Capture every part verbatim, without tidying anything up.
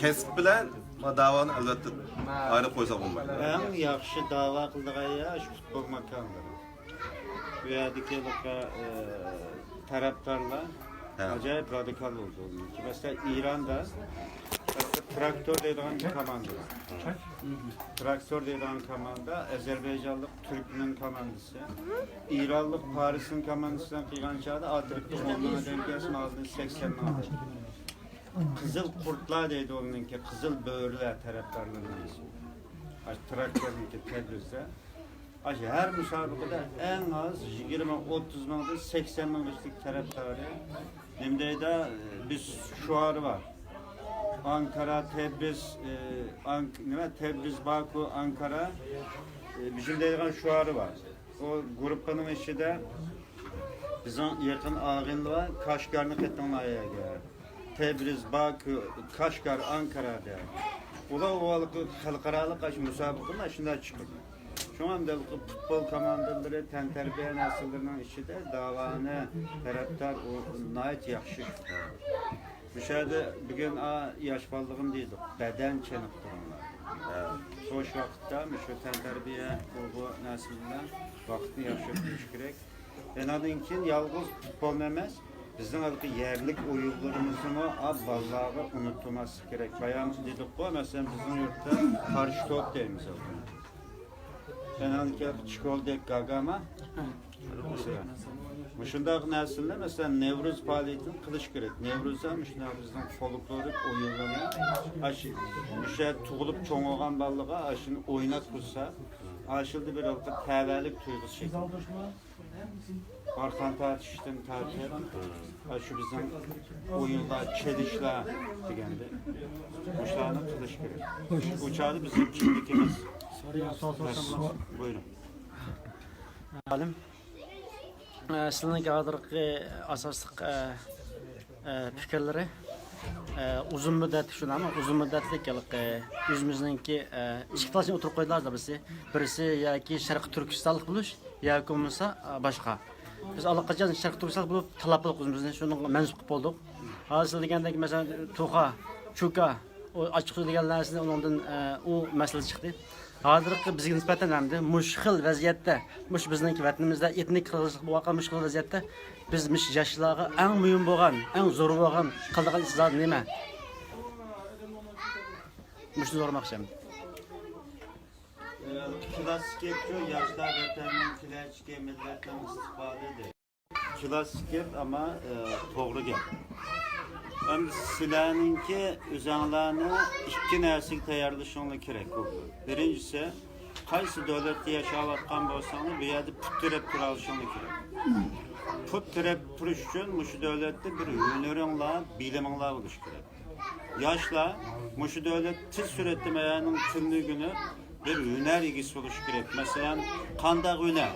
كەسىپ بىلەن داۋانى ئەلۋەتتە ئايرىپ قويساق بولمايدۇ. ئەڭ ياخشى داۋا قىلىدىغان يەر شۇ پۇتبول ماكانلىرى. بۇ يەردىكى ھېلىقى، ئە، تەرەپدارلار ھە. ئاجايىپ رادىكال بولدى. مەسىلەن، ئىراندا تراكتور دەيدىغان بىر كوماندا بار. تراكتور دەيدىغان كوماندا ئەزەربەيجانلىق تۈركمەن كوماندىسى، ئىرانلىق پارسنىڭ كوماندىسى بىلەن قىلغان چاغدا ئاترىكتە ئون مىڭ ئادەم كەلسە، ھازىر سەكسەن مىڭ ئادەم. قىزىل قۇرتلار دەيدۇ ئۇنىڭكى، قىزىل بۆرىلەر تەرەپدارلىرىنىڭ ئىسمى. ئاشۇ تراكتورنىڭكى تەبرىزدە. ئاشۇ ھەر مۇسابىقىدە ئەڭ ئاز يىگىرمە، ئوتتۇز مىڭدىن سەكسەن مىڭغىچىلىك تەرەپدارى. نېمە دەيدۇ؟ بىز شوئارى بار. ئانكارا، تەبرىز، ئانك-، نېمە؟ تەبرىز، باكۇ، ئانكارا. بىزنىڭ دەيدىغان شوئارى بار. ئۇ گۇرۇپپىنىڭ ئىچىدە بىزنىڭ يېقىن ئاغىنىلەر بار، كاشگارنى قېتىڭلار يەرگە. تەبرىز، باكۇ، كاشگار، ئانكارا دەپ. ئۇلار ئۇ ھېلىقى خەلقئارالىق ئاشۇ مۇسابىقىنى ئاشۇنداق چىقىرىدۇ. شۇڭا ئەمدى ھېلىقى پۇتبول كوماندىلىرى، تەنتەربىيە نەرسىلىرىنىڭ ئىچىدە داۋانى تەرەپدار ئۇ ناھايىتى ياخشى. مۇشۇ يەردە بۈگۈن، ئا، ياش بالىلىرىم دېدۇق، بەدەن چېنىقتۇرۇڭلار. ھە. بوش ۋاقىتتا مۇشۇ تەنتەربىيە، بۇ، بۇ نەرسە بىلەن ۋاقىتنى ياخشى ئۆتكۈزۈش كېرەك. ئانىڭدىن كېيىن يالغۇز پۇتبولنى ئەمەس، بىزنىڭ ھېلىقى يەرلىك ئويۇنلىرىمىزنىمۇ، ئا، بالىلارغا ئۇنتۇماسلىق كېرەك. بايام دېدۇققۇ، مەسىلەن، بىزنىڭ يۇرتتا قارشى توپ دەيمىز. ئانىڭدىن كېيىن چىكولدەك گاگاما. مۇشۇنداق نەرسىلەر، مەسىلەن، نەۋرۇز پائالىيىتىنى قىلىش كېرەك. نەۋرۇزدا مۇشۇنداق بىزنىڭ فولكلورىك ئويۇنلىرىنى، ئاشۇ، مۇشۇ يەردە تۇغۇلۇپ چوڭ بولغان بالىلارغا ئاشۇنى ئويناتقۇزسا، ئاشۇلدا بىر ھېلىقى تەۋەلىك تۇيغۇسى شەكىللىنىدۇ. ئارقان تارتىشتىن تارتىپ، ئاشۇ بىزنىڭ ئويۇنلار، چېلىشلار دېگەندە، مۇشۇلارنى قىلىش كېرەك. ئۇ چاغدا بىزنىڭ كىملىكىمىز. بۇيرۇڭ. ئالىم، ئە، سىلىنىڭكى ھازىرقى ئاساسلىق، ئە، ئە، پىكىرلىرى، ئە، ئۇزۇن مۇددەت، شۇنداقمۇ؟ ئۇزۇن مۇددەتلىك ھېلىقى ئۆزىمىزنىڭكى، ئە، ئىككى تالاشنى ئوتتۇرىغا قويدۇلار بىرسى. بىرسى ياكى شەرقىي تۈركىستانلىق بولۇش، ياكى بولمىسا، ئە، باشقا. بىز ئاللىقاچان شەرقىي تۈركىستانلىق بولۇپ تاللاپ بولدۇق، ئۆزىمىزنى شۇنىڭغا مەنسۇپ قىلىپ بولدۇق. ھازىر دېگەندەك، مەسىلەن، توخۇ، چۇكا، ئۇ ئاچچىق سۇ دېگەن نەرسىنى ئۇنىڭدىن، ئە، ئۇ مەسىلە چىقتى. ھازىرقى بىزگە نىسبەتەن ئەمدى مۇشۇ خىل ۋەزىيەتتە، مۇشۇ بىزنىڭكى ۋەتىنىمىزدە ئېتنىك قىرغىنچىلىق بولۇۋاتقان مۇشۇ خىل ۋەزىيەتتە بىز مۇشۇ ياشلارغا ئەڭ مۇھىم بولغان، ئەڭ زور بولغان قىلىدىغان ئىش زادى نېمە؟ مۇشۇنى سورىماقچى ئەمدى. كىلاسسىك گەپچۇ، ياشلار ۋەتەننىڭ كېلەچىكى، مىللەتنىڭ ئىستىقبالى دەيدۇ. كىلاسسىك گەپ، ئەمما، ئە، توغرا گەپ. ئەمدى سىلەرنىڭكى ئۆزەڭلارنى ئىككى نەرسىگە تەييارلىشىڭلار كېرەك. بىرىنچىسى، قايسى دۆلەتتە ياشاۋاتقان بولساڭلار، بۇ يەردە پۇت تىرەپ تۇرالىشىڭلار كېرەك. پۇت تىرەپ تۇرۇش ئۈچۈن مۇشۇ دۆلەتتە بىر ھۈنىرىڭلار، بىلىمىڭلار بولۇشى كېرەك. ياشلار مۇشۇ دۆلەت تېز سۈرئەتتە مەيەنىڭ تىلىنى ئۆگىنىپ، بىر ھۈنەر ئىگىسى بولۇشى كېرەك. مەسىلەن، قانداق ھۈنەر؟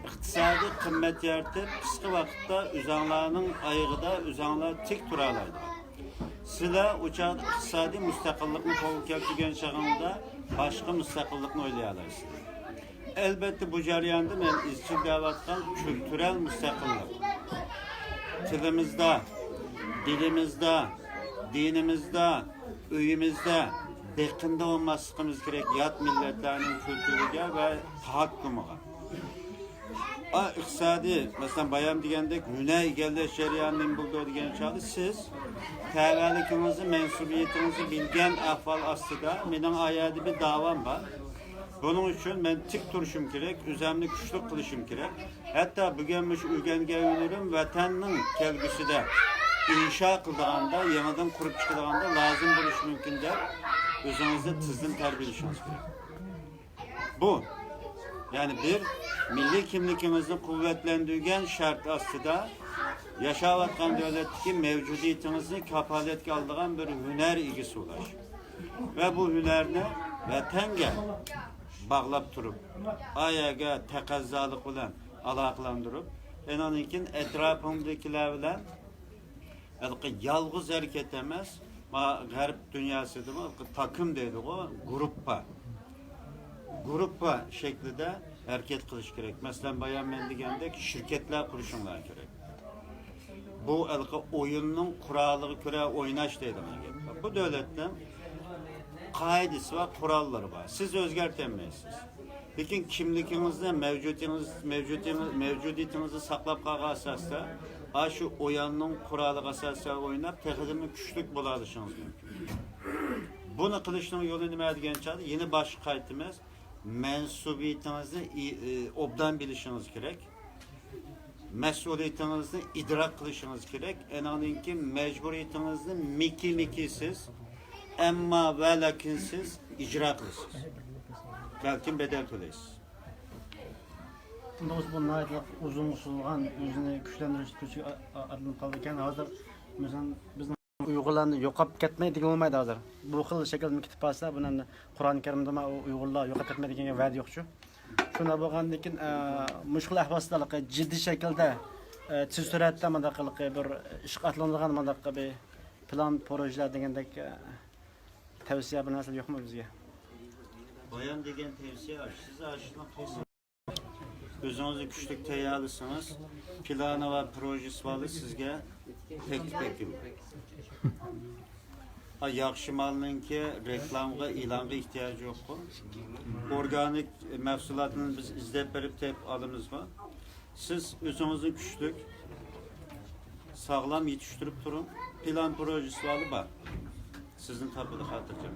ئىقتىسادىي قىممەت يارىتىپ، قىسقا ۋاقىتتا ئۆزەڭلارنىڭ ئايىغىدا ئۆزەڭلار تىك تۇرالايدىغان. سىلەر ئۇ چاغدا ئىقتىسادىي مۇستەقىللىقنى قولغا كەلتۈرگەن چېغىڭدا باشقا مۇستەقىللىقنى ئويلىيالايسىلەر. ئەلبەتتە، بۇ جەرياندا مەن ئىزچىل دەۋاتقان كۈلتۈرەل مۇستەقىللىق. تىلىمىزدا، دىلىمىزدا، دىنىمىزدا، ئۆيىمىزدە بېقىندا بولماسلىقىمىز كېرەك، يات مىللەتلەرنىڭ كۈلتۈرىگە ۋە تەھەككۇمىغا. ئا، ئىقتىسادىي، مەسىلەن، بايام دېگەندەك، ھۈنەر ئىگىلەش جەريانى نېمە بولىدۇ دېگەن چاغدا، سىز تەۋەلىكىڭىزنى، مەنسۇبىيىتىڭىزنى بىلگەن ئەھۋال ئاستىدا، مېنىڭ ئايەردە بىر داۋام بار. بۇنىڭ ئۈچۈن مەن تىك تۇرۇشۇم كېرەك، ئۆزۈمنى كۈچلۈك قىلىشىم كېرەك. ھەتتا بۈگۈن مۇشۇ ئۆگەنگەن ھۈنىرىم ۋەتەننىڭ كەلگۈسىدە ئىنشا قىلىدىغاندا، يېڭىدىن قۇرۇپ چىقىدىغاندا لازىم بولۇشى مۇمكىن دەپ، ئۆزىڭىزنى تېزدىن تەربىيەلىشىڭىز كېرەك. بۇ، يەنى بىر مىللىي كىملىكىڭىزنى قۇۋۋەتلەندۈرگەن شەرت ئاستىدا ياشاۋاتقان دۆلەتتىكى مەۋجۇدىيىتىڭىزنى كاپالەتكە ئالىدىغان بىر ھۈنەر ئىگىسى بولۇش ۋە بۇ ھۈنەرنى ۋەتەنگە باغلاپ تۇرۇپ، ئايەگە تەقەززالىق بىلەن ئالاقىلەندۈرۈپ، ئېنىڭدىن كېيىن ئەتراپىڭدىكىلەر بىلەن ھېلىقى يالغۇز ھەرىكەت ئەمەس، ما غەرب دۇنياسىدىمۇ ھېلىقى تاكىم دەيدىغۇ، گۇرۇپپا. گۇرۇپپا شەكلىدە ھەرىكەت قىلىش كېرەك. مەسىلەن، بايام مەن دېگەندەك شىركەتلەر قۇرۇشۇڭلار كېرەك. بۇ ھېلىقى ئويۇننىڭ قورالىغا كۆرە ئويناش دەيدىغان گەپ. بۇ دۆلەتنىڭ قائىدىسى بار، قوراللىرى بار. سىز ئۆزگەرتەلمەيسىز. لېكىن كىملىكىڭىزنى، مەۋجۇدىيىتىڭىز، مەۋجۇدىيىتىڭىز، مەۋجۇدىيىتىڭىزنى ساقلاپ قالغان ئاساستا، ئاشۇ ئويۇننىڭ قورالىغا ئاساسەن ئويناپ، تېخىدىنمۇ كۈچلۈك بولالىشىڭىز مۇمكىن. بۇنى قىلىشنىڭ يولى نېمە دېگەن چاغدا، يەنە باشقا قايتىمىز. مەنسۇبىيىتىڭىزنى ئى-، ئى، ئوبدان بىلىشىڭىز كېرەك. مەسئۇلىيىتىڭىزنى ئىدراك قىلىشىڭىز كېرەك. ئانىڭدىن كېيىن مەجبۇرىيىتىڭىزنى مىكى-مىكىسىز، ئەمما ۋە لېكىنسىز ئىجرا قىلىسىز. بەلكىم بەدەل تۆلەيسىز. ئۇنداق بولسا بۇ ناھايىتى ئۇزۇنغا سوزۇلغان، ئۆزىنى كۈچلەندۈرۈش كۈچىگە ئا-، ئا-، ئاتلىنىپ قالىدىكەن. ھازىر مەسىلەن بىزنىڭ ئۇيغۇرلارنى يوقاپ كەتمەي دېگىلى بولمايدۇ ھازىر. بۇ خىل شەكىلدىن كېتىپ قالسا، بۇنى ئەمدى قۇرئان كەرىمدىمۇ ئۇ ئۇيغۇرلار يوقاپ كەتمەي دېگەنگە ۋەدە يوقچۇ. شۇنداق بولغاندىن كېيىن، ئە، مۇشۇ خىل ئەھۋال ئاستىدا جىددىي شەكىلدە، ئە، تېز سۈرئەتتە مۇنداق قىلىقى بىر ئىشقا ئاتلىنىدىغان مۇنداق بىر پىلان، پروژېلار دېگەندەك، ئە، تەۋسىيە بىر نەرسە يوقمۇ بىزگە؟ بايان دېگەن تەۋسىيە، سىز ئاشۇنى قىلسىڭىز، ئۆزىڭىزنى كۈچلۈك تەييارلىسىڭىز، پىلانى ۋە پروژېسى بارلار سىزگە تەكلىپ ئەكېلىدۇ. ھا، ياخشى مالنىڭكى رېكلامىغا، ئېلانغا ئېھتىياجى يوققۇ. ئورگانىك مەھسۇلاتنى بىز ئىزدەپ بېرىپ تېپىپ ئالىمىزغۇ. سىز ئۆزىڭىزنى كۈچلۈك، ساغلام يېتىشتۈرۈپ تۇرۇڭ. پىلان پروژېسى بار. سىزنى تاپىدۇ خاتىرجەم.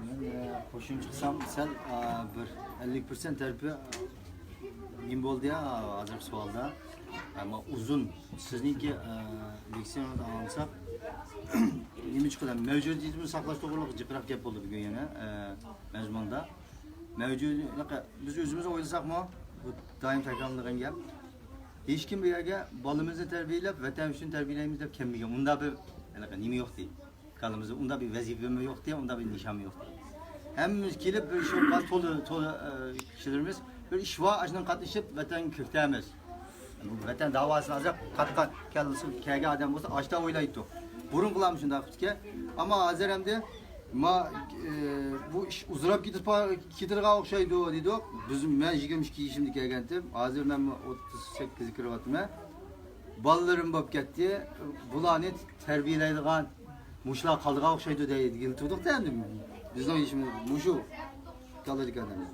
مەن، ئە، قوشۇمچە قىلسام، سەل، ئە، بىر ئەللىك پىرسەنت تەرىپى، ئە، نېمە بولدى يا ھازىرقى سوئالدا؟ ئەمما ئۇزۇن سىزنىڭكى، ئە، لېكسىيەڭىزنى ئاڭلىساق، نېمە ئۈچۈن قىلىمەن؟ مەۋجۇدىيىتىمىزنى ساقلاش توغرۇلۇق جىقراق گەپ بولدى بۈگۈن يەنە، ئە، مەزمۇندا. مەۋجۇدىيەت، بىز ئۆزىمىز ئويلىساقمۇ، بۇ دائىم تەكرارلىنىدىغان گەپ. ھېچكىم بۇ يەرگە بالىمىزنى تەربىيەلەپ، ۋەتەن ئۈچۈن تەربىيەلەيمىز دەپ كەلمىگەن. ئۇنداق بىر، ھېلىقى نېمە يوق دېدى. كاللىمىزدا ئۇنداق بىر ۋەزىپىمۇ يوق دېدى، ئۇنداق بىر نىشانمۇ يوق دېدى. ھەممىمىز كېلىپ بىر شۇ تولا، تولا، ئە، كىشىلىرىمىز بىر ئىش بار، ئاشۇنىڭغا قاتنىشىپ ۋەتەنگە كىرىتەمىز. بۇ ۋەتەن داۋاسىنى ئازراق قاتقان كاللىسى كەلگەن ئادەم بولسا، ئاشتا ئويلايتتۇق. بۇرۇنقىلارمۇ شۇنداق قىپتىكەن. ئەمما ھازىر ئەمدى ما، ئە، بۇ ئىش ئۇزىراپ كېتىپ، كېتىدىغان ئوخشايدۇ دېدۇق. بىز، مەن يىگىرمە ئىككى يېشىمدا كەلگەنتىم. ھازىر مەن ئوتتۇز سەككىزگە كىرىۋاتىمەن. بالىلىرىم بولۇپ كەتتى. بۇلارنى تەربىيەلەيدىغان مۇشۇلار قالىدىغان ئوخشايدۇ دەي-، دېگىلى تۇردۇق-دە ئەمدى. بىزنىڭ ئىشىمىز مۇشۇ كاللىدىكى ئادەملەر.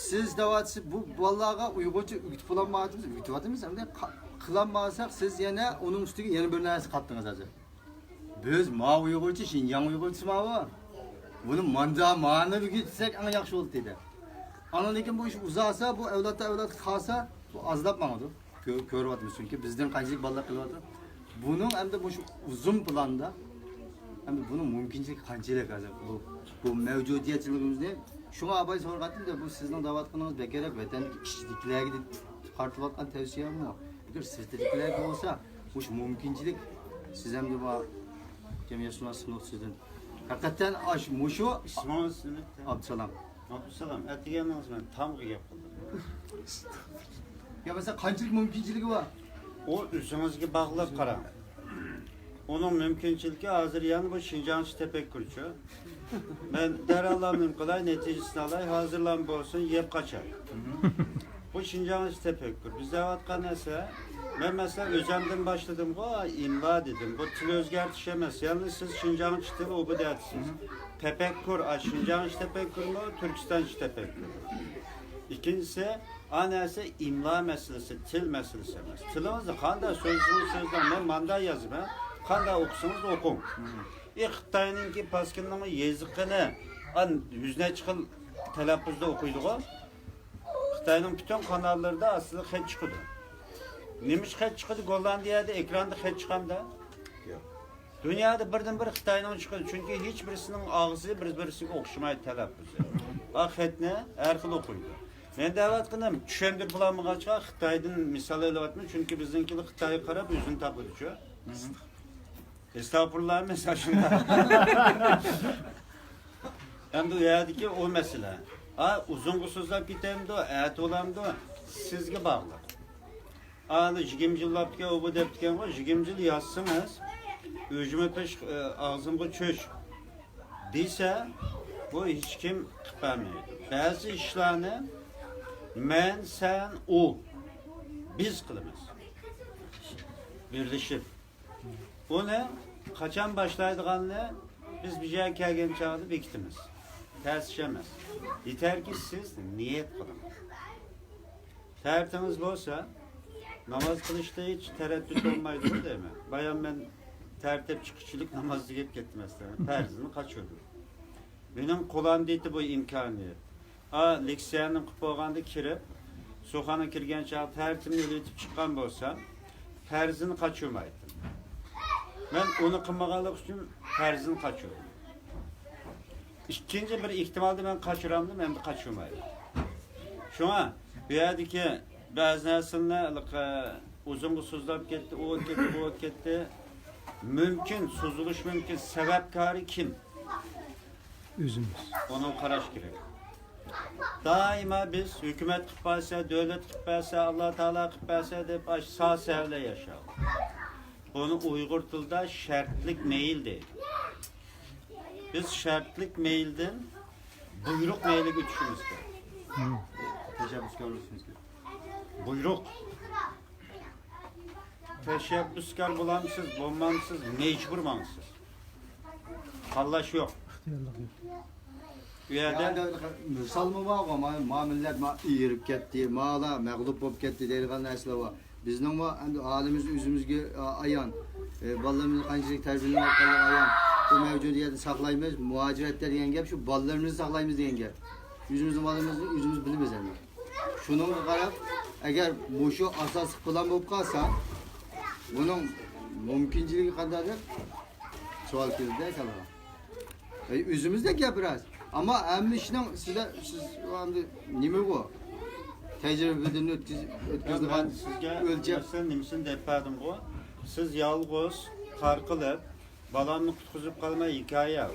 سىز دەۋاتىسىز، بۇ بالىلارغا ئۇيغۇرچە ئۆگىتىپ بولالمايۋاتىمىز، ئۆگىتىۋاتىمىز. ئەمدى قا-، قىلالماساق، سىز يەنە ئۇنىڭ ئۈستىگە يەنە بىر نەرسە قاتتىڭىز ھازىر. بىز ما ئۇيغۇرچە، شىنجاڭ ئۇيغۇرچىسى ماۋۇ. بۇنى ماندا، مانا ئۆگىتسەك ئەڭ ياخشى بولاتتى دېدى. ئاندىن كېيىن بۇ ئىش ئۇزارسا، بۇ ئەۋلادتا ئەۋلادقا قالسا، بۇ ئازلاپ ماڭىدۇ. كۆ-، كۆرۈۋاتىمىز، چۈنكى بىزدىن قانچىلىك بالىلار قېلىۋاتىدۇ. بۇنىڭ ئەمدى مۇشۇ ئۇزۇن پىلاندا، ئەمدى بۇنىڭ مۇمكىنچىلىكى قانچىلىك ھازىر؟ بۇ، بۇ مەۋجۇدىيەتچىلىكىمىزنى شۇڭا ئاباي سورىغانتىم-دە، بۇ سىزنىڭ دەۋاتقىنىڭىز بەكرەك ۋەتەندىكى ئىچىدىكىلەرگە دەپ قارىتىلىۋاتقان تەۋسىيەمۇ؟ ئەگەر سىرتىدىكىلەرگە بولسا، مۇشۇ مۇمكىنچىلىك سىز ھەمدە بار جەمئىيەتشۇناسلىق نۇقتىسىدىن ھەقىقەتەن ئاش-، مۇشۇ ئىسمىڭىز نېمە؟ ئابدۇسالام. ئابدۇسالام، ئەتىگەننىڭىز مەن تامغا گەپ قىلدىم. يا مەسىلەن، قانچىلىك مۇمكىنچىلىكى بار؟ ئۇ ئۆزىڭىزگە باغلاپ قاراڭ. ئۇنىڭ مۇمكىنچىلىكى ھازىر يەنە بۇ شىنجاڭچە تەپەككۇرچۇ. مەن دەرھاللا نېمە قىلاي، نەتىجىسىنى ئالاي، ھازىرلام بولسۇن، يەپ قاچاي. بۇ شىنجاڭچە تەپەككۇر. بىز دەۋاتقان نەرسە، مەن مەسىلەن ئۆزەمدىن باشلىدىمغۇ، ئىملا دېدىم. بۇ تىل ئۆزگەرتىش ئەمەس. يەنى سىز شىنجاڭچە تىل ئۇ بۇ دەۋاتىسىز. تەپەككۇر، ئا، شىنجاڭچە تەپەككۇرمۇ، تۈركىستانچە تەپەككۇر. ئىككىنچىسى، ئا نەرسە ئىملا مەسىلىسى، تىل مەسىلىسى ئەمەس. تىلىڭىزدا قانداق سۆزلىسىڭىز سۆزلەڭ، مەن مانداق يازىمەن، قانداق ئوقۇسىڭىز ئوقۇڭ. ئى، خىتاينىڭكى پاسكىنىنىڭ يېزىقىنى، ئان، يۈز نەچچە خىل تەلەپپۇزدا ئوقۇيدىغۇ. خىتاينىڭ پۈتۈن قاناللىرىدا ئاستىدا خەت چىقىدۇ. نېمىش خەت چىقىدۇ؟ گوللاندىيەدە ئېكراندا خەت چىقامدا؟ ياق. دۇنيادا بىردىن بىر خىتاينىڭ چىقىدۇ، چۈنكى ھېچ بىرسىنىڭ ئاغزى بىر-بىرسىگە ئوخشىمايدۇ تەلەپپۇزى. ئا خەتنى ھەر خىل ئوقۇيدۇ. مەن دەۋاتقىنىم، چۈشەندۈرۈپ بولالمىغاچقا، خىتايدىن مىسال ئېلىۋاتىمەن، چۈنكى بىزنىڭكىلەر خىتايغا قاراپ ئۆزىنى تاپىدۇچۇ. ئەستەغپۇرۇللا ئەمەس، ئاشۇنداق. ئەمدى ئۇ يەردىكى ئۇ مەسىلە. ئا، ئۇزۇنغا سوزۇلۇپ كېتەمدۇ، ئەتە بولامدۇ، سىزگە باغلىق. ئانا يىگىرمە يىللاپتىكەن، ئۇ بۇ دەپتىكەنغۇ، يىگىرمە يىل يازسىڭىز، ئۆزۈمە پىش، ئاغزىمغا چۆچ دېسە، بۇ ھېچكىم قىلىپ بەرمەيدۇ. بەزى ئىشلارنى مەن، سەن، ئۇ بىز قىلىمىز. بىرلىشىپ. ئۇنى قاچان باشلايدىغاننى بىز بۇ يەرگە كەلگەن چاغدا بېكىتىمىز. تەس ئىش ئەمەس. يېتەركى سىز نىيەت قىلىڭ. تەرىتىڭىز بولسا، ناماز قىلىشتا ھېچ تەرەددۇت بولمايدۇ دەيمەن. بايام مەن تەرىتىپ چىققۇچىلىك ناماز دېگەپ كەتتىم ئەسلى. پەرزنى قاچۇردۇم. مېنىڭ قولۇمدا ئىدى بۇ ئىمكانىيەت. ئا، لېكسىيەنى قىلىپ بولغاندا كىرىپ، سۇخانا كىرگەن چاغدا تەرىتىمنى ئېلىۋېتىپ چىققان بولسام، پەرزنى قاچۇرمايتتىم. مەن ئۇنى قىلمىغانلىق ئۈچۈن پەرزنى قاچۇردۇم. ئىككىنچى بىر ئېھتىمالدا مەن قاچۇرامدىم، ئەمدى قاچۇرمايمەن. شۇڭا بۇ يەردىكى بەزى نەرسىلەرنى ھېلىقى ئۇزۇنغا سوزۇلۇپ كەتتى، ئۇ كەتتى، بۇ كەتتى. مۇمكىن، سوزۇلۇشى مۇمكىن. سەۋەبكارى كىم؟ ئۆزىمىز. ئۇنىڭ قاراش كېرەك. دائىما بىز ھۆكۈمەت قىلىپ بەرسە، دۆلەت قىلىپ بەرسە، ئاللا تائالا قىلىپ بەرسە دەپ ئاشۇ سا سەۋەبلەر ياشاۋاتىمىز. بۇنى ئۇيغۇر تىلىدا شەرتلىك مەيىل دەيدۇ. بىز شەرتلىك مەيىلدىن بۇيرۇق مەيلىگە ئۆتۈشىمىز كېرەك. تەشەببۇسكار بولۇشىمىز كېرەك. بۇيرۇق. تەشەببۇسكار بولامسىز، بولمامسىز، مەجبۇر ماڭىسىز. تاللاش يوق. ئىختىيارلىق يوق. بۇ يەردە يەنى مىسالمۇ بارغۇ، ما، ما مىللەت ما ئېرىپ كەتتى، مالا مەغلۇپ بولۇپ كەتتى دەيدىغان نەرسىلەر بار. بىزنىڭمۇ ئەمدى ھالىمىز ئۆزىمىزگە، ئا، ئايان. ئە، بالىلىرىمىزنى قانچىلىك تەربىيەلەۋاتقانلىقى ئايان. بۇ مەۋجۇدىيەتنى ساقلايمىز، مۇھاجىرەتتە دېگەن گەپ شۇ، بالىلىرىمىزنى ساقلايمىز دېگەن گەپ. ئۆزىمىزنىڭ بالىلىرىمىزنى ئۆزىمىز بىلىمىز ئەمدى. شۇنىڭغا قاراپ، ئەگەر مۇشۇ ئاساسلىق پىلان بولۇپ قالسا، بۇنىڭ مۇمكىنچىلىكى قانداق دەپ سوئال كېلىدۇ-دە كاللىغا. ئەي، ئۆزىمىزدە گەپ راست. ئەمما ھەممە ئىشنىڭ سىزلەر، سىز ئەمدى نېمە بۇ؟ تەجرىبىدىن ئۆتكۈز-، ئۆتكۈزىدىغان مەن سىزگە ئۆلچەم. مەسىلەن، نېمىسىنى دەپ بەردىمغۇ؟ سىز يالغۇز تارقىلىپ، بالامنى قۇتقۇزۇپ قالماي ھېكايە.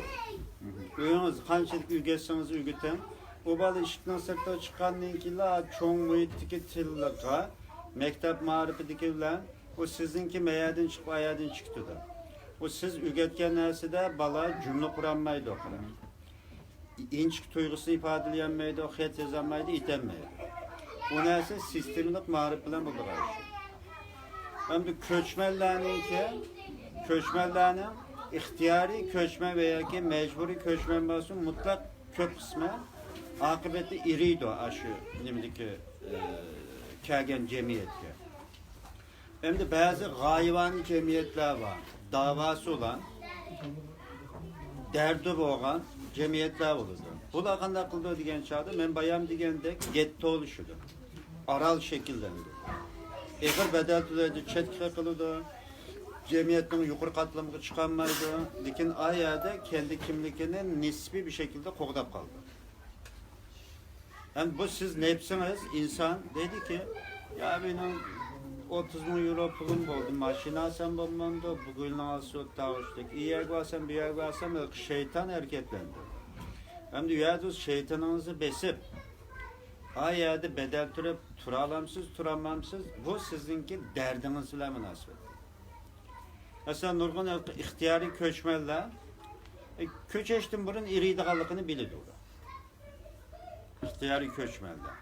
ئۆيىڭىز قانچىلىك ئۆگەتسىڭىز ئۆگىتىڭ، ئۇ بالا ئىشىكنىڭ سىرتىغا چىققاندىن كېيىنلا چوڭ مۇھىتتىكى تىلغا، مەكتەپ مائارىپىدىكى بىلەن ئۇ سىزنىڭكى مەيەردىن چىقىپ ئايەردىن چىقىتىدۇ. ئۇ سىز ئۆگەتكەن نەرسىدە بالا جۈملە قۇرالمايدۇ، قاراڭ. ئىنچىكە تۇيغۇسىنى ئىپادىلىيەلمەيدۇ، خەت يازالمايدۇ، ئېيتالمايدۇ. ئۇ نەرسە سىستېمىلىق مائارىپ بىلەن بولىدىغان ئىش. ئەمدى كۆچمەنلەرنىڭكى، كۆچمەنلەرنىڭ ئىختىيارىي كۆچمەن ۋە ياكى مەجبۇرىي كۆچمەن بولسۇن، مۇتلەق كۆپ قىسمى ئاقىۋەتتە ئېرىيدۇ ئاشۇ نېمىدىكى، ئە، كەلگەن جەمئىيەتكە. ئەمدى بەزى غايىۋانە جەمئىيەتلەر بار، داۋاسى بولغان، دەردى بولغان جەمئىيەتلەر بولىدۇ. بۇلار قانداق قىلىدۇ دېگەن چاغدا، مەن بايام دېگەندەك گېتتولىشىدۇ، ئارال شەكىللىنىدۇ. ئېغىر بەدەل تۆلەيدۇ، چەتكە قېقىلىدۇ، جەمئىيەتنىڭ يۇقىرى قاتلىمىغا چىقالمايدۇ. لېكىن ئا يەردە كەندى كىملىكىنى نىسپىي بىر شەكىلدە قوغداپ قالىدۇ. ئەمدى بۇ سىز نەپسىڭىز، ئىنسان دەيدىكى، يا مېنىڭ ئوتتۇز مىڭ يورو پۇلۇم بولدى، ماشىنا ئالسام بولمامدۇ، بۇ گۈلنىڭ ئالسا تاغۇشلۇق، ئۇ يەرگە بارسام، بۇ يەرگە بارسام، شەيتان ھەرىكەتلەندۈرىدۇ. ئەمدى ئۇ يەردە شەيتىنىڭىزنى بېسىپ، ئا يەردە بەدەل تۆلەپ تۇرالامسىز، تۇرالمامسىز، بۇ سىزنىڭكى دەردىڭىز بىلەن مۇناسىۋەتلىك. مەسىلەن، نۇرغۇن ئىختىيارىي كۆچمەنلەر، ئە، كۆچۈشتىن بۇرۇن ئېرىيدىغانلىقىنى بىلىدۇ. ئىختىيارىي كۆچمەنلەر.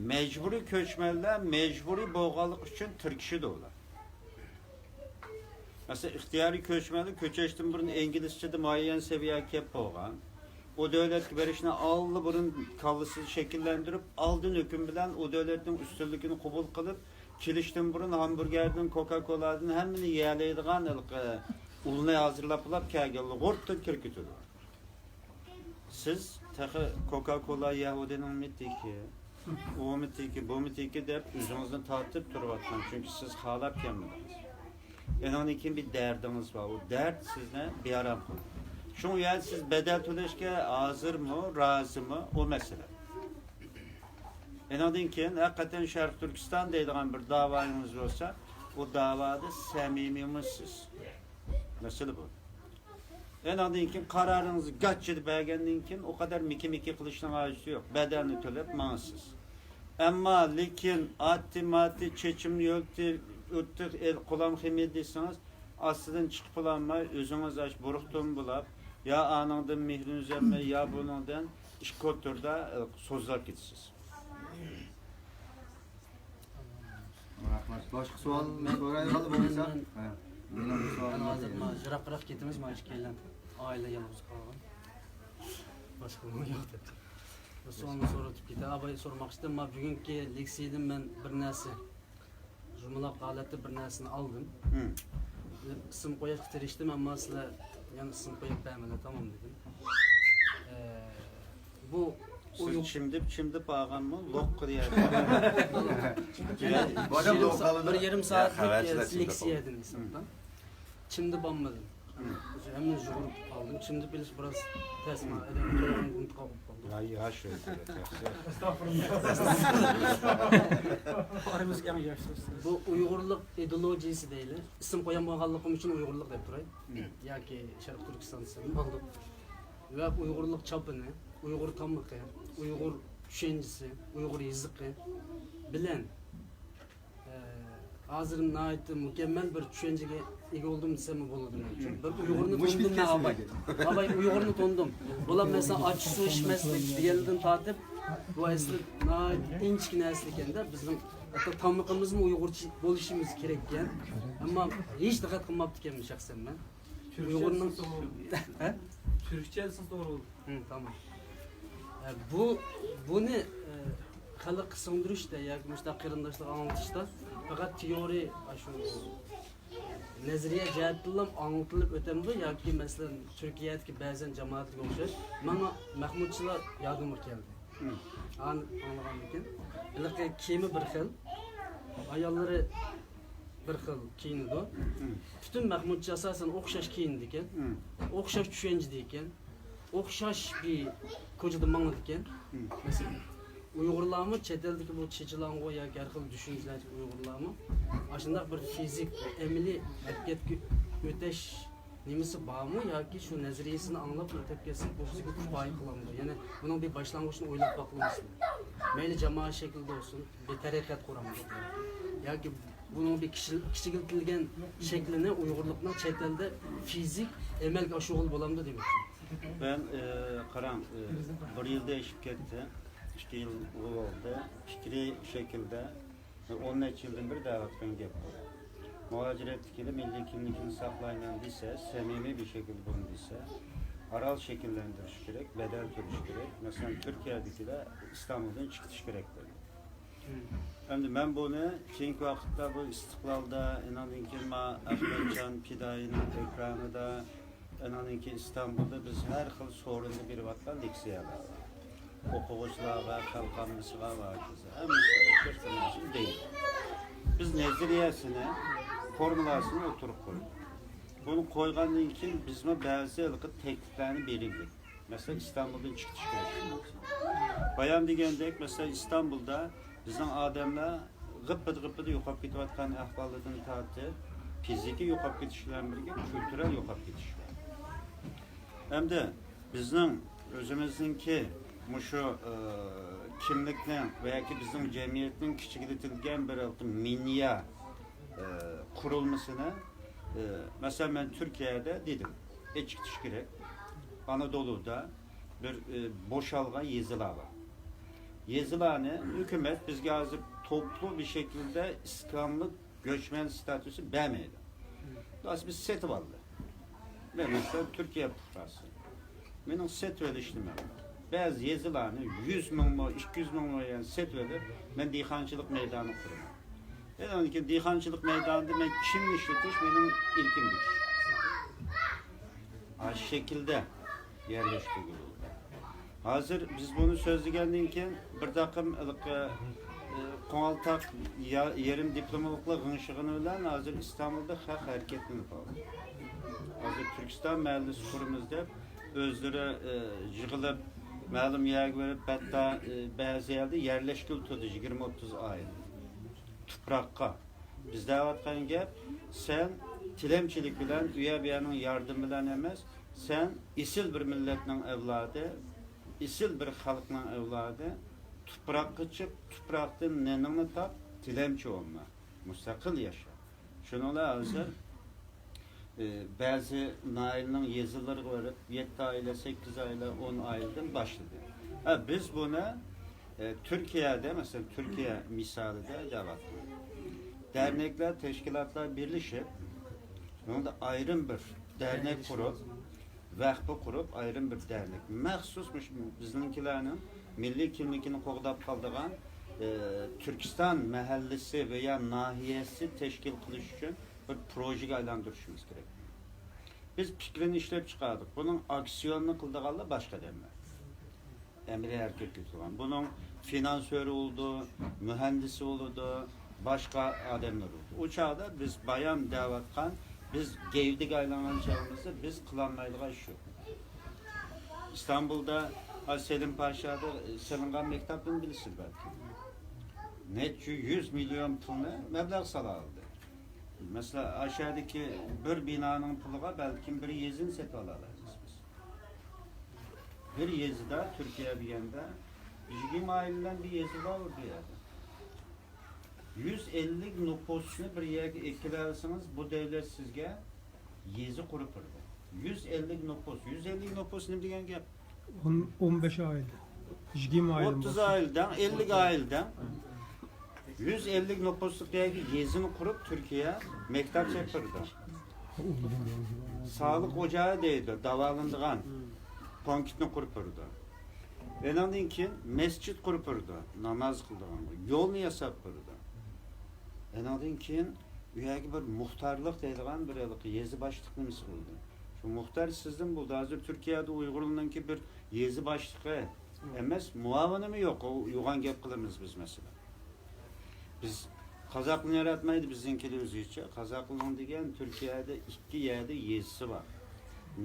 مەجبۇرىي كۆچمەنلەر مەجبۇرىي بولغانلىقى ئۈچۈن تىركىشىدۇ ئۇلار. مەسىلەن، ئىختىيارىي كۆچمەنلەر كۆچۈشتىن بۇرۇن ئىنگلىزچىدە مۇئەييەن سەۋىيەگە كېلىپ بولغان. ئۇ دۆلەتكە بېرىشنى ئاللىبۇرۇن كاللىسىدا شەكىللەندۈرۈپ، ئالدىن ھۆكۈم بىلەن ئۇ دۆلەتنىڭ ئۈستۈنلۈكىنى قوبۇل قىلىپ، كېلىشتىن بۇرۇن ھامبۇرگېردىن، كوكا كولادىن ھەممىنى يېيەلەيدىغان ھېلىقى ئۇلنى ھازىرلاپلا كەلگەنلەر غۇرتتىن كىرىپ كېتىدۇ. سىز تېخى كوكا كولا يەھۇدىينىڭمۇ تېكى، ئۇمۇ تېكى، بۇمۇ تېكى دەپ ئۆزىڭىزنى تارتىپ تۇرۇۋاتقان، چۈنكى سىز خالاپ كەلمىدىڭىز. ئېنىڭدىن كېيىن بىر دەردىڭىز بار، ئۇ دەرد سىزنى بىئارام قىلىدۇ. شۇڭا ئۇ يەردە سىز بەدەل تۆلەشكە ھازىرمۇ، رازىمۇ، ئۇ مەسىلە. ئېنىڭدىن كېيىن ھەقىقەتەن شەرقىي تۈركىستان دەيدىغان بىر داۋايىڭىز بولسا، ئۇ داۋادا سەمىمىيمۇ سىز؟ مەسىلە بۇ. ئېنىڭدىن كېيىن قارارىڭىزنى گاچچىدا بەرگەندىن كېيىن ئۇ قەدەر مىكى-مىكى قىلىشنىڭ ھاجىتى يوق. بەدەلنى تۆلەپ ماڭىسىز. ئەمما لېكىن ئاتتى-ماتتى، چېچىمنى يۆلتى، ئۆتتى، ئېل-، قولام خىمىيە دېسىڭىز، ئاستىدىن چىقىپ بولالماي، ئۆزىڭىز ئاش بۇرۇقتىن بۇلاپ، يا ئانىڭدىن مېھرىنى ئۈزەلمەي، يا بۇنىڭدىن ئىككى كوتۇردا، ئە، سوزۇلۇپ كېتىسىز. باشقا سوئال سورايدىغان بولمىسا. مەن ھازىر يىراقراق كېتىمىز، مانا ئىككىيلەن ئائىلە يالغۇز قالغان. باشقىلىرىمۇ يوق دەپ. بۇ سوئالنى سوراپ كېتەي. ئاباي سورىماقچىدىم، ما بۈگۈنكى لېكسىيەدىن مەن بىر نەرسە، جۇمىلاق ھالەتتە بىر نەرسىنى ئالدىم. ئىسىم قويۇشقا تىرىشتىم، ئەمما سىلەر يەنە ئىسىم قويۇپ بەرمىدىلەر، تامام دېدىم. ئە، بۇ سىز چىمدىپ چىمدىپ بارغانمۇ؟ لوققا دېگەن. بىر يېرىم سائەتلىك لېكسىيەدىن ھېسابتا. چىمدىپ بارمىدىم. ھەممىنى يۇغۇرۇپ قالدىم. چىمدىپ ئېلىش بىراز تەس، ماڭا ئادەم تولۇقۇنى ئۇنتۇپ قالدىم. ياش ئۆزى. بۇ ئۇيغۇرلۇق ئىدېئولوگىيىسى دەيلى. ئىسىم قويالمىغانلىقىم ئۈچۈن ئۇيغۇرلۇق دەپ تۇراي. ياكى شەرقىي تۈركىستان دېسەم بولدى. ۋە ئۇيغۇرلۇق چاپىنى، ئۇيغۇر تامىقى، ئۇيغۇر چۈشەنچىسى، ئۇيغۇر يېزىقى بىلەن، ئە، ھازىر ناھايىتى مۇكەممەل بىر چۈشەنچىگە ئىگە بولدۇم دېسەممۇ بولىدۇ مەن ئۈچۈن. بىر ئۇيغۇرنى تونۇدۇم مەن، ئاباي. ئاباي، ئۇيغۇرنى تونۇدۇم. بۇلار مەسىلەن ئاچچىق سۇ ئىچمەسلىك دېگەندىن تارتىپ، بۇ ئەسلى ناھايىتى ئىنچىكە نەرسە ئىكەن-دە. بىزنىڭ ھەتتا تامىقىمىزمۇ ئۇيغۇرچە بولۇشىمىز كېرەككەن. ئەمما ھېچ دىققەت قىلماپتىكەنمەن شەخسەن مەن. ئۇيغۇرنىڭ تۈركچە دېسىڭىز توغرا بولىدۇ. ھە، تامام. ئە، بۇ، بۇنى، ئە، خەلققە سىڭدۈرۈشتە ياكى مۇشۇنداق قېرىنداشلارغا ئاڭلىتىشتا پەقەت تېئورىيە، ئاشۇ نەزەرىيە جەھەتتىنلا ئاڭلىتىلىپ ئۆتەمدۇ ياكى، مەسىلەن، تۈركىيەدىكى بەزەن جامائەتلەرگە ئوخشاش ماڭا مەخمۇتچىلار ياردەمگە كەلدى؟ ئانى ئاڭلىغاندىن كېيىن، ھېلىقى كىيىمى بىر خىل، ئاياللىرى بىر خىل كىيىنىدۇ. پۈتۈن مەخمۇتچى ئاساسەن ئوخشاش كىيىنىدىكەن، ئوخشاش چۈشەنچىدىكەن، ئوخشاش بىر كوچىدا ماڭىدىكەن. مەسىلەن، ئۇيغۇرلارمۇ، چەت ئەلدىكى بۇ چېچىلاڭغۇ ياكى ھەر خىل چۈشەنچىلەردىكى ئۇيغۇرلارمۇ ئاشۇنداق بىر فىزىك، ئەمەلىي ھەرىكەتكە ئۆتەش نېمىسى بارمۇ ياكى شۇ نەزەرىيەسىنى ئاڭلاپ ئۆتۈپ كەتسەك، بۇ بىزگە كۇپايە قىلامدۇ؟ يەنى بۇنىڭ بىر باشلانغۇچىنى ئويلاپ باققىلىمىزمۇ؟ مەيلى جامائەت شەكلىدە بولسۇن، بىر تەرەققىيات قۇرامدۇ ياكى بۇنىڭ بىر كىچىل-، كىچىكلىتىلگەن شەكلىنى ئۇيغۇرلۇقنىڭ چەت ئەلدە فىزىك ئەمەلگە ئاشۇرغىلى بولامدۇ دېمەكچى. مەن، ئە، قاراڭ، ئە، بىر يىلدا ئېشىپ كەتتى، ئىككى يىل بولدى، پىكرىي شەكىلدە ئون نەچچە يىلدىن بېرى دەۋاتقان گەپ بۇ. مۇھاجىرەتتىكىلەر مىللىي كىملىكىنى ساقلايمەن دېسە، سەمىمىي بىر شەكىلدە بۇنى دېسە، ئارال شەكىللەندۈرۈش كېرەك، بەدەل تۆلەش كېرەك. مەسىلەن، تۈركىيەدىكىلەر ئىستانبۇلدىن چىقىرىش كېرەك دېدى. ئەمدى مەن بۇنى كېيىنكى ۋاقىتتا بۇ ئىستىقلالدا، ئاناندىن كېيىن ما ئەخمەتجان پىدائىينىڭ ئېكرانىدا، ئاناندىن كېيىن ئىستانبۇلدا بىز ھەر خىل سورۇندا بېرىۋاتقان لېكسىيەلەر بار. ئوقۇغۇچىلارغا، خەلق ئاممىسىغا ۋە ھاكازا ھەممىسىگە ئوخشاش بىر نەرسىنى دەيدۇ. بىز نەزەرىيەسىنى، فورمۇلاسىنى ئوتتۇرىغا قويدۇق. بۇنى قويغاندىن كېيىن بىزمۇ بەزى ھېلىقى تەكلىپلەرنى بېرىلدى. مەسىلەن، ئىستانبۇلدىن چىقىپ كېتىش كېرەك. بايام دېگەندەك، مەسىلەن، ئىستانبۇلدا بىزنىڭ ئادەملەر غىپپىدە غىپپىدە يوقاپ كېتىۋاتقان ئەھۋالدىن تارتىپ، فىزىكىي يوقاپ كېتىش بىلەن بىرگە كۈلتۈرەل يوقاپ كېتىش بار. ئەمدى بىزنىڭ ئۆزىمىزنىڭكى مۇشۇ، ئى، كىملىكنىڭ ۋە ياكى بىزنىڭ جەمئىيەتنىڭ كىچىكلىتىلگەن بىر مىنىيە، ئى، قۇرۇلمىسىنى، ئى، مەسىلەن، مەن تۈركىيەدە دېدىم، ئېچىۋېتىش كېرەك. ئانادولۇدا بىر، ئى، بوشالغان يېزىلار بار. يېزىلارنى ھۆكۈمەت بىزگە ھازىر توپلۇ بىر شەكىلدە ئىسكانلىق گۆچمەن ستاتۇسى بەرمەيدۇ. ھازىر بىز سېتىۋالدى. مەن مەسىلەن تۈركىيە پۇقراسى. مېنىڭ سېتىۋېلىش نېمەم بار. بەزى يېزىلارنى يۈز مىڭمۇ، ئىككى يۈز مىڭمۇ يەنى سېتىۋېلىپ، مەن دېھقانچىلىق مەيدانى قۇرىمەن. ئەنە ئاندىن كېيىن دېھقانچىلىق مەيدانىدا مەن كىمنى ئىشلىتىش مېنىڭ ئىلكىم ئىش. ئاشۇ شەكىلدە يەرلەشتۈرگىلى بولىدۇ. ھازىر بىز بۇنى سۆزلىگەندىن كېيىن بىر تاقىم ھېلىقى، ئى، قوڭالتاق يا-، يېرىم دىپلوملۇقلار غىڭشىغىنى بىلەن ھازىر ئىستانبۇلدا خەق ھەرىكەتلىنىپ قالدى. ھازىر تۈركىستان مەھەللىسى قۇرىمىز دەپ ئۆزلىرى، ئى، يىغىلىپ، مەلۇم يەرگە بېرىپ، ھەتتا، ئى، بەزى يەردە يەرلەشكىلى تۇردى يىگىرمە ئوتتۇز ئائىلە. تۇپراققا. بىز دەۋاتقان گەپ، سەن تىلەمچىلىك بىلەن، ئۇ يەر بۇ يەرنىڭ ياردىمى بىلەن ئەمەس، سەن ئېسىل بىر مىللەتنىڭ ئەۋلادى، ئېسىل بىر خەلقنىڭ ئەۋلادى، تۇپراققا چىق، تۇپراقتىن نېنىڭنى تاپ، تىلەمچى بولما، مۇستەقىل ياشا. شۇنىڭ بىلەن ھازىر، ئى، بەزى ناھىيەنىڭ يېزىلىرىغا بېرىپ، يەتتە ئائىلە، سەككىز ئائىلە، ئون ئائىلىدىن باشلىدى. ھە، بىز بۇنى، ئى، تۈركىيەدە، مەسىلەن، تۈركىيە مىسالىدا دەۋاتىمەن. دەرنەكلەر، تەشكىلاتلار بىرلىشىپ، بۇنىڭدا ئايرىم بىر دەرنەك قۇرۇپ، ۋەخپە قۇرۇپ، ئايرىم بىر دەرنەك، مەخسۇس مۇشۇ بىزنىڭكىلەرنىڭ مىللىي كىملىكىنى قوغداپ قالىدىغان، ئى، تۈركىستان مەھەللىسى ۋە يا ناھىيەسى تەشكىل قىلىش ئۈچۈن بىر پروژىگە ئايلاندۇرۇشىمىز كېرەك. بىز پىكرىنى ئىشلەپ چىقاردۇق. بۇنىڭ ئاكسىيونىنى قىلىدىغانلار باشقا ئادەملەر. ئەمەلىي ھەرىكەتكە ئۆتىدىغان. بۇنىڭ فىنانسيورى بولىدۇ، مۇھەندىسى بولىدۇ، باشقا ئادەملەر بولىدۇ. ئۇ چاغدا بىز بايام دەۋاتقان، بىز گەۋدىگە ئايلانغان چاغىمىزدا بىز قىلالمايدىغان ئىش يوق. ئىستانبۇلدا، ھە، سېلىم پاشادا سېلىنغان مەكتەپنى بىلىسىز بەلكىم. نەچچە يۈز مىليون پۇلنى مەبلەغ سالالىدى. مەسىلەن، ئاشۇ يەردىكى بىر بىنانىڭ پۇلىغا بەلكىم بىر يېزىنى سېتىۋالالايسىز بىز. بىر يېزىدا، تۈركىيە دېگەندە، يىگىرمە ئائىلە بىلەن بىر يېزا بار بۇ يەردە. يۈز ئەللىك نوپۇسنى بىر يەرگە ئەكىلەلىسىڭىز، بۇ دەۋلەت سىزگە يېزا قۇرۇپ بېرىدۇ. يۈز ئەللىك نوپۇس. يۈز ئەللىك نوپۇس نېمە دېگەن گەپ؟ ئون، ئون بەش ئائىلە. يىگىرمە ئائىلە. ئوتتۇز ئائىلە دەڭ، ئەللىك ئائىلە دەڭ. يۈز ئەللىك نوپۇسلۇق يەرگە يېزىنى قۇرۇپ، تۈركىيە مەكتەپ سېلىپ بېرىدۇ. ساغلىق ئوچاغى دەيدۇ، داۋالىنىدىغان پونكىتنى قۇرۇپ بېرىدۇ. ئېنىڭدىن كېيىن مەسچىت قۇرۇپ بېرىدۇ، ناماز قىلىدىغان يولنى ياساپ بېرىدۇ. ئېنىڭدىن كېيىن ئۇ يەرگە بىر مۇختارلىق دەيدىغان بىر ھېلىقى يېزا باشلىق نېمىسى قىلىدۇ. شۇ مۇختار سىزدىن بولدى. ھازىر تۈركىيەدە ئۇيغۇرلارنىڭكى بىر يېزا باشلىقى ئەمەس، مۇئاۋىنىمۇ يوق. ئۇ يوغان گەپ قىلىمىز بىز، مەسىلەن. بىز قازاقلىنى ياراتمايدۇ بىزنىڭكىلەر ئۆزىچە. قازاقلىنىڭ دېگەن تۈركىيەدە ئىككى يەردە يېزىسى بار.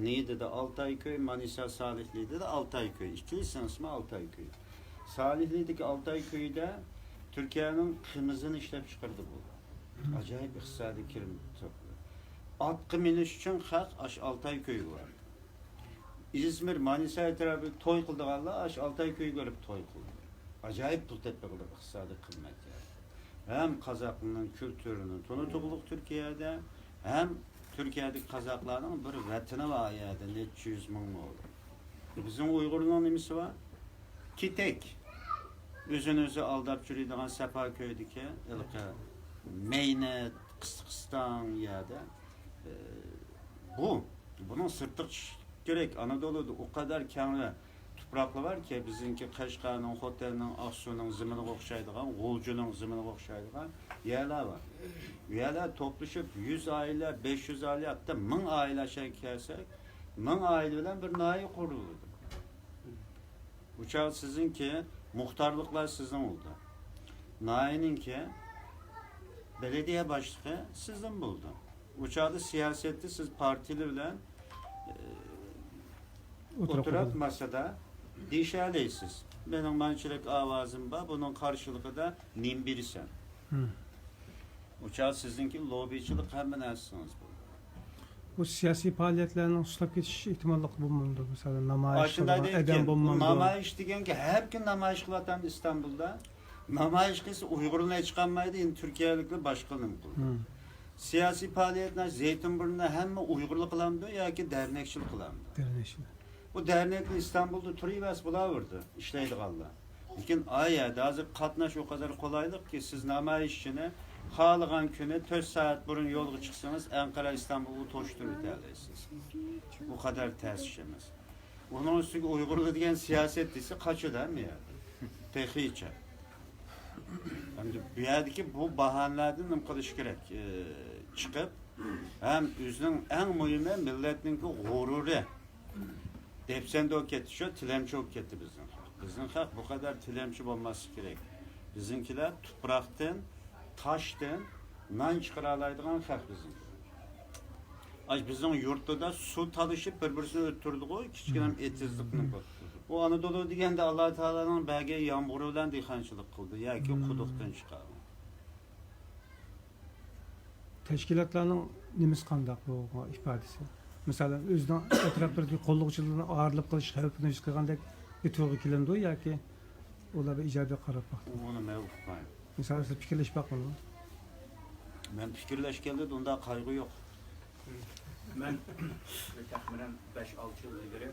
نىيدىدا ئالتاي كۆي، مانىسا سالىھلىدىدا ئالتاي كۆي. ئىككىلىسىنىڭ ئىسمى ئالتاي كۆي. سالىھلىدىكى ئالتاي كۆيىدە تۈركىيەنىڭ قىمىزىنى ئىشلەپ چىقىرىدۇ بۇ. ئاجايىپ ئىقتىسادىي كىرىم توپلىدى. ئاتقا مىنىش ئۈچۈن خەق ئاشۇ ئالتاي كۆيگە بارىدۇ. ئىزمىر، مانىسا ئەتراپىدا توي قىلىدىغانلار ئاشۇ ئالتاي كۆيگە بېرىپ توي قىلىدۇ. ئاجايىپ پۇل تېپىدىغان ئىقتىسادىي قىممەت يەر. ھەم قازاقلارنىڭ كۈلتۈرىنى تونۇتۇقلۇق تۈركىيەدە، ھەم تۈركىيەدىكى قازاقلارنىڭ بىر ۋەتىنى بار يەردە، نەچچە يۈز مىڭ مو. بىزنىڭ ئۇيغۇرنىڭ نېمىسى بار؟ كېتەك. ئۆزىنى ئۆزى ئالداپ يۈرىدىغان سەپا كۆيدىكى ھېلىقى مەينەت، قىستاڭ يەردە. ئى، بۇ، بۇنىڭ سىرتىغا چىقىش كېرەك. ئانادولۇدا ئۇ قەدەر كەڭرى تۇپراقلار باركى، بىزنىڭكى قەشقەرنىڭ، خوتەننىڭ، ئاقسۇنىڭ زېمىنىغا ئوخشايدىغان، غۇلجىنىڭ زېمىنىغا ئوخشايدىغان يەرلەر بار. بۇ يەرلەر توپلىشىپ يۈز ئائىلە، بەش يۈز ئائىلە، ھەتتا مىڭ ئائىلە ئاشۇ يەرگە كەلسەك، مىڭ ئائىلە بىلەن بىر ناھىيە قۇرۇلىدۇ. ئۇ چاغ سىزنىڭكى مۇختارلىقلار سىزنىڭ بولىدۇ. ناھىيەنىڭكى بەلەدىيە باشلىقى سىزدىن بولىدۇ. ئۇ چاغدا سىياسەتتە سىز پارتىيىلەر بىلەن، ئى، ئولتۇرۇپ ئولتۇرۇپ قالىدۇ. ماسىدا دېيىشەلەيسىز. مېنىڭ مانچىلىك ئاۋازىم بار، بۇنىڭ قارشىلىقىدا نېمە بېرىسەن؟ ھىم. ئۇ چاغ سىزنىڭكى لوببىچىلىق ھەممە نەرسىڭىز بولىدۇ. بۇ سىياسىي پائالىيەتلەرنىڭ سۇسلاپ كېتىش ئېھتىماللىقى بولمامدۇ؟ مىسالەن، نامايىش ئاشۇنداق قىلىدىغان دېيىلگەن، ئادەم بولمامدۇ؟ نامايىش دېگەنكى ھەر كۈن نامايىش قىلىۋاتامدۇ ئىستانبۇلدا؟ نامايىش قىلسا ئۇيغۇرلار ھېچقالمايدۇ، ئەمدى تۈركىيەلىكلەر باشقا نېمە قىلىدۇ؟ ھىم. سىياسىي پائالىيەتنى زەيتۇنبۇرنۇدا ھەممە ئۇيغۇرلار قىلامدۇ ياكى دەرنەكچىلەر قىلامدۇ؟ دەرنەكچىلەر. بۇ دەرنەكنى ئىستانبۇلدا تۇرۇۋەرسە بولاۋېرىدۇ، ئىشلەيدىغانلار. لېكىن ئاي يەردە ھازىر قاتناش ئۇ قەدەر قولايلىقكى، سىز نامايىشچىنى خالىغان كۈنى تۆت سائەت بۇرۇن يولغا چىقسىڭىز، ئەنقەرە ئىستانبۇلغا توشتۇرۇۋېتەلەيسىز. بۇ قەدەر تەس ئىش ئەمەس. ئۇنىڭ ئۈستىگە ئۇيغۇرلار دېگەن سىياسەت دېسە قاچىدۇ ھەممە يەردە. تېخىچە. ئەمدى بۇ يەردىكى بۇ باھانىلەردىن نېمە قىلىش كېرەك؟ ئى، چىقىپ، ھەم ئۆزىنىڭ ئەڭ مۇھىمى مىللەتنىڭكى غۇرۇرى. دەپسەندە بولۇپ كەتتى، شۇ تىلەمچى بولۇپ كەتتى بىزنىڭ خەق. بىزنىڭ خەق بۇ قەدەر تىلەمچى بولماسلىقى كېرەك. بىزنىڭكىلەر تۇپراقتىن، تاشتىن نان چىقىرالايدىغان خەق بىزنىڭكى. ئاي، بىزنىڭ يۇرتلىرىدا سۇ تالىشىپ بىر-بىرسىنى ئۆلتۈرىدىغۇ، كىچىككىنە ئېتىزلىقنى. بۇ ئانادولۇ دېگەندە ئاللا تائالانىڭ بەرگەن يامغۇرى بىلەن دېھقانچىلىق قىلدى ياكى قۇدۇقتىن چىقارغان. تەشكىلاتلارنىڭ نېمىسى قانداق بۇ ئىپادىسى؟ مىسالەن، ئۆزىنىڭ ئەتراپلىرىدىكى قوللىغۇچىلىرىنى ئايرىلىپ قېلىش خەۋپىنى ھېس قىلغاندەك بىر تۇيغۇ كېلەمدۇ ياكى ئۇلار بىر ئىجابىي قاراپ باقتى؟ ئۇنى مەن ئۇقمايمەن. مىسالەن، سىز پىكىرلىشىپ باقمىدىڭىز؟ مەن پىكىرلەشكەندە ئۇنداق قايغۇ يوق. مەن تەخمىنەن بەش-ئالتە يىل ئىلگىرى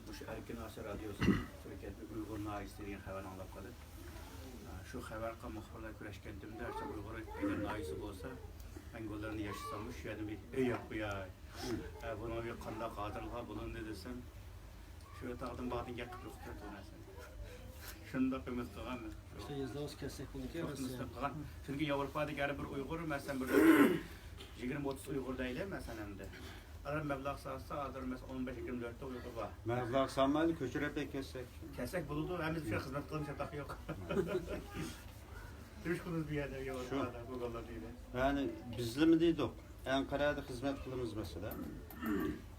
مۇشۇ ئەركىن ئاسىيا رادىيوسى تۈركىيەدە ئۇيغۇر ناھىيەسى دېگەن خەۋەرنى ئاڭلاپ قېلىپ، شۇ خەۋەر قىلغان مۇخبىرلار كۆرۈشكەندىمدە، شۇ ئۇيغۇر ئۆيلەر ناھىيەسى بولسا، مەن گۈللەرنى ياشىساممۇ، شۇ يەردە بىر ئۆي ياپ قوياي. ئە، بۇنىڭ بىر قانداق ھازىرلىقلار بولۇندى دېسەم، شۇ تاغدىن باغدىن گەپ قىلىپ يوقىتىۋەتتى بۇ نەرسىنى. شۇنداق ئۈمىد قىلغان مەن. شۇ يېزىلىۋالسا كەلسەك بولىدىكەن، شۇ رەسمىي. ئۈمىد قىلغان. چۈنكى ياۋروپادىكى ھەر بىر ئۇيغۇر، مەسىلەن، بىر يىگىرمە ئوتتۇز ئۇيغۇر دەيلى، مەسىلەن، ئەمدى. ئاران مەبلەغ سالسا، ھازىر مەسىلەن، ئون بەش يىگىرمە تۆتتە ئۇيغۇر بار. مەبلەغ سالمايلى، كۆچۈرۈپ كەتسەك. كەتسەك بولىدۇ، ھەممىمىز شۇ خىزمەت قىلىمىز، چاتاق يوق. تۇرۇشقىنىمىز بۇ يەردە، شۇ. ياۋروپادا، بولغانلار دەيلى. يەنى بىزلىمۇ دېدۇق، ئەنقەرەدە خىزمەت قىلىمىز مەسىلەن.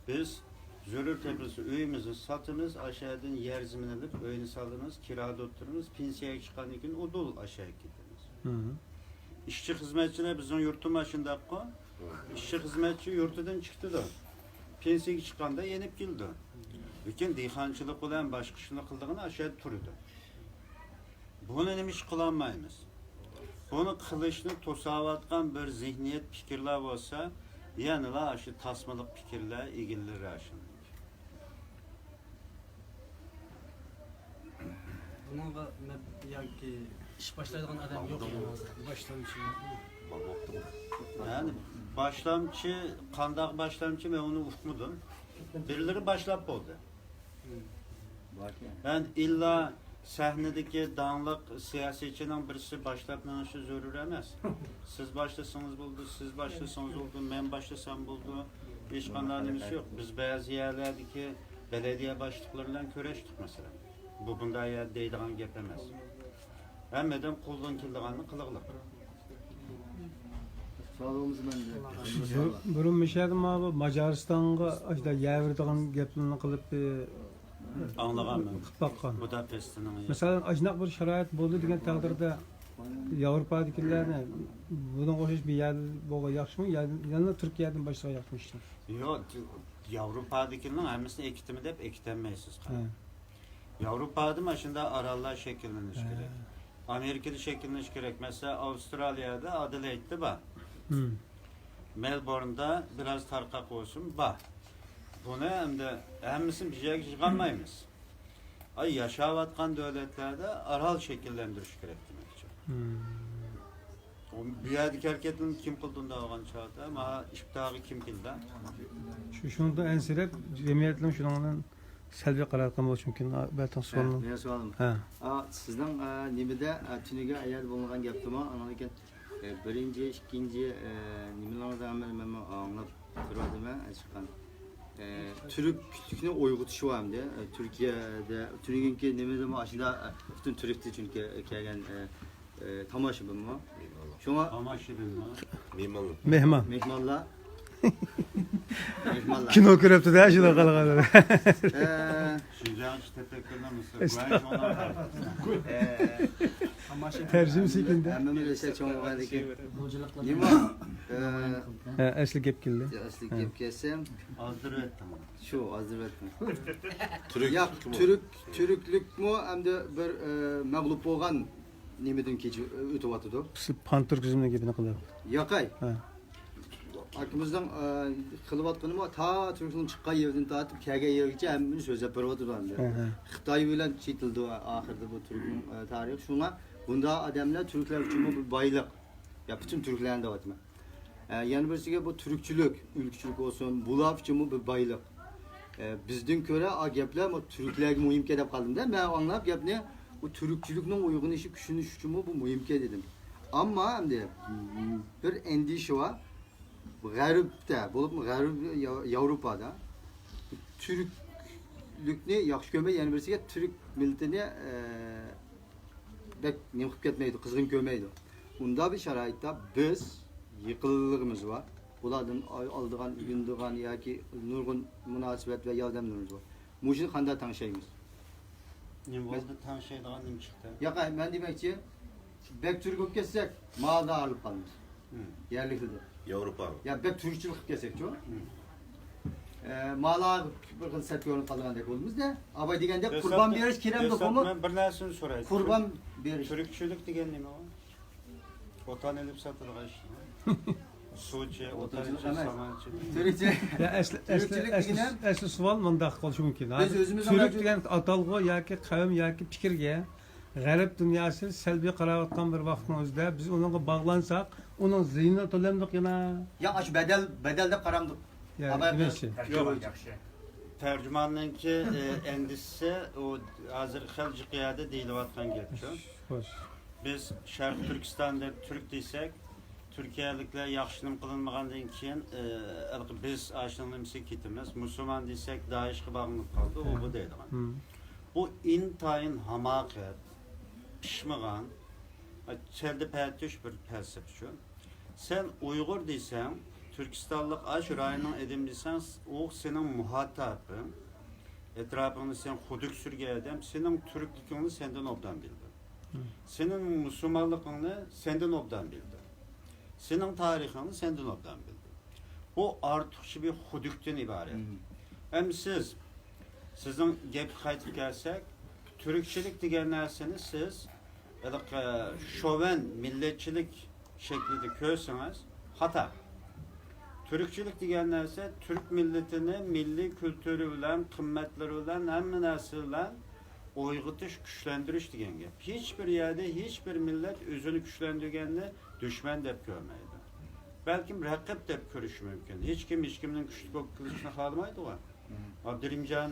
بىز زۆرۈر تېپىلسا ئۆيىمىزنى ساتىمىز، ئاشۇ يەردىن يەر زېمىن ئېلىپ ئۆينى سالىمىز، كىرادا ئولتۇرىمىز، پېنسىيەگە چىققاندىن كېيىن ئۇدۇل ئاشۇ يەرگە كېتىمىز. مم. ئىشچى خىزمەتچىلەر بىزنىڭ يۇرتىمۇ ئاشۇنداققۇ. ئىشچى خىزمەتچى يۇرتىدىن چىقىدۇ. پېنسىيەگە چىققاندا يېنىپ كېلىدۇ. لېكىن دېھقانچىلىق بىلەن باشقا ئىشنى قىلىدىغىنى ئاشۇ يەردە تۇرىدۇ. بۇنى نېمە ئىش قىلالمايمىز؟ بۇنى قىلىشنى توساۋاتقان بىر زېھنىيەت، پىكىرلەر بولسا، يەنىلا ئاشۇ تاسمىلىق پىكىرلەر ئىگىلىرى ئاشۇ. بۇنىڭغا مەب-، ياكى ئىش باشلايدىغان ئادەم يوق يەنى ھازىر. باشلامچى. يەنى باشلامچى، قانداق باشلامچى، مەن ئۇنى ئۇقمىدىم. بىرلىرى باشلاپ بولدى. مم. يەنى ئىللا سەھنىدىكى داڭلىق سىياسىيچىنىڭ بىرسى باشلاپ مېڭىشى زۆرۈر ئەمەس. سىز باشلىسىڭىز بولىدۇ، سىز باشلىسىڭىز بولىدۇ، مەن باشلىسام بولىدۇ. ھېچقانداق نېمىسى يوق. بىز بەزى يەرلەردىكى بەلەدىيە باشلىقلىرى بىلەن كۆرۈشتۇق، مەسىلەن. بۇ بۇنداق يەر دەيدىغان گەپ ئەمەس. ھەممىدىن قولدىن كېلىدىغاننى قىلغىلى. سوئال بولمىسا مەندە. بۇ-، بۇرۇن مۇشۇ يەردە مانا بۇ ماجارىستانغا ئاشۇنداق يەۋېرىدىغان گەپلەرنى قىلىپ، ئاڭلىغانمەن. قىلىپ باققان. بۇداپېستنىڭ. مەسىلەن، ئاشۇنداق بىر شارائىت بولدى دېگەن تەقدىردە، ياۋروپادىكىلەرنى بۇنىڭغا ئوخشاش بىر يەر بولغان ياخشىمۇ؟ يا-، يەنىلا تۈركىيەدىن باشلىغان ياخشىمۇ ئىشلار؟ ياق، ياۋروپادىكىنىڭ ھەممىسىنى ئەكېتىمەن دەپ ئەكېتەلمەيسىز. ھە. ياۋروپادا مانا شۇنداق ئاراللار شەكىللىنىشى ھە. كېرەك. ئامېرىكىدا شەكىللىنىشى كېرەك. مەسىلەن، ئاۋسترالىيەدە ئادېلېيدتا بار. ھىم. مېلبورندا بىراز تارقاق بولسىمۇ بار. بۇنى ئەمدى ھەممىسىنى بىر يەرگە يىغالمايمىز. ئاي، ياشاۋاتقان دۆلەتلەردە ئارال شەكىللەندۈرۈش كېرەك دېمەكچى. ھىم. ئۇ بۇ يەردىكى ھەرىكەتنى كىم قىلدى ئۇنداق بولغان چاغدا؟ مانا ئىپتاغا كىم كېلدى؟ شۇ، شۇنىڭدىن ئەنسىرەپ، جەمئىيەتنىڭ شۇنىڭدىن سەلبىي قارايدىغان بولۇشى مۇمكىن. بەلكىم ھە، سوئالنىڭ. مېنىڭ سوئالىم. ھە. ئا، سىزنىڭ، ئا، نېمىدە، ئا، تۈنۈگۈن ئەيەردە بولۇنغان گەپتىمۇ، ئاندىن كېيىن، ئە، بىرىنچى، ئىككىنچى، ئە، نېمىلىرىڭىزنى ھەممىنى مەن ئاڭلاپ تۇرۇۋاتىمەن، ئە، چىققان. ئە، تۈركلۈكنى ئويغىتىشى بار ئەمدى. ئە، تۈركىيەدە، تۈنۈگۈنكى نېمىدىمۇ ئاشۇنداق، ئە، پۈتۈن تۈركتە چۈنكى، ئە، كەلگەن، ئە، ئە، تاماشىبىنمۇ. شۇڭا تاماشىبىنمۇ؟ مېھمان. مېھمان. مېھمانلار. مېھمانلار. كىنو كۆرۈپتۇ-دە، شۇنداق قالغان. ئە، شىنجاڭچە تەپەككۇرنىڭ مىسرى. ئەستە-، گۇەنچۇڭلار. ئە، تەرجىمىسى كىمدە؟ ھەممىمىز ئەسلى چوڭ بولغاندىكىن. نېمە؟ ئە، ھە، ئەسلى گەپ كەلدى. ئەسلى ھە. گەپ كەلسە. ئازدۇرۇۋەتتىڭ. شۇ، ئازدۇرۇۋەتتىم. تۈرك، ياق، تۈركمۇ؟ تۈرك، تۈركلۈكمۇ ئەمدى بىر، ئە، مەغلۇپ بولغان نېمىدىن كېچىپ ئۆتۈۋاتىدۇ. سىز پانتۈركىزمنىڭ گېپىنى قىلىۋاتىسىز. ياقەي. ھە. ئاكىمىزنىڭ، ئە، قىلىۋاتقىنىمۇ تا تۈركنىڭ چىققان يېرىدىن تارتىپ كەلگەن يېرىگىچە ھەممىنى سۆزلەپ بېرىۋاتىدۇ ئەمدى. ھە، ھە. خىتاي بىلەن چېتىلدى ئاخىرىدا بۇ تۈركنىڭ، ئە، تارىخى. شۇڭا بۇنداق ئادەملەر تۈركلەر ئۈچۈنمۇ بىر بايلىق. يا پۈتۈن تۈركلەرنى دەۋاتىمەن. ئە، يەنە بىرسىگە بۇ تۈركچىلىك، ئۆلكىچىلىك بولسۇن، بۇلار ئۈچۈنمۇ بىر بايلىق. ئە، بىزدىن كۆرە ئا گەپلەر بۇ تۈركلەرگە مۇھىمكەن دەپ قالدىم-دە. مەن ئاڭلاپ گەپنى، بۇ تۈركچىلىكنىڭ ئويغىنىشى، كۈچلىنىشى ئۈچۈنمۇ بۇ مۇھىمكەن دېدىم. ئەمما ئەمدى بىر ئەندىشە بار. غەربتە، بولۇپمۇ غەرب ياۋ-، ياۋروپادا تۈركلۈكنى ياخشى كۆرمەيدۇ، يەنە بىرسىگە تۈرك مىللىتىنى، ئە، بەك نېمە قىلىپ كەتمەيدۇ، قىزغىن كۆرمەيدۇ. ئۇنداق بىر شارائىتتا بىز يېقىنلىقىمىز بار. بۇلاردىن ئال-، ئالىدىغان، ئۆگىنىدىغان ياكى نۇرغۇن مۇناسىۋەت ۋە ياردەملىرىمىز بار. مۇشۇنى قانداق تەڭشەيمىز؟ نېمە بولدى، تەڭشەيدىغان نېمە چىقتى؟ ياق، مەن دېمەكچى، بەك تۈرك بولۇپ كەتسەك، مادا ئايرىلىپ قالىمىز. مم. يەرلىكلىدە. ياۋروپا. يا بەك تۈركچىلىك قىلىپ كەتسەكچۇ؟ مم. ئە، مالا بىر خىل سەپكە ئورۇنلىپ قالىدىغاندەك بولىمىز-دە. ئاۋاي دېگەندەك قۇربان بېرىش كېرەمدۇ، بىر سەپتە، بۇمۇ؟ مەن بىر نەرسىنى سوراي. قۇربان بېرىش. تۈركچىلىك دېگەن نېمە ئۇ؟ ۋاتان ئېلىپ ساتىدىغان ئىش. سۇچى، ۋاتانچى، ئەمەس. سامانچى. تۈركچە. يا، ئەسلى، ئەسلى، تۈركچىلىك ئەسلى، دېگىنى ئەسلى سوئال مۇنداق بولۇشى مۇمكىن. بىز ئۆزىمىزنىڭ تۈرك دېگەن ئاتالغۇ ياكى قەۋم ياكى پىكىرگە غەرب دۇنياسى سەلبىي قاراۋاتقان بىر ۋاقىتنىڭ ئۆزىدە بىز ئۇنىڭغا باغلانساق، ئۇنىڭ زىيىنىنى تۆلەمدۇق يەنە. يا ئاشۇ بەدەل، بەدەل دەپ قارامدۇق. يا، ئاباي نېمە ئىشى؟ تەرجىمان ياخشى. ياخشى. تەرجىماننىڭكى، ئە، ئەندىشىسى ئۇ ھازىر خېلى جىق يەردە دېيىلىۋاتقان گەپ شۇ. خوش. بىز شەرقىي تۈركىستان دەپ تۈرك دېسەك، تۈركىيەلىكلەر ياخشى نېمە قىلىنمىغاندىن كېيىن، ئە، ھېلىقى بىز ئاشۇنىڭ نېمىسىگە كېتىمىز. مۇسۇلمان دېسەك، دائىشقا باغلىنىپ قالدى، ئۇ بۇ دەيدىغان. مم. بۇ ئىنتايىن ھاماقەت، پىشمىغان، چەلدە پەتۈش بىر پەلسەپە شۇ. سەن ئۇيغۇر دېسەڭ، تۈركىستانلىق ئاشۇ رايوننىڭ ئادىمى دېسەڭ، ئۇ سېنىڭ مۇھاتاپىڭ، ئەتراپىڭدا سەن خۇدۈك سۈرگەن ئادەم، سېنىڭ تۈركلۈكۈڭنى سەندىن ئوبدان بىلىدۇ. سېنىڭ مۇسۇلمانلىقىڭنى سەندىن ئوبدان بىلىدۇ. سېنىڭ تارىخىڭنى سەندىن ئوبدان بىلىدۇ. بۇ ئارتۇقچە بىر خۇدۈكتىن ئىبارەت. مم. ئەمدى سىز، سىزنىڭ گەپكە قايتىپ كەلسەك، تۈركچىلىك دېگەن نەرسىنى سىز ھېلىقى شوۋېن مىللەتچىلىك شەكلىدە كۆرسىڭىز، خاتا. تۈركچىلىك دېگەن نەرسە تۈرك مىللىتىنى مىللىي كۈلتۈرى بىلەن، قىممەتلىرى بىلەن، ھەممە نەرسە بىلەن ئويغىتىش، كۈچلەندۈرۈش دېگەن گەپ. ھېچبىر يەردە ھېچبىر مىللەت ئۆزىنى كۈچلەندۈرگەننى دۈشمەن دەپ كۆرمەيدۇ. بەلكىم رەقىب دەپ كۆرۈشى مۇمكىن. ھېچكىم ھېچكىمنىڭ كۈچلۈك بولۇپ قېلىشىنى خالىمايدىغۇ. مم. ئابدۇرىمجان،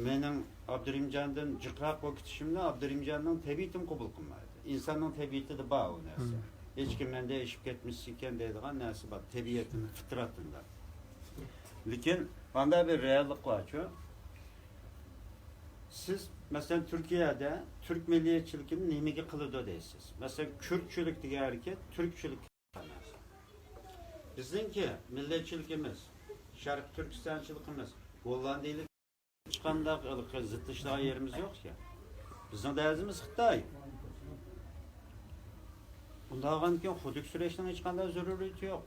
مېنىڭ ئابدۇرىمجاندىن جىقراق بولۇپ كېتىشىمنى ئابدۇرىمجاننىڭ تەبىئىتىمۇ قوبۇل قىلمايدۇ. ئىنساننىڭ تەبىئىتىدە بار ئۇ نەرسە. مم. ھېچكىم مەندىن ئېشىپ كەتمىسىكەن دەيدىغان نەرسە بار، تەبىئىتىنىڭ، فىترىتىندا. لېكىن ماندا بىر رېئاللىق بارچۇ. سىز، مەسىلەن، تۈركىيەدە تۈرك مىللىيەتچىلىكىنى نېمىگە قىلىدۇ دەيسىز؟ مەسىلەن، كۈردچىلىك دېگەن ھەرىكەت تۈركچىلىك ئەمەس. بىزنىڭكى مىللەتچىلىكىمىز، شەرقىي تۈركىستانچىلىقىمىز، گوللاندىيىلىك ھېچقانداق ھېلىقى زىتلىشىدىغان يېرىمىز يوق ئىكەن. بىزنىڭ دەرىزىمىز خىتاي. ئۇنداق بولغاندىكىن خۇدۈك سۈرۈشنىڭ ھېچقانداق زۆرۈرىيىتى يوق.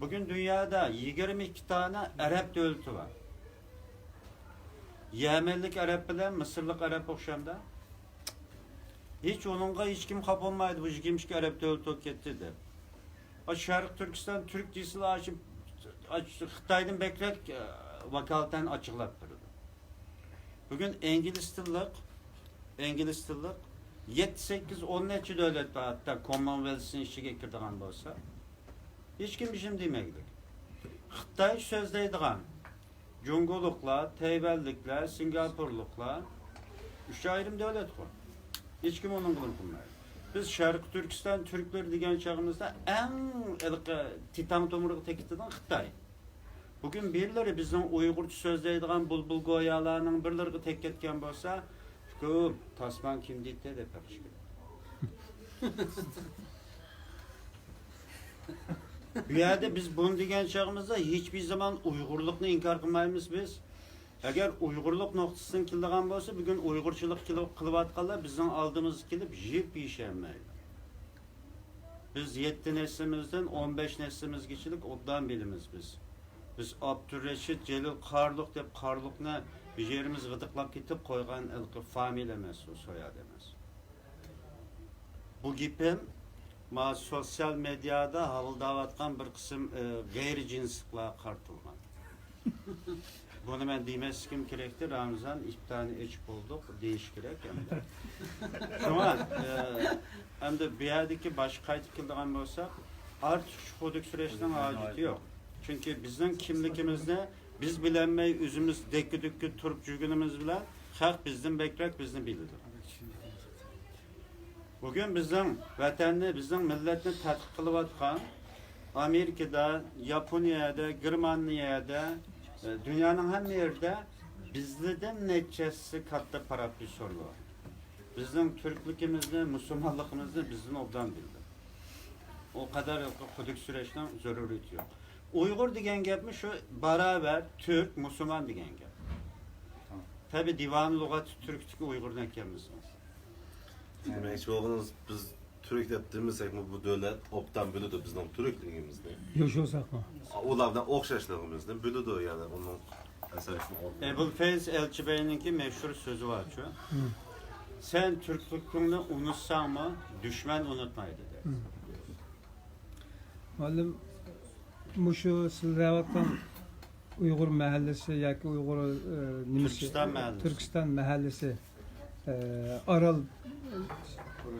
بۈگۈن دۇنيادا يىگىرمە ئىككى دانە ئەرەب دۆلىتى بار. يەمەنلىك ئەرەب بىلەن مىسىرلىق ئەرەب ئوخشامدا؟ ھېچ ئۇنىڭغا ھېچكىم خاپا بولمايدۇ، بۇ يىگىرمە ئىككى ئەرەب دۆلىتى بولۇپ كەتتى دەپ. شەرقىي تۈركىستان تۈرك دېسىلا، شۇ خىتايدىن بەكرەك، ئە، ۋاكالىتەن ئاچچىقلاپ تۇرىدۇ. بۈگۈن ئىنگلىز تىللىق، ئىنگلىز تىللىق يەتتە، سەككىز، ئون نەچچە دۆلەت بار، ھەتتا كوممونۋېلسنىڭ ئىچىگە كىرىدىغان بولسا، ھېچكىم بىر نېمە دېمەيدۇ. خىتاي سۆزلەيدىغان جۇڭگولۇقلار، تەيۋەنلىكلەر، سىنگاپورلۇقلار ئۈچ ئايرىم دۆلەتقۇ. ھېچكىم ئۇنىڭغا نېمە قىلمايدۇ. بىز شەرقىي تۈركىستان تۈركلىرى دېگەن چېغىمىزدا ئەڭ ھېلىقى تىتان تومۇرىغا تېگىپ كېتىدىغان خىتاي. بۈگۈن بىرلىرى بىزنىڭ ئۇيغۇرچە سۆزلەيدىغان بۇلبۇل گويالارنىڭ بىرلىرىگە تېگىپ كەتكەن بولسا، ھۆكۈم، تاسمان كىم دېيىتتى دەپ بېقىش كېرەك. بۇ يەردە بىز بۇنى دېگەن چېغىمىزدا ھېچبىر زامان ئۇيغۇرلۇقنى ئىنكار قىلمايمىز بىز. ئەگەر ئۇيغۇرلۇق نۇقتىسىدىن كېلىدىغان بولسا، بۈگۈن ئۇيغۇرچىلىق كېلىپ، قىلىۋاتقانلار بىزنىڭ ئالدىمىزغا كېلىپ يىپ يېيىشەلمەيدۇ. بىز يەتتە نەسلىمىزدىن، ئون بەش نەسلىمىزگىچىلىك ئوبدان بىلىمىز بىز. بىز ئابدۇرېشىت جېلىل قارلۇق دەپ قارلۇقنى بىر يېرىمىز غىدىقلاپ كېتىپ قويغان ھېلىقى فامىلە ئەمەس، ئۇ سوياد ئەمەس. بۇ گېپىم ما سوتسىيال مېدىيادا ھاۋىلداۋاتقان بىر قىسىم، ئى، غەيرىي جىنسلىقلارغا قارىتىلغان. بۇنى مەن دېمەسلىكىم كېرەكتى، رامىزان، ئىپتارنى ئېچىپ بولدۇق، دېيىش كېرەك ئەمدى. شۇڭا، ئى، ئەمدى بۇ يەردىكى باشقا قايتىپ كېلىدىغان بولساق، ئارتۇقچە خۇدۈك سۈرۈشنىڭ ھاجىتى يوق. چۈنكى بىزنىڭ كىملىكىمىزنى بىز بىلەلمەي، ئۆزىمىز دەككە-دۈككە تۇرۇپ يۈرگىنىمىز بىلەن خەق بىزدىن بەكرەك بىزنى بىلىدۇ. بۈگۈن بىزنىڭ ۋەتەننى، بىزنىڭ مىللەتنى تەتقىق قىلىۋاتقان ئامېرىكىدا، ياپونىيەدە، گېرمانىيەدە، ئە، دۇنيانىڭ ھەممە يېرىدە بىزلىدىن نەچچە ھەسسە كاتتا پروفېسسورلار بىزنىڭ تۈركلۈكىمىزنى، مۇسۇلمانلىقىمىزنى بىزدىن ئوبدان بىلىدۇ. ئۇ قەدەر خۇدۈك سۈرۈشنىڭ زۆرۈرىيىتى يوق. ئۇيغۇر دېگەن گەپمۇ شۇ باراۋەر تۈرك، مۇسۇلمان دېگەن گەپ. تەبىئىي دىۋانۇ لۇغەتى تۈركتىكى ئۇيغۇرنى ئەكەلمىسىڭىز. دېمەكچى بولغىنىڭىز، بىز تۈرك دەپ دېمىسەكمۇ، بۇ دۆلەت ئوبدان بىلىدۇ بىزنىڭ تۈركلۈكىمىزنى. يوشۇرساقمۇ؟ ئۇلار بىلەن ئوخشاشلىقىمىزنى بىلىدۇ، يەنى ئۇنىڭ ئەبۇل فەيز ئەلچىبەينىڭكى مەشھۇر سۆزى بارچۇ، سەن تۈركلۈكۈڭنى ئۇنتۇساڭمۇ، دۈشمەن ئۇنتۇمايدۇ دەيدۇ. مۇئەللىم، مۇشۇ سىلەر دەۋاتقان ئۇيغۇر مەھەللىسى ياكى ئۇيغۇر، ئە، نېمىسى؟ تۈركىستان مەھەللىسى. تۈركىستان مەھەللىسى. ئارال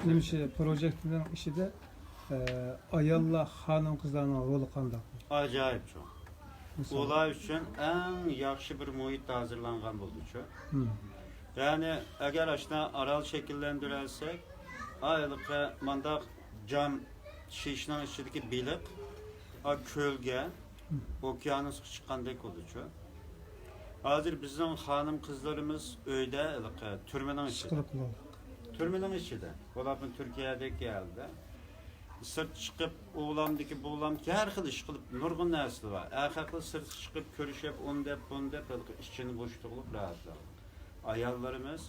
نېمىشى پروژېكتىنىڭ ئىچىدە، ئاياللار، خانىم-قىزلارنىڭ رولى قانداق؟ ئاجايىپ چوڭ. مىسال. ئۇلار ئۈچۈن ئەڭ ياخشى بىر مۇھىت ھازىرلانغان بولدىچۇ. مم. يەنى ئەگەر ئاشۇنداق ئارال شەكىللەندۈرەلسەك، ھېلىقى مانداق جام شىشىنىڭ ئىچىدىكى بېلىق، ھا، كۆلگە، ئوكيانۇسقا چىققاندەك بولدىچۇ. ھازىر بىزنىڭ خانىم-قىزلىرىمىز ئۆيدە، ھېلىقى تۈرمىنىڭ ئىچىدە. ئىشقىلىپ بولىدۇ. تۈرمىنىڭ ئىچىدە. بولۇپمۇ تۈركىيەدىكى ھالدا. سىرت چىقىپ، ئۇلامدىكى بۇلامدىكى ھەر خىل ئىش قىلىپ، نۇرغۇن نەرسىلەر بار. ئەخەقلەر سىرتقا چىقىپ، كۆرۈشۈپ، ئۇنى دەپ، بۇنى دەپ، ھېلىقى ئىچىنى بوشىتىغلىق راھەتلەنگەن. ئاياللىرىمىز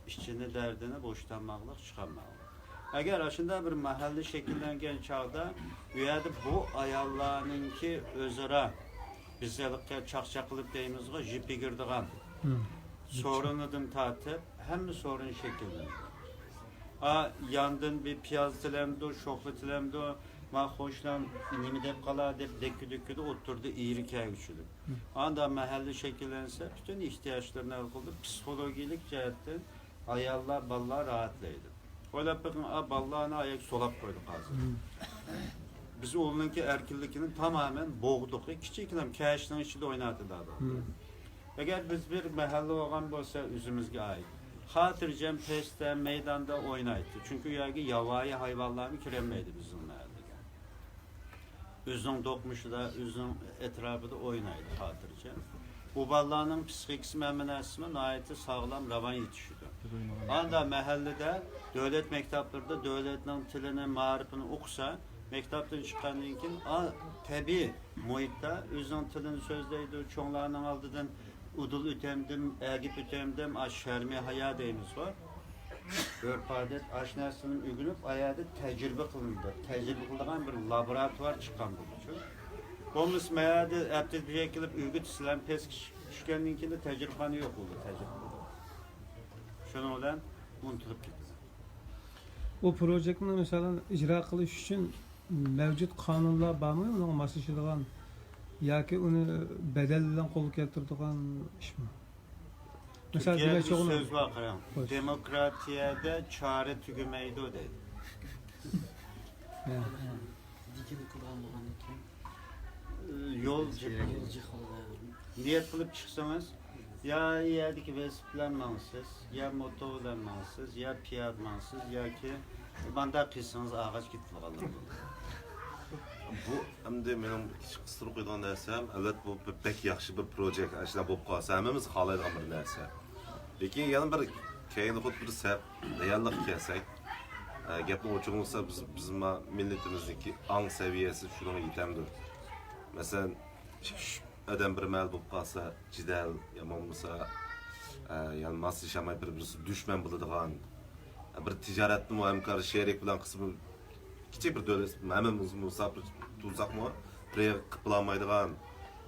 ئىچىنى، دەردىنى بوشىتالماقلىق، چىقارماقلىق. ئەگەر ئاشۇنداق بىر مەھەللە شەكىللەنگەن چاغدا، ئۇ يەردە بۇ ئاياللارنىڭكى ئۆزئارا، بىز ھېلىقى چاقچاق قىلىپ دەيمىزغۇ، يىپ يېگىرىدىغان، مم، سورۇنىدىن تارتىپ ھەممە سورۇن شەكىللىنىدۇ. ئا، ياندىن بىر پىياز تىلەمدۇ، شوخلا تىلەمدۇ، ما خوشلام نېمە دەپ قالا دەپ دەككە-دۈككىدە ئوتتۇرىدا ئېرى كەلگۈچىلىك. مم. ئاندا مەھەللە شەكىللەنسە، پۈتۈن ئېھتىياجلىرىنى ھەل قىلىدۇ، پسىخولوگىيەلىك جەھەتتىن ئاياللار، بالىلار راھەتلەيدۇ. ئويلاپ بېقىڭ، ئا، بالىلارنى ئاياغ سولاپ قويدۇق ھازىر. مم. بىز ئۇنىڭكى ئەركىنلىكىنى تامامەن بوغدۇق. كىچىككىنە كەشنىڭ ئىچىدە ئويناۋاتىدۇ. مم. ئەگەر بىز بىر مەھەللە بولغان بولسا ئۆزىمىزگە ئائىت، خاتىرجەم پەستە مەيداندا ئوينايتتى. چۈنكى ئۇ يەرگە ياۋايى ھايۋانلارمۇ كىرەلمەيدۇ بىزنىڭ مەھەللىگە. ئۆزىنىڭ دوقمۇشىدا، ئۆزىنىڭ ئەتراپىدا ئوينايدۇ خاتىرجەم. بۇ بالىلارنىڭ پسىخىكىسىمۇ، ھەممە نەرسىسىمۇ ناھايىتى ساغلام، راۋان يېتىشىدۇ. ئاندا مەھەللىدە دۆلەت مەكتەپلىرىدە دۆلەتنىڭ تىلىنى، مائارىپىنى ئوقۇسا، مەكتەپتىن چىققاندىن كېيىن، ئا، تەبىئىي مۇھىتتا ئۆزىنىڭ تىلىنى سۆزلەيدۇ، چوڭلارنىڭ ئالدىدىن ئۇدۇل ئۆتەمدىم، ئەگىپ ئۆتەمدىم، ئا، شەرمى ھايا دەيمىزغۇ. ئۆرپ-ئادەت، ئاشۇ نەرسىلەرنى ئۆگىنىپ، ئايەردە تەجرىبە قىلىنىدۇ. تەجرىبە قىلىدىغان بىر لابوراتوار چىققان بولىدۇ. بولمىسا، مەيەردە ھەپتىدە بىر كېلىپ ئۆگىتىپ، سىلەرنى پەسكە چۈشكەندىن كېيىن تەجرىبىخانا يوق بولىدۇ، تەجرىبە قىلىدۇ. شۇنىڭ بىلەن ئۇنتۇلۇپ كېتىدۇ. بۇ پروژېكتنى، مەسىلەن، ئىجرا قىلىش ئۈچۈن مەۋجۇت قانۇنلار بارمۇ؟ ئۇنىڭغا ماسلىشىدىغان ياكى ئۇنى بەدەل بىلەن قولغا كەلتۈرىدىغان ئىشمۇ؟ مىسال تۈركىيەدە دېمەكچى بىر بولغىنىم، سۆز بار، قاراڭ. خوش. دېموكراتىيەدە چارە تۈگىمەيدۇ دەيدۇ. ھە. دېگىنى قىلغان بولغاندىن كېيىن يول جىق. يول جىق بولىدۇ. نىيەت قىلىپ چىقسىڭىز، يا يەردىكى ۋېلىسىپىت بىلەن ماڭىسىز، يا موتو بىلەن ماڭىسىز، يا پىيادە ماڭىسىز ياكى مانداق قىلسىڭىز ئاغاچ كېتىدىغانلار بولىدۇ. بۇ ئەمدى مېنىڭ كىچىك قىستۇرۇپ قويىدىغان نەرسەم، ئەلۋەتتە، بۇ بەك ياخشى بىر پروجېكت، ئاشۇنداق بولۇپ قالسا، ھەممىمىز خالايدىغان بىر نەرسە. لېكىن يەنە بىر كەينى خۇددى بىر سەپ رېئاللىققا كەلسەك، ئە، گەپنى ئوچۇق قىلسا، بىز، بىزما مىللىتىمىزنىڭكى ئاڭ سەۋىيەسى شۇنىڭغا يېتەمدۇ؟ مەسىلەن، ئىككى، ئۈچ ئادەم بىر مەھەلدە بولۇپ قالسا، جېدەل، يامان بولسا، ئە، يەنى ماسلىشالماي بىر-بىرسى دۈشمەن بولىدىغان، بىر تىجارەتنىمۇ ھەمكار شېرىك بىلەن قىلسىمۇ، كىچىك بىر دۆلەت، ھەممىمىز مۇساپىر تۇرساقمۇ، بىر يەرگە قىلىپ بولالمايدىغان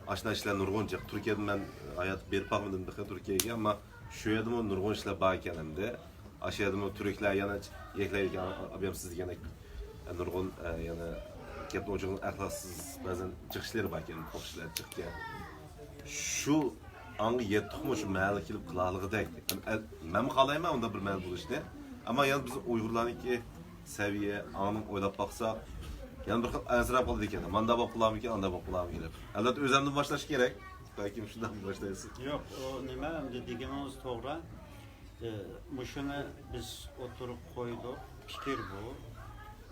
ئاشۇنداق ئىشلار نۇرغۇن جىق. تۈركىيەدە مەن ھاياتىمدا بېرىپ باقمىدىم تېخى تۈركىيەگە، ئەمما شۇ يەردىمۇ نۇرغۇن ئىشلار بار ئىكەن ئەمدى. ئاشۇ يەردىمۇ تۈركلەر يەنە يەكلەيدىكەن، ئابىيام سىز دېگەندەك نۇرغۇن، ئە، يەنە گەپنى ئوچۇق ئەخلاقسىز بەزەن جىق ئىشلىرى بار ئىكەن، قوش ئىشلار جىق ئىكەن. شۇ ئاڭغا يەتتۇقمۇ شۇ مەھەلگە كېلىپ قىلالىغۇدەك؟ مەن، مەنمۇ خالايمەن ئۇنداق بىر مەھەل بولۇشنى. ئەمما يەنە بىز ئۇيغۇرلارنىڭكى سەۋىيە، ئاڭنى ئويلاپ باقساق، يەنە بىر خىل ئەنسىرەپ قالىدىكەن. مانداق بولۇپ قالارمىكىن، ئانداق بولۇپ قالارمىكىن دەپ. ئەلۋەتتە، ئۆزۈمدىن باشلاش كېرەك. بەلكىم شۇنداق باشلايسىز. يوق، ئۇ نېمە، ئەمدى دېگىنىڭىز توغرا. ئى، مۇشۇنى بىز ئوتتۇرىغا قويدۇق. پىكىر بۇ.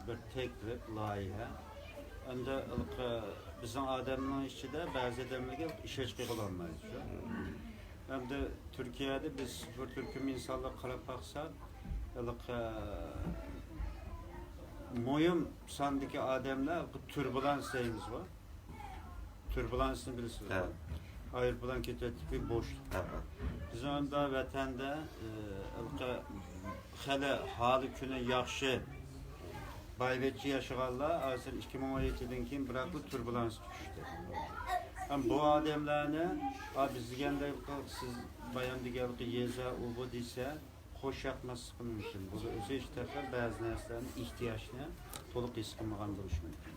بىر تەكلىپ، لايىھە. ئەمدى ھېلىقى بىزنىڭ ئادەمنىڭ ئىچىدە بەزى ئادەملەرگە ئىشەنچ قىلغىلى بولمايدۇ. ئەمدى تۈركىيەدە بىز بىر تۈركۈم ئىنسانلارغا قاراپ باقساق، ھېلىقى مۇھىم ساندىكى ئادەملەر بۇ تۇربۇلانس دەيمىزغۇ. تۇربۇلانسنى بىلىسىزغۇ؟ ھە. ئايروپىلان كېتىۋېتىپ بىر بوشلۇق. ھە، ھە. بىزنىڭ ئەمدى ۋەتەندە، ئى، ھېلىقى خېلى ھالى كۈنى ياخشى، بايۋەچچە ياشىغانلار ھازىر ئىككى مىڭ ئون يەتتىدىن كېيىن بىراقلا تۇربۇلانسقا چۈشتى. ھەم بۇ ئادەملەرنى، ئا، بىز دېگەندەك سىز بايام دېگەنلىكى يېزا، ئۇ بۇ دېسە، خوش ياقماسلىقى مۇمكىن. بۇ ئۆزى ھېچ تەرەپتىن بەزى نەرسىلەرنى ئېھتىياجنى تولۇق ھېس قىلمىغان بولۇشى مۇمكىن.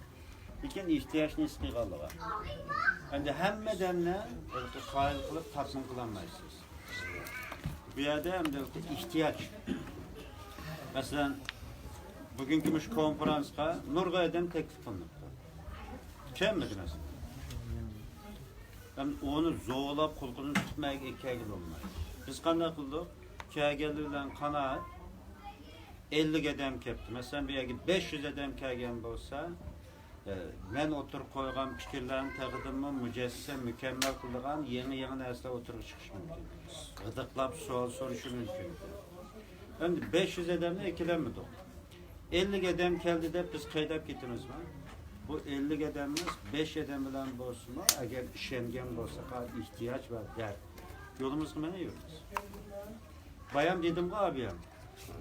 لېكىن ئېھتىياجنى ھېس قىلغانلىقى. ئەمدى ھەممە ئادەمنى قايىل قىلىپ تاتمىن قىلالمايسىز. بۇ يەردە ئەمدى ئېھتىياج. مەسىلەن، بۈگۈنكى مۇشۇ كونفېرانسقا نۇرغۇن ئادەم تەكلىپ قىلىنىپتۇ. كەلمىدى مەسىلەن. ئەمدى ئۇنى زورلاپ قۇلىقىدىن تۇتۇپ مەگە كەلگىلى بولمايدۇ. بىز قانداق قىلدۇق؟ كەلگەنلەر بىلەن قانائەت. ئەللىك ئادەم كەپتۇ. مەسىلەن، بۇ يەرگە بەش يۈز ئادەم كەلگەن بولسا، ئە، مەن ئوتتۇرىغا قويغان پىكىرلەرنى تېخىدىنمۇ مۇجەسسەم، مۇكەممەل قىلىدىغان يېڭى-يېڭى نەرسىلەر ئوتتۇرىغا چىقىشى مۇمكىن. غىدىقلاپ سوئال سورىشى مۇمكىن. ئەمدى بەش يۈز ئادەمنى ئەكېلەلمىدۇق. ئەللىك ئادەم كەلدى دەپ بىز قەيدەپ كېتىمىزمۇ؟ بۇ ئەللىك ئادەمنى بەش ئادەم بىلەن بولسىمۇ، ئەگەر ئىشەنگەن بولساق، ئېھتىياج ۋە دەرد. يولىمىزغا مېڭىۋېرىمىز. بايام دېدىمغۇ، ئابىيام.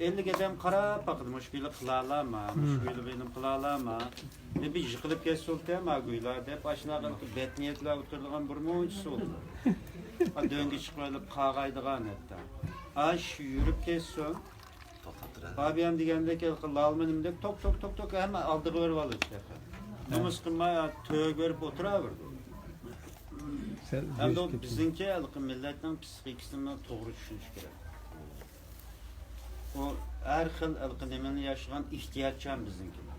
ئەللىك ئادەم قاراپ باقىدۇ، مۇشۇ بىلە قىلالامما، مۇشۇ بىلە بىلىم قىلالامما؟ مەن بىر يىقىلىپ كەتسۇلتەم، ئاگۇيلا دەپ، ئاشۇنداق بەت نىيەتلەر ئولتۇرىدىغان بىر مۇنچىسى بولىدۇ. ئا، دۆڭگە چىقىۋېلىپ قاغايدىغان ھەتتا. ئاش يۈرۈپ كەتسۇن. ئابىيام دېگەندەك، لالما نېمىدەك، توك، توك، توك، توك، ھەممە ئالدىغا بېرىپ ئالىدۇ تېخى. نومۇس قىلماي، تۆگە بېرىپ ئولتۇراۋېرىدۇ. سەل ئەمدى ئۇ بىزنىڭكى ھېلىقى مىللەتنىڭ پسىخىكىسىنى توغرا چۈشىنىش كېرەك. ئۇ ھەر خىل ھېلىقى نېمىنى ياشىغان ئېھتىياتچان بىزنىڭكىلەر.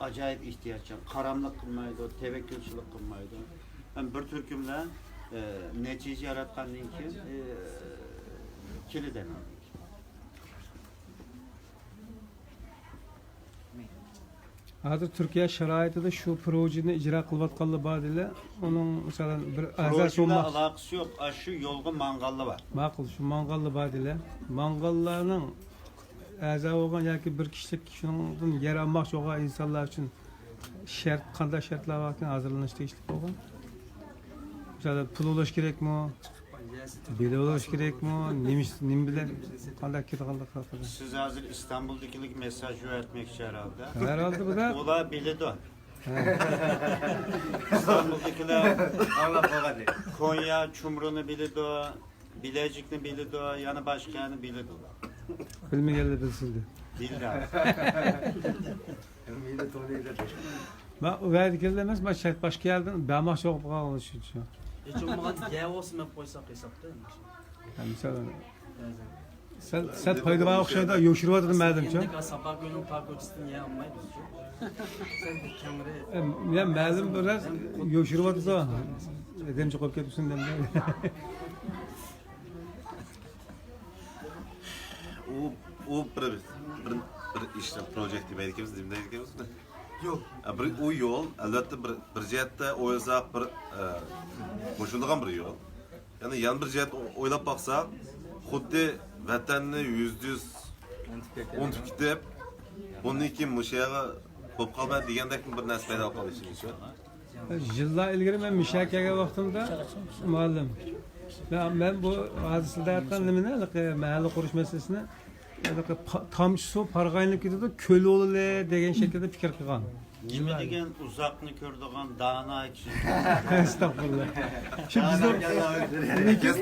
ئاجايىپ ئېھتىياتچان، قاراملىق قىلمايدۇ، تەۋەككۈلچىلىك قىلمايدۇ. ھەم بىر تۈركۈملەر، ئە، نەتىجە ياراتقاندىن كېيىن، ئە، كېلىدۇ. ھازىر تۈركىيە شارائىتىدا شۇ پروژېنى ئىجرا قىلىۋاتقانلار بار دېلە. ئۇنىڭ، مىسالەن، بىر ئەزا پروژېنىڭ سومماق ئالاقىسى يوق، ئاشۇ يولغا ماڭغانلار بار. ماقۇل، شۇ ماڭغانلار بار دېلە. ماڭغانلارنىڭ ئەزا بولغان ياكى بىر كىشىلىك شۇنىڭدىن يەر ئالماقچى بولغان ئىنسانلار ئۈچۈن شەرت، قانداق شەرتلەر باركەن ھازىرلىنىش تېگىشلىك بولغان؟ مىسالەن، پۇل ئۇلاش كېرەكمۇ؟ بېلەت ئۇلاش كېرەكمۇ؟ نېمە ئىش، نېمە بىلەن، قانداق كېتىدىغانلىق ھەققىدە؟ سىز ھازىر ئىستانبۇلدىكىلەرگە مېساژ يۆتكەمەكچى ھەرھالدا. ھەرھالدا بۇدا. ئۇلار بىلىدۇ. ھە. ئىستانبۇلدىكىلەر ئاڭلاپ قالغان. كونيا چۇمرىنى بىلىدۇ، بىلەجىكنى بىلىدۇ، يەنە باشقا يەرنى بىلىدۇ. بىلمىگەنلەر بىلسۇن دە. بىلدى. مەن ئۇ يەردىكىلەر ئەمەس، مەن شەرت باشقا يەردىن بەرمەكچى بولۇپ قالغان ئۈچۈن شۇ. ھېچ بولمىغاندا يەۋالسا مەپ قويساق ھېسابتا. ھە، مىسال، سەل، سەل پايدا بار ئوخشايدۇ، يوشۇرۇۋاتىدۇ مەلۇم شۇ. ئەمدىكى ساپا كۆلنىڭ پاركوچىسىدىن يەۋالمايمىز شۇ. سەل كەڭرى. ئە، يا مەلۇم بىراز يوشۇرۇۋاتىدۇ. ئادەمچە قويۇپ كەتمىسۇن دەمدە. ئۇ، ئۇ بىر، بىر، بىر ئىش، پروجېكت دېمەيدىكەنمىز، نېمە دەيدىكەنمىز؟ يول. ئە، بىر، ئۇ يول، ئەلۋەتتە، بىر، بىر جەھەتتە ئويلىساق، بىر، ئە، قوشۇلىدىغان بىر يول. يەنى يەنە بىر جەھەتتە ئويلاپ باقساق، خۇددى ۋەتەننى يۈزدە يۈز ئۇنتۇپ كېتىپ، بۇندىن كېيىن مۇشۇ يەرگە بولۇپ قالماي دېگەندەك بىر نەرسە پەيدا بولۇپ قالدى ئىچىمىزدە. يىللار ئىلگىرى مەن مىشەگە كەلگەن ۋاقتىمدا، مۇئەللىم، مەن، مەن بۇ ھازىر سىلەر ئېيتقان نېمىنى، ھېلىقى مەھەللە قۇرۇش مەسىلىسىنى، ھېلىقى پا-، تامچە سۇ پارغا ئايلىنىپ كېتىدۇ، كۆل بولىلى دېگەن شەكىلدە پىكىر قىلغان. نېمە دېگەن ئۇزاقنى كۆرىدىغان دانا كىشى. ئەستەغپۇرۇللا. شۇ بىزنىڭ، لېكىن،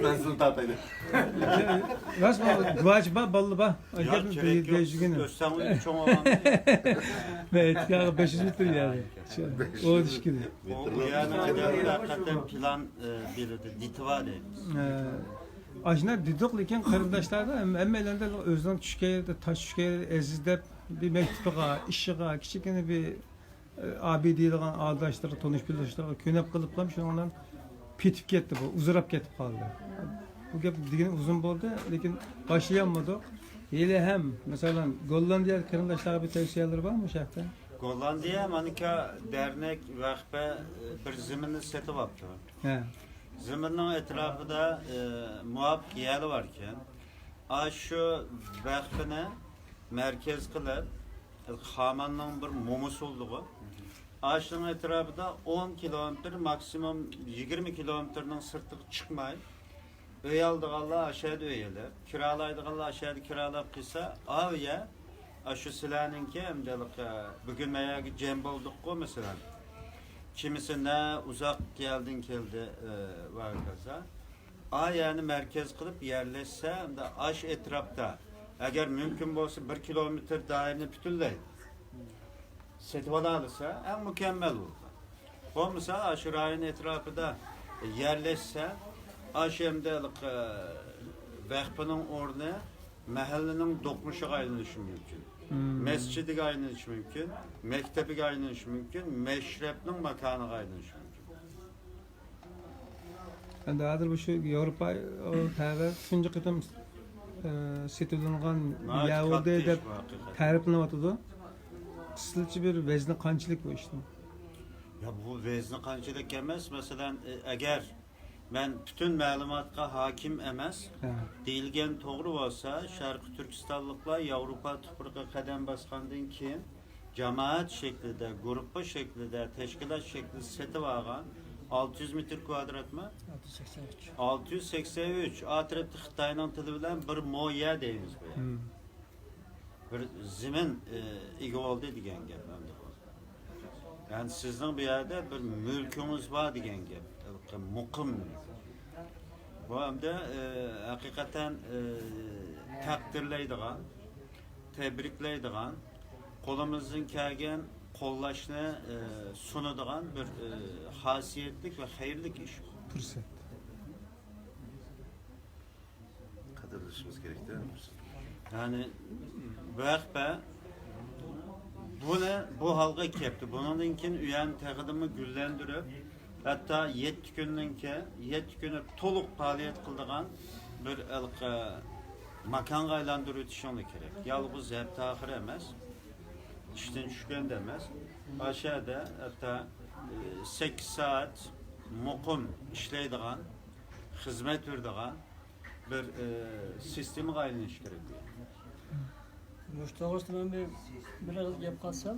راست، گۇۋاھچى بار، بالىلار بار. ياق، كېرەك يوق. ئۆتسەڭ ئۆزى چوڭ بولغان. مەن ئېيتقانغا بەش يۈز مېتىر يەردە. شۇ، ئون ئىككى. ئۇ، ئۇ يەرنىڭ ئادەملىرى ھەقىقەتەن پىلان، ئە، بىلىدۇ، دىتى بار دەيمىز. ئە، ئاشۇنداق دېدۇق، لېكىن قېرىنداشلاردا ھەم-، ھەممەيلەندە ئۆزىنىڭ چۈشكەن يېرىدە، تاش چۈشكەن يېرىدە ئەزىز دەپ، بىر مەكتىپىغا، ئىشىغا، كىچىككىنە بىر، ئە، ئابىدە دەيدىغان ئاداشلىرىغا، تونۇش بىلىشلىرىغا كۆنۈپ قېلىپلا شۇنىڭ بىلەن پېتىپ كەتتى بۇ، ئۇزىراپ كەتتى قالدى. بۇ گەپ دېگىنى ئۇزۇن بولدى، لېكىن باشلىيالمىدۇق. ھېلىھەم، مەسىلەن، گوللاندىيە قېرىنداشلارغا بىر تەۋسىيەلىرى بارمۇ مۇشۇ ھەقتە؟ گوللاندىيە مانىكا دەرنەك ۋەخپە، ئە، بىر زېمىننى سېتىۋاپتۇ. ھە. زېمىننىڭ ئەتراپىدا، ئى، مۇۋاپىق يەرلەر باركەن. ئاشۇ ۋەخپىنى مەركەز قىلىپ، خاماننىڭ بىر مومىسى بولىدىغۇ. ئاشۇنىڭ ئەتراپىدا ئون كىلومېتىر، ماكسىمۇم يىگىرمە كىلومېتىرنىڭ سىرتىغا چىقماي، ئۆي ئالىدىغانلار ئاشۇ يەردە ئۆي ئېلىپ، كىرالايدىغانلار ئاشۇ يەردە كىرالاپ قىلسا، ئاۋۇ يەر، ئاشۇ سىلەرنىڭكى ئەمدى ھېلىقى، بۈگۈن مەن يەرگە جەم بولدۇققۇ، مەسىلەن. كىمىسى نە ئۇزاق يەردىن كەلدى، ئى، ۋە ھاكازا. ئا يەرنى مەركەز قىلىپ يەرلەشسە، ئەمدى ئاشۇ ئەتراپتا، ئەگەر مۇمكىن بولسا، بىر كىلومېتىر دائىرىنى پۈتۈنلەي سېتىۋالالىسا، ئەڭ مۇكەممەل بولىدۇ. بولمىسا، ئاشۇ رايون ئەتراپىدا يەرلەشسە، ئاشۇ ئەمدى ھېلىقى ۋەخپىنىڭ ئورنى مەھەللىنىڭ دوقمۇشىغا ئايلىنىشى مۇمكىن. مەسچىتىگە ئايلىنىشى مۇمكىن، مەكتىپىگە ئايلىنىشى مۇمكىن، مەشرەپنىڭ ماكانىغا ئايلىنىشى مۇمكىن. ئەمدى ھازىر مۇشۇ ياۋروپا تەۋە تۇنجى قېتىم ئە، سېتىۋېلىنغان يەر بولدى دەپ تەرىپلىنىۋاتىدۇ. ئەسلىچە بىر ۋەزنى قانچىلىك بۇ ئىشنىڭ؟ يا، بۇ ۋەزنى قانچىلىك ئەمەس. مەسىلەن، ئەگەر مەن پۈتۈن مەلۇماتقا ھاكىم ئەمەس، دېيىلگەن توغرا بولسا، شەرقىي تۈركىستانلىقلار ياۋروپا تۇپرىقىغا قەدەم باسقاندىن كېيىن، جامائەت شەكلىدە، گۇرۇپپا شەكلىدە، تەشكىلات شەكلىدە سېتىپ ئالغان ئالتە يۈز مېتىر كۋادراتمۇ؟ ئالتە يۈز سەكسەن ئۈچ. ئالتە يۈز سەكسەن ئۈچ. ئا تەرەپتە خىتاينىڭ تىلى بىلەن بىر مو يەر دەيمىز بۇ يەر. بىر زېمىن ئىگە بولدى دېگەن گەپ ئەمدى بۇ. يەنى سىزنىڭ بۇ يەردە بىر مۈلكىڭىز بار دېگەن گەپ. مۇقىم. بۇ ئەمدى ھەقىقەتەن تەقدىرلەيدىغان، تەبرىكلەيدىغان، قولىمىزدىن كەلگەن قوللاشنى سۇنىدىغان بىر خاسىيەتلىك ۋە خەيرلىك ئىش. پۇرسەت. قەدىرلىشىمىز كېرەكتە. يەنى ۋەخپە بۇنى بۇ ھالغا كەپتۇ. بۇنىڭدىن كېيىن ئۇ يەرنى تېخىدىنمۇ گۈللەندۈرۈپ، ھەتتا يەتتە كۈننىڭكى، يەتتە كۈنى تولۇق پائالىيەت قىلىدىغان بىر ھېلىقى ماكانغا ئايلاندۇرۇۋېتىشىڭلار كېرەك. يالغۇز ھەپتە ئاخىرى ئەمەس، ئىشتىن چۈشكەندە ئەمەس، ئاشۇ يەردە ھەتتا سەككىز سائەت مۇقىم ئىشلەيدىغان، خىزمەت بېرىدىغان بىر سىستېمىغا ئايلىنىشى كېرەك. مۇشۇ توغرىسىدا مەن بىر، بىر ئېغىز گەپ قىلسام،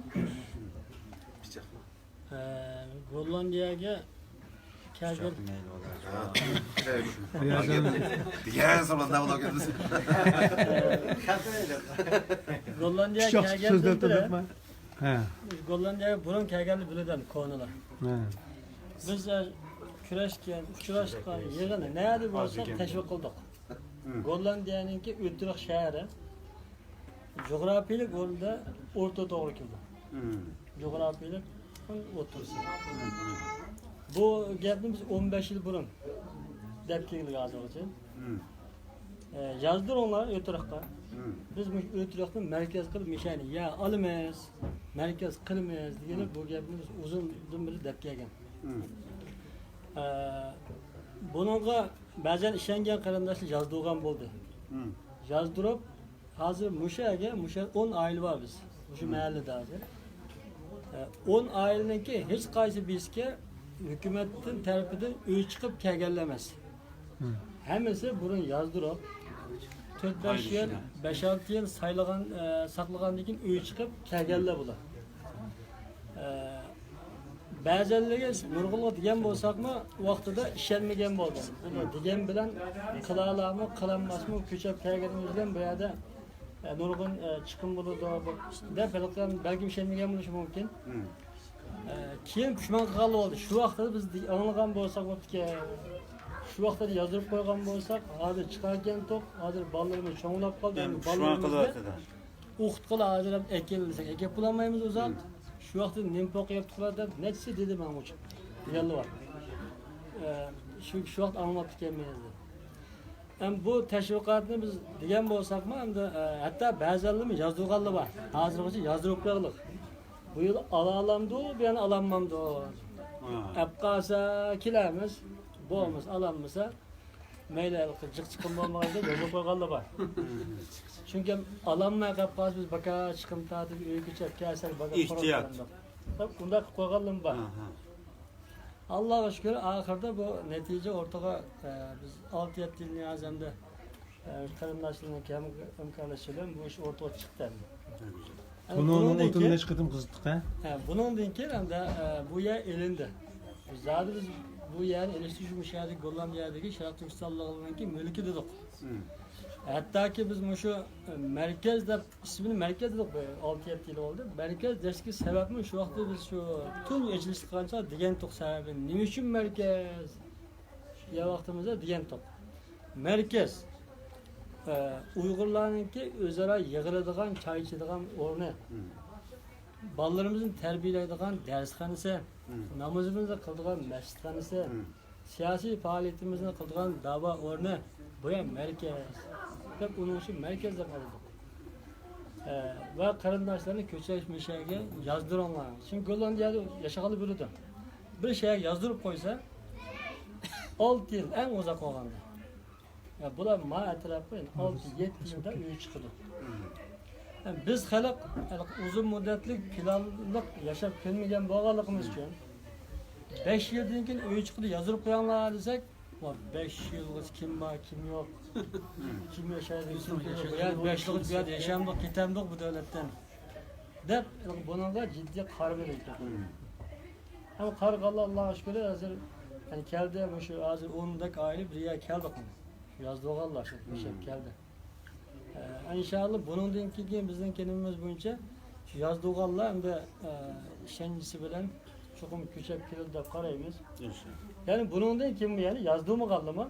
گوللاندىيەگە كەلگەن. گوللاندىيەگە كەلگەندىن بېرى، گوللاندىيەگە بۇرۇن كەلگەننى بىلىدۇ كونىلار. بىز كۆرۈشكەن، ئۇچراشقان، يىغىن نەدە بولسا تەشۋىق قىلدۇق. گوللاندىيەنىڭكى ئۆتىرىق شەھىرى جۇغراپىيىلىك ئورنىدا ئوتتۇرا توغرا كېلىدۇ. جۇغراپىيىلىك ئوتتۇرىسى. بۇ گەپنى بىز ئون بەش يىل بۇرۇن دەپ كەلگىلى ھازىرغىچە. يازدۇرۇڭلار ئۆتىرىققا. بىز مۇشۇ ئۆتىرىقنى مەركەز قىلىپ مىشەنى يا ئالىمىز، مەركەز قىلىمىز دېگەندەك بۇ گەپنى بىز ئۇزۇندىن بېرى دەپ كەلگەن. بۇنىڭغا بەزەن ئىشەنگەن قېرىنداشلار يازدۇرغان بولدى. يازدۇرۇپ، ھازىر مۇشۇ يەرگە، مۇشۇ يەردە ئون ئائىلە بار بىز. مۇشۇ مەھەللىدە ھازىر. ئون ئائىلىنىڭكى ھېچقايسى بىزگە ھۆكۈمەتتىن تەرىپىدىن ئۆي چىقىپ كەلگەنلەر ئەمەس. ھەممىسى بۇرۇن يازدۇرۇپ، تۆت بەش يىل، بەش ئالتە يىل سايلىغان، ساقلىغاندىن كېيىن ئۆي چىقىپ كەلگەنلەر بۇلار. بەزەنلىرى نۇرغۇنلىغا دېگەن بولساقمۇ، ۋاقتىدا ئىشەنمىگەن بولدى. دېگەن بىلەن قىلالارمۇ، قىلالماسمۇ، كۆچۈپ كەلگىنىمىز بىلەن بۇ يەردە نۇرغۇن چىقىم بولىدۇ دەپ، بەلكىم ئىشەنمىگەن بولۇشى مۇمكىن. كېيىن پۇشمان قىلغانلا بولدى. شۇ ۋاقتىدا بىز ئاڭلىغان بولساق بوپتىكەن. شۇ ۋاقتىدا يازدۇرۇپ قويغان بولساق، ھازىر چىقاركەنتۇق. ھازىر بالىلىرىمىز چوڭلاپ قالدى. بالىلىرىمىزنى ئوقۇتقىلى ھازىر ھەم ئەكېلىسەك ئەكەپ بولالمايمىز ئۇزاق. شۇ ۋاقىتتا نېمە پوق يەپتۇقلار دەپ نەچچىسى دېدى ماڭا ئۇچۇپ. دېگەنلەر بار. شۇ، شۇ ۋاقىت ئاڭلاپتىكەنمىز دەپ. ئەمما بۇ تەشۋىقاتنى بىز دېگەن بولساقمۇ، ئەمدى ھەتتا بەزەنلىرىمۇ يازدۇرغانلار بار. ھازىرغىچە يازدۇرۇپ بېرىغلىق. بۇ يىل ئالالامدۇ، بۇ يەنە ئالالمامدۇ؟ ئەپ قالسا كېلەرمىز، بولمىسا ئالالمىسا مەيلى، ھېلىقى جىق چىقىم بولمىغاندەك يازدۇرۇپ قويغانلار بار. چۈنكى ئالالماي قېلىپ قالسا بىز باكا چىقىم تارتىپ ئۆيگە كۆچۈپ كەلسەك باكا ئېھتىيات. ئۇنداق قىلىپ قويغانلىرىمۇ بار. ئاللاغا شۈكۈر، ئاخىرىدا بۇ نەتىجە ئورتىغا، بىز ئالتە يەتتە يىلنى ھازىر ئەمدى قېرىنداشلىرىنىڭ ھەمكارلىشىشى بىلەن بۇ ئىش ئورتىغا چىقتى ئەمدى. بۇنىڭدىن كېيىن، بۇنىڭدىن كېيىن ئەمدى بۇ يەر ئېلىندى. زادى بىز بۇ يەرنى ئېلىشتۇرۇش مۇشۇ يەردىكى گوللاندىيەدىكى شەرقىي تۈركىستانلىقلارنىڭكى مۈلكى دېدۇق. ھەتتاكى بىز مۇشۇ مەركەز دەپ ئىسمىنى مەركەز دېدۇق، بىر ئالتە يەتتە يىل بولدى. مەركەز دەشتىكى سەۋەبمۇ شۇ ۋاقىتتا بىز شۇ تۇنجى ئېچىلىشتا قىلغان چاغدا دېگەنتۇق سەۋەبىنى. نېمە ئۈچۈن مەركەز؟ دېگەن ۋاقتىمىزدا دېگەنتۇق. مەركەز، ئە، ئۇيغۇرلارنىڭكى ئۆزئارا يىغىلىدىغان، چاي ئىچىدىغان ئورنى. بالىلىرىمىزنى تەربىيەلەيدىغان دەرسخانىسى، نامىزىمىزنى قىلىدىغان مەسچىتخانىسى، سىياسىي پائالىيىتىمىزنى قىلىدىغان داۋا ئورنى، بۇ يەر مەركەز دەپ، ئۇنىڭ ئۈچۈن مەركەز دەپ ئالدۇق. ئە، ۋە قېرىنداشلارنى كۆچۈرۈش مۇشەگە يازدۇرۇڭلار. چۈنكى گوللاندىيەدە ياشىغانلار بىلىدۇ. بىر شەھەرگە يازدۇرۇپ قويسا، ئالتە يىل ئەڭ ئۇزاق بولغاندا. يا، بۇلار ما ئەتراپقا ئالتە، يەتتە يىلدا ئۆي چىقىدۇ. يا، بىز خەلق ئۇزۇن مۇددەتلىك پىلانلىق ياشاپ كۆنمىگەن بولغانلىقىمىز ئۈچۈن، بەش يىلدىن كېيىن ئۆي چىقىدۇ، يازدۇرۇپ قويۇڭلار دېسەك، ۋا، بەش يىلغىچە كىم بار، كىم يوق، كىم ياشايدۇ، كىم كېلىدۇ، بۇ يەردە بەش يىلغىچە بۇ يەردە ياشامدۇق، كېتەمدۇق بۇ دۆلەتتىن دەپ، بۇنىڭغا جىددىي قارىمىدى. ھەم قارىغانلار، ئاللاغا شۈكۈر، ھازىر، يەنى، كەلدى، مۇشۇ ھازىر ئون دەك ئائىلە بىر يەرگە كەلدۇق. شۇ يازدۇرغانلار شۇ ياشاپ كەلدى. ئە، ئىنشاللا بۇنىڭدىن كېيىن بىزنىڭ كېلىمىمىز بويىچە شۇ يازدۇرغانلار ئەمدى، ئە، ئىشەنچىسى بىلەن چوقۇم كۆچۈپ كېلىدۇ دەپ قارايمىز. يەنى بۇنىڭدىن كېيىن، يەنى يازدۇرمىغانلىرىمۇ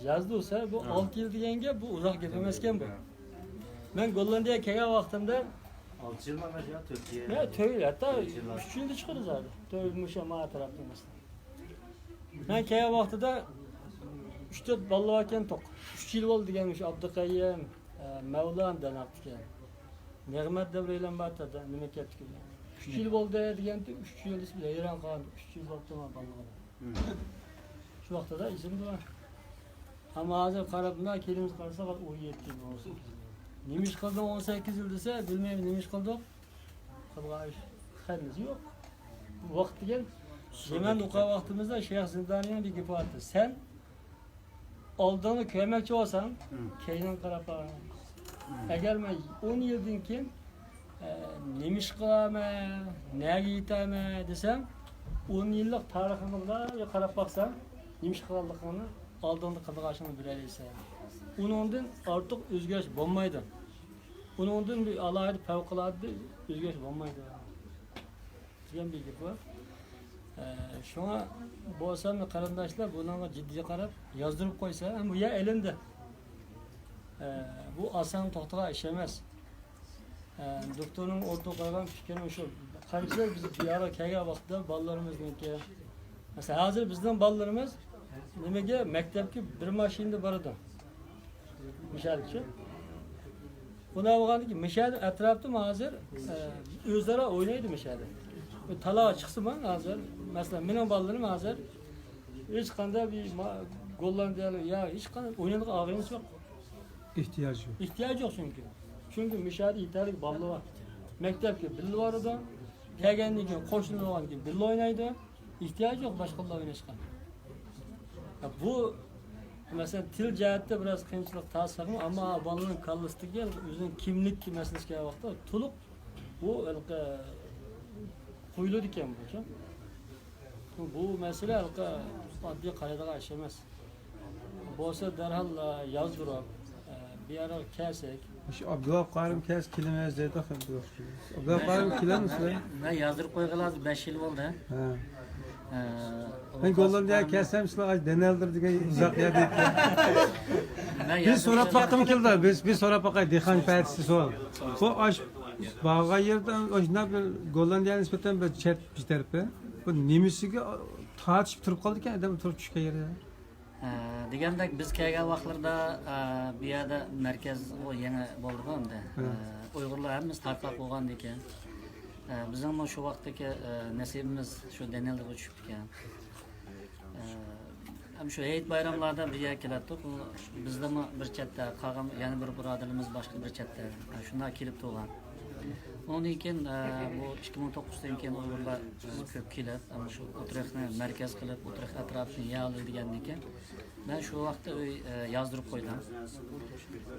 يازدۇرسا، بۇ ئالتە يىل دېگەن گەپ، بۇ ئۇزاق گەپ ئەمەسكەن بۇ. مەن گوللاندىيەگە كەلگەن ۋاقتىمدا، ئالتە يىل ئەمەس يا، تۆت يىل. يا، تۆت يىل، ھەتتا تۆت يىل. ئۈچ يىلدا چىقىدۇ زادى. تۆت يىل مۇشۇ ما ئەتراپتا ئەمەس. مەن كەلگەن ۋاقتىدا ئۈچ تۆت بالىلار ئىكەن، توق. ئۈچ يىل بولدى دېگەن، مۇشۇ ئابدۇقەييىم، ئە، مەۋلان دەناقتىكەن. نېغمەت دەپ بىرەيلەن بار، نېمە كەپتىكەن. ئۈچ يىل بولدى دېگەندە، ئۈچ يىل دېسە، بىز ھەيران قالدۇق. ئۈچ يىل بوپتۇ ما بالىلار. شۇ ۋاقتىدا ئېسىمدە بار. ئەمما ھازىر قاراپ، مۇنداق كېلىمىز قارىسا، ھازىر ئون يەتتە يىل، ئون سەككىز يىل. نېمە ئىش قىلدىڭ ئون سەككىز يىل دېسە، بىلمەيمەن، نېمە ئىش قىلدۇق. قىلغان ئىش، خەننىسى يوق. بۇ ۋاقىت دېگەن، يەمەندە ئوقۇغان ۋاقتىمىزدا شەيخ زىندانىنىڭ بىر گېپى بارتتى. سەن ئالدىڭنى كۆرمەكچى بولساڭ، كەينىڭگە قاراپ باقىڭ. ئەگەر مەن ئون يىلدىن كېيىن، ئە، نېمە ئىش قىلارمەن، نەگە يېتەرمەن دېسەڭ، ئون يىللىق تارىخىڭغا قاراپ باقساڭ، نېمە ئىش قىلغانلىقىڭنى، ئالدىڭدا قىلىدىغان ئىشىڭنى بىلەلەيسەن. ئۇنىڭدىن ئارتۇق ئۆزگىرىش بولمايدۇ. ئۇنىڭدىن بىر ئالاھىدە پەۋقۇلئاددە ئۆزگىرىش بولمايدۇ دېگەن بىر گەپ بار. ئە، شۇڭا بولسا قېرىنداشلار بۇنىڭغا جىددىي قاراپ يازدۇرۇپ قويسا، ھەم بۇ يەر ئېلىندى. ئە، بۇ ئاسان توختىغان ئىش ئەمەس. ئە، دوكتورنىڭ ئوتتۇرىغا قويغان پىكرىم شۇ. قانچىلىك بىز بۇ يەرگە كەلگەن ۋاقىتتا بالىلىرىمىزنىڭكى، مەسىلەن، ھازىر بىزنىڭ بالىلىرىمىز نېمىگە، مەكتەپكە بىر ماشىنىدا بارىدۇ. مۇشەدىكى. بۇنداق بولغاندىكىن، مۇشەدە ئەتراپتىمۇ ھازىر، ئە، ئۆزئارا ئوينايدۇ مۇشەدە. بۇ تالاغا چىقسىمۇ ھازىر، مەسىلەن، مېنىڭ بالىلىرىم ھازىر ھېچقانداق بىر ما-، گوللاندىيەلىك يا ھېچقانداق ئوينايدىغان ئاغىنىسى يوق. ئېھتىياج يوق. ئېھتىياج يوق چۈنكى. چۈنكى مۇشەدە يېتەرلىك بالىلار بار. مەكتەپكە بىللە بارىدۇ. كەلگەندىن كېيىن، قوشنا بولغاندىن كېيىن بىللە ئوينايدۇ. ئېھتىياج يوق باشقىلار ئويناشقا. يا بۇ، مەسىلەن، تىل جەھەتتە بىراز قىيىنچىلىق تارتساقمۇ، ئەمما بالىنىڭ كاللىسىدىكى ئۆزىنىڭ كىملىك مەسىلىسى كەلگەن ۋاقىتتا تولۇق بۇ ھېلىقى قويۇلىدىكەن بۇ. بۇ مەسىلە ھېلىقى ئاددىي قارايدىغان ئىش ئەمەس. بولسا دەرھال، ئە، يازدۇرۇپ، ئە، بۇ يەرگە كەلسەك. شۇ ئابدۇۋاپ قارىم كەلسە كېلىمىز دەيدۇ، ئابدۇۋاپ قارىم كېلەمسىلەر؟ مەن يازدۇرۇپ قويغىلى ھازىر بەش يىل بولدى. ھە. ئە، مەن گوللاندىيەگە كەلسەم، سىلەر ئاشۇ دەنەلدىر دېگەن ئۇزاق يەردە. بىز سوراپ باققۇم كېلىدۇ. بىز، بىز سوراپ باقاي، دېھقان پەتىسى سوئال. بۇ ئاش بارغان يەردە، ئاشۇنداق بىر گوللاندىيەگە نىسبەتەن بىر چەت بىر تەرىپى. بۇ نېمىسىگە تارتىشىپ تۇرۇپ قالىدىكەن، ئادەم تۇرۇپ چۈشكەن يەردە؟ ئە، دېگەندەك، بىز كەلگەن ۋاقىتلىرىدا، ئە، بۇ يەردە مەركەز ئۇ يېڭى بولدىغۇ ئەمدى. ھە. ئە، ئۇيغۇرلار ھەممىسى تارقاق بولغاندىكىن، ئە، بىزنىڭمۇ شۇ ۋاقىتتىكى، ئە، نەسىبىمىز شۇ دەنەلدىغا چۈشۈپتىكەن. ئە، ھەم شۇ ھېيت بايراملاردا بۇ يەرگە كېلەتتۇق. بىزدىنمۇ بىر چەتتە قالغان يەنە بىر بۇرادىرىمىز باشقا بىر چەتتە، ئە، شۇنداق كېلىپ تۇرغان. ئۇنىڭدىن كېيىن، ئە، بۇ ئىككى مىڭ توققۇزدىن كېيىن ئۇيغۇرلار كۆپ كېلىپ، ئەمما شۇ ئوترېختنى مەركەز قىلىپ، ئوترېخت ئەتراپىنى يەۋالدى دېگەندىن كېيىن، مەن شۇ ۋاقىتتا ئۆي، ئە، يازدۇرۇپ قويدۇم.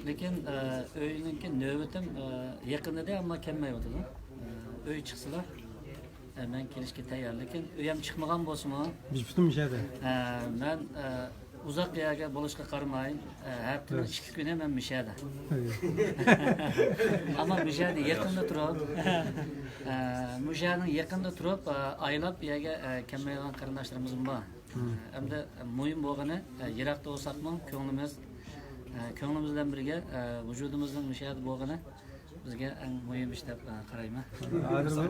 لېكىن، ئە، ئۆينىڭكى نۆۋىتىم، ئە، يېقىن ئىدى، ئەمما كەلمەيۋاتىدۇ. ئە، ئۆي چىقسىلا، ئە، مەن كېلىشكە تەييار. لېكىن ئۆيەم چىقمىغان بولسىمۇ، بىز پۈتۈن مۇشەدە. ئە، مەن، ئە، ئۇزاق يەرگە بولۇشقا قارىماي، ئە، ھەپتىنىڭ ئىككى كۈنى مەن مۇشەدە. ئەمما مۇشەدە يېقىندا تۇرۇپ، ئە، مۇشەنىڭ يېقىندا تۇرۇپ، ئە، ئايلاپ يەرگە، ئە، كەلمەيدىغان قېرىنداشلىرىمىزمۇ بار. ئەمدى مۇھىم بولغىنى، ئە، يىراقتا بولساقمۇ كۆڭلىمىز، ئە، كۆڭلىمىز بىلەن بىرگە، ئە، ۋۇجۇدىمىزنىڭ مۇشەدە بولغىنى بىزگە ئەڭ مۇھىم ئىش دەپ، ئە، قارايمەن. ھازىر،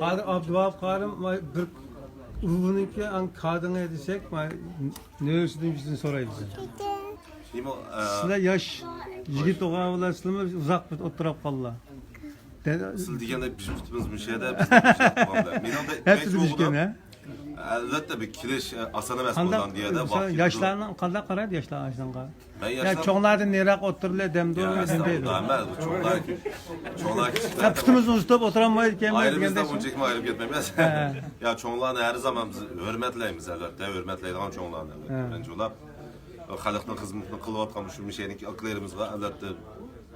ھازىر ئابدۇۋاپ قارىم بىر ئۇۋىنىڭكى ئەڭ كادىڭى دېسەك، نۆۋىسىدىن بىزدىن سورايدۇ. نېمە، ئە، سىلەر ياش يىگىت ئوغۇل بىلەن سىلەرمۇ ئۇزاق ئولتۇرۇپ قالدىلا. سىز دېگەندەك بىز پۇتىمىز مۇشۇ يەردە، بىز مۇشۇ يەردە. مېنىڭدەك ھەپسىدە بىز ئىكەن، ھە؟ ئەلۋەتتە، بىر كېلىش، ئە، ئاسان ئەمەس. قانداق، بولغان دېيەدە، مىسال، ياشلارنىڭ قانداق قارايدۇ ياشلار ئاشۇنىڭغا؟ يا چوڭلاردىن نېرىراق ئولتۇرىلى دەمدۇ، يا، نېمە دەيدۇ؟ ئەمەس، چوڭلار، چوڭلار كىشىلەر پۇتىمىزنى ئۇزىتىپ ئولتۇرالمايدىكەنمىز دېگەندەك. ئايرىمىزدا ئۇنچىكمۇ ئايرىپ كەتمەيمىز. يا، چوڭلارنى ھەر زامان بىز ھۆرمەتلەيمىز، ئەلۋەتتە، ھۆرمەتلەيدىغان چوڭلارنى، ئەلۋەتتە. بىرىنچى بولۇپ، خەلقنىڭ خىزمىتىنى قىلىۋاتقان مۇشۇ مۇشەينىڭكى ئاكىلىرىمىزغا، ئەلۋەتتە،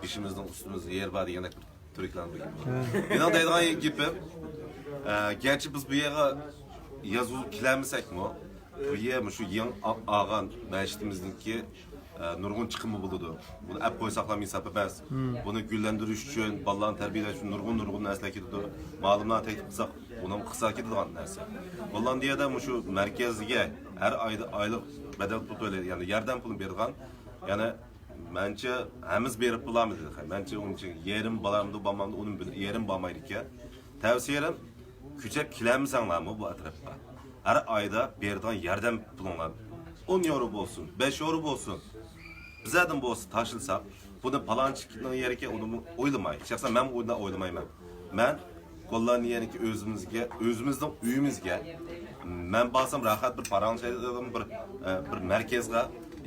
بېشىمىزنىڭ ئۈستىمىزدە يەر بار دېگەندەك بىر تۈركلەرنىڭ بىر گېپى. مېنىڭ دەيدىغان گېپىم، ئە، گەرچە بىز بۇ يەرگە يازغۇزۇپ كېلەلمىسەكمۇ، بۇ يەر مۇشۇ يېڭى ئا-، ئالغان مەشىتىمىزنىڭكى، ئە، نۇرغۇن چىقىمى بولىدۇ. بۇنى ئەپ قويساقلا ھېساب ئەمەس. بۇنى گۈللەندۈرۈش ئۈچۈن، بالىلارنى تەربىيەلەش ئۈچۈن نۇرغۇن، نۇرغۇن نەرسىلەر كېتىدۇ. مالىملارنى تەكلىپ قىلساق، ئۇنىڭ قىلسا كېتىدىغان نەرسە. گوللاندىيەدە مۇشۇ مەركەزگە ھەر ئايدا ئايلىق بەدەل پۇل تۆلەيدۇ، يەنى ياردەم پۇلى بېرىدىغان، يەنى مەنچە ھەممىسى بېرىپ بولالمىدى. مەنچە ئۇنىڭ ئىچىگە يېرىم بارامدۇ، بارمامدۇ، ئۇنى بىل-، يېرىم بارمايدىكەن. تەۋسىيەم، كۆچۈپ كېلەلمىسەڭلارمۇ بۇ ئەتراپقا، ھەر ئايدا بېرىدىغان ياردەم پۇلۇڭلار ئون يورو بولسۇن، بەش يورو بولسۇن، بىزەردىن بولسا تاشلىساق، بۇنى پالانچىنىڭ يېرىكەن، ئۇنى ئويلىماي. شەخسەن مەنمۇ ئۇنداق ئويلىمايمەن. مەن گوللاندىيەنىڭكى ئۆزىمىزگە، ئۆزىمىزنىڭ ئۆيىمىزگە، مەن بارسام راھەت بىر پاراڭلىشايدىغان بىر، ئە، بىر مەركەزگە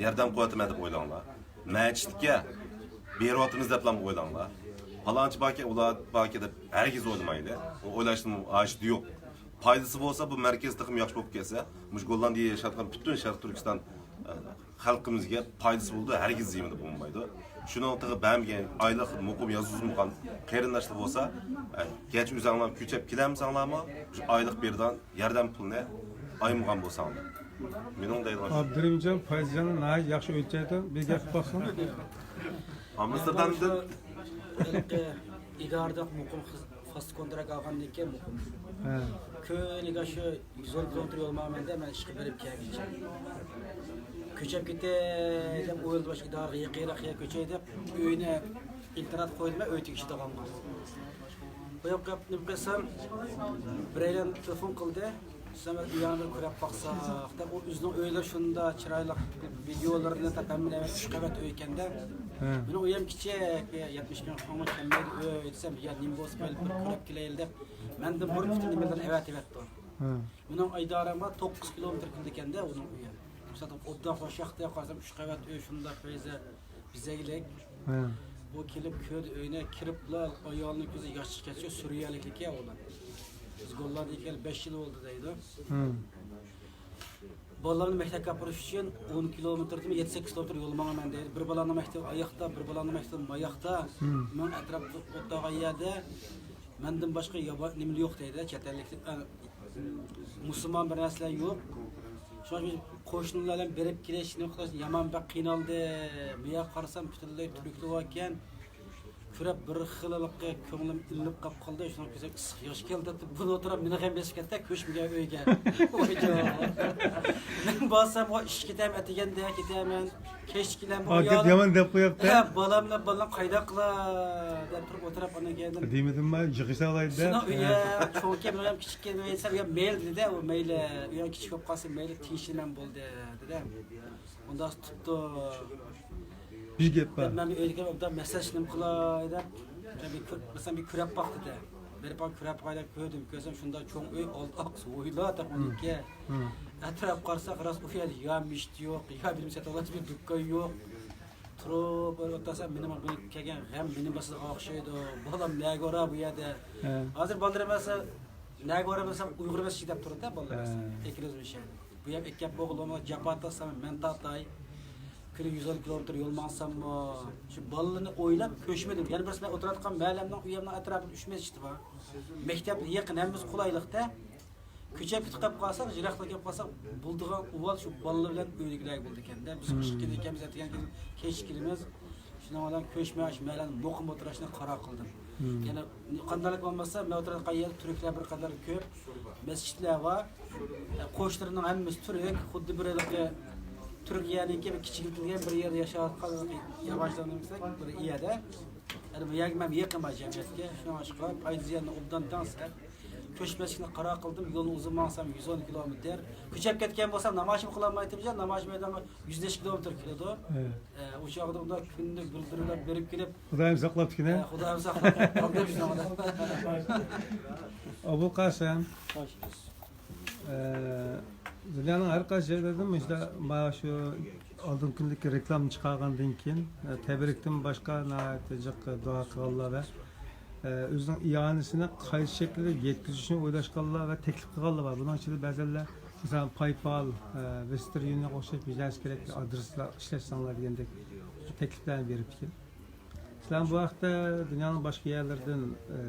ياردەم قىلىۋاتىمەن دەپ ئويلاڭلار. مەسچىتكە بېرىۋاتىمىز دەپلا ئويلاڭلار. پالانچى باركەن، ئۇلار باركەن دەپ ھەرگىز ئويلىمايلى. ئۇ ئويلاشنىڭ ھاجىتى يوق. پايدىسى بولسا، بۇ مەركەز تېخىمۇ ياخشى بولۇپ كەتسە، مۇشۇ گوللاندىيەدە ياشاۋاتقان پۈتۈن شەرقىي تۈركىستان، ئە، خەلقىمىزگە پايدىسى بولىدۇ، ھەرگىز زىيىنى بولمايدۇ. شۇنىڭغا تېخى بەرمىگەن، ئايلىق مۇقىم يازغۇزمىغان قېرىنداشلار بولسا، ئە، گەرچە ئۆزەڭلار كۆچۈپ كېلەلمىسەڭلارمۇ، شۇ ئايلىق بېرىدىغان ياردەم پۇلىنى ئايىمىغان بولساڭلار. مېنىڭ دەيدىغان ئابدۇرېھىمجان پايزىجاننى ناھايىتى ياخشى ئۆلچەيدۇ، بىر گەپ قىلسۇن. ئامستېردامدىن ھېلىقى ئىدارىدە مۇقىم خىز-، فاست كونتراكت ئالغاندىن كېيىن مۇقىم. ھە. كۆيلىگە شۇ يۈز ئون كىلومېتىر يول ماڭىمەن دە، مەن ئىشقا بېرىپ كەلگۈچە. كۆچۈپ كېتەي دەپ ئويلىدىم، باشقا ئىدارىگە يېقىنراق يەرگە كۆچەي دەپ، ئۆينى ئىنتېرنات قويدۇم، ئۆي تېگىشىدىغانغا. بۇ ياققا نېمە قىلسام، بىرەيلەن تېلېفون قىلدى. سىلەر ئۇياقنى كۆرۈپ باقساق دەپ، ئۇ ئۆزىنىڭ ئۆيلىرى شۇنداق چىرايلىق، ۋىدېئولىرىنى تاپ ھەممىنى ئەۋەتىپ، ئۈچ قەۋەت ئۆي ئىكەن-دە. ھە. مېنىڭ ئۆيۈم كىچىك، يەتمىش مىڭ سومغا كەلمەيدۇ ئۆي دېسەم، يا نېمە بولسا مەيلى، بىر كۆرۈپ كېلەيلى دەپ، مەندىن بۇرۇن پۈتۈن نېمىلەرنى ئەۋەتىۋەتتى. ھە. مېنىڭ ئىدارەمگە توققۇز كىلومېتىر كېلىدىكەن-دە ئۇنىڭ ئۆيى. مىسالدا ئوبدان خوش ياقتا قارىسام، ئۈچ قەۋەت ئۆي شۇنداق پەيزە بېزەكلىك. ھە. بۇ كېلىپ كۆردى ئۆينى، كىرىپلا ئايالنىڭ كۆزى ياش چىققاچقا سۈرىيەلىككەن ئۇلار. بىز گوللاندىيەگە كېلىپ بەش يىل بولدى دەيدۇ. ھە. بالىلارنى مەكتەپكە ئاپىرىش ئۈچۈن ئون كىلومېتىردىن يەتتە سەككىز كىلومېتىر يول ماڭىمەن دەيدۇ. بىر بالامنىڭ مەكتىپى ئاياقتا، بىر بالامنىڭ مەكتىپى ماياقتا. ھە. مېنىڭ ئەتراپتا ئولتۇرغان يەردە مەندىن باشقا يابا-، نېمە يوق دەيدۇ، چەت ئەللىك، ئە، مۇسۇلمان بىر نەرسىلەر يوق. شۇڭا قوشنىلار بىلەن بېرىپ كېلىش، نېمە قىلىش يامان بەك قىينالدىم. بۇ يەرگە قارىسام پۈتۈنلەي تۈركلەر باركەن. كۆرۈپ بىر خىللىقى كۆڭلۈم ئىللىپ قاپ قالدى. شۇنىڭ كۆزۈم ئىسسىق ياش كەلدى. بۇنى ئولتۇرۇپ مېنى غەم بېسىپ كەتتى، كۆچمىگەن ئۆيگە. ۋايجان. مەن بارسام ئىشقا كېتەم، ئەتىگەندە كېتەمەن. كەچتە كېلەمەن. ئا، گەپ يامان دەپ قويۇپتۇ. ھە، بالام بىلەن بالىنى قايداق قىلا دەپ تۇرۇپ ئولتۇرۇپ ئاندىن كېيىن. دېمىدىمما، يىغىشالايدۇ. سېنىڭ ئۆيۈڭ چوڭكەن، مېنىڭ كىچىككەن دېسەم، يا مەيلى دېدى، ئۇ مەيلى، ئۆيۈڭ كىچىك بولۇپ قالسۇن، مەيلى، تېڭىشىمەن بولدى دېدى. ئۇنداق تۇتۇپتۇ. بىر گەپ بار. مەن ئۆيدىكى ئوبدان مەسىلەن نېمە قىلاي دەپ، مەن بىر كۆر-، مەسىلەن بىر كۆرۈپ باق دېدى. بېرىپ كۆرۈپ باقاي دەپ كۆردۈم. كۆرسەم شۇنداق چوڭ ئۆي، ئالدى ئارقىسى ھويلا تەقۋىدىكى. ئەتراپ قارىساق راست ئۇ يەردە يا مەسچىت يوق، يا بىر سېتىۋالغان بىر دۇكان يوق. تۇرۇپ ئولتۇرسام مېنىڭ بۇ كەلگەن غەم مېنى باسىدىغان ئوخشايدۇ. بالام نەگە بارار بۇ يەردە؟ ھە. ھازىر بالىلىرىم ئەمەسە نەگە بارار دېسەم ئۇيغۇر ئەمەس دەپ تۇرىدۇ بالىلار ئەمەسە. ھە. ئەكىرىز مىشەن. بۇ يەرگە ئەكەپ بولغىلى بولمىغان جاپا تارتسام مەن تارتاي. كۈنى يۈز ئون كىلومېتىر يول ماڭساممۇ، شۇ بالىلىرنى ئويلاپ كۆچمىدىم. يەنە بىرسى مەن ئولتۇراتقان مەھەللەمنىڭ ئۆيۈمنىڭ ئەتراپىدا ئۈچ مەسچىت بار. مەكتەپكە يېقىن، ھەممىسى قولايلىقتا. كۆچۈپ كېتىپ قالساق، يىراقلىق كېلىپ قالساق، بولىدىغان ئۇۋال شۇ بالىلار بىلەن ئۆيدىكىلەرگە بولىدىكەن-دە. بىز قىشقا كېلىدىكەنمىز، ئەتىگەن كېلىپ كەچ كېلىمىز. شۇنىڭ بىلەن كۆچمەي شۇ مەھەللىنى مۇقىم ئولتۇرۇشنى قارار قىلدىم. يەنە قانداقلىق بولمىسا، مەن ئولتۇرغان يەردە تۈركلەر بىر قەدەر كۆپ، مەسچىتلەر بار. قوشنىلىرىنىڭ ھەممىسى تۈرك، خۇددى بىر ھېلىقى تۈركىيەنىڭكى بىر كىچىكلىتىلگەن بىر يەردە ياشاۋاتقان ياۋاشلىرىنىڭ بىر يەردە. يەنى بۇ يەرگە مەن يېقىنما جەمئىيەتكە، شۇڭلاشقا پايدا زىياننى ئوبدان تەڭسىز. كۆچمەسلىكنى قارار قىلدىم. يولنى ئۇزۇن ماڭسام يۈز ئون كىلومېتىر. كۆچەپ كەتكەن بولسام نامايىشمۇ قىلالمايتتىم. نامايىش مەيدانغا يۈز بەش كىلومېتىر كېلىدۇ. ئە، ئۇ چاغدا ئۇنداق كۈندە بىر بىرلەپ بېرىپ كېلىپ. خۇدايىم ساقلاپتىكىن. ئە، خۇدايىم ساقلاپ. ئابۇلقاسىم. ئە، دۇنيانىڭ ھەر قايسى جايلىرىدا مۇشۇنداق مانا شۇ ئالدىنقى كۈنلۈك رېكلامىنى چىقارغاندىن كېيىن، ئە، تەبرىكتىن باشقا ناھايىتى جىق دۇئا قىلغانلار ۋە، ئە، ئۆزىنىڭ ئىئانىسىنى قايسى شەكىلدە يەتكۈزۈشنى ئويلاشقانلار ۋە تەكلىپ قىلغانلار بار. بۇنىڭ ئىچىدە بەزەنلەر، مەسىلەن، پايپال، ئە، ۋېستېرن يۇنىيونغا ئوخشاش بىر نەرسە كېرەك، ئادرېسلار ئىشلەتسەڭلار دېگەندەك تەكلىپلەرنى بېرىپتىكەن. سىلەر بۇ ھەقتە دۇنيانىڭ باشقا يەرلىرىدىن، ئە،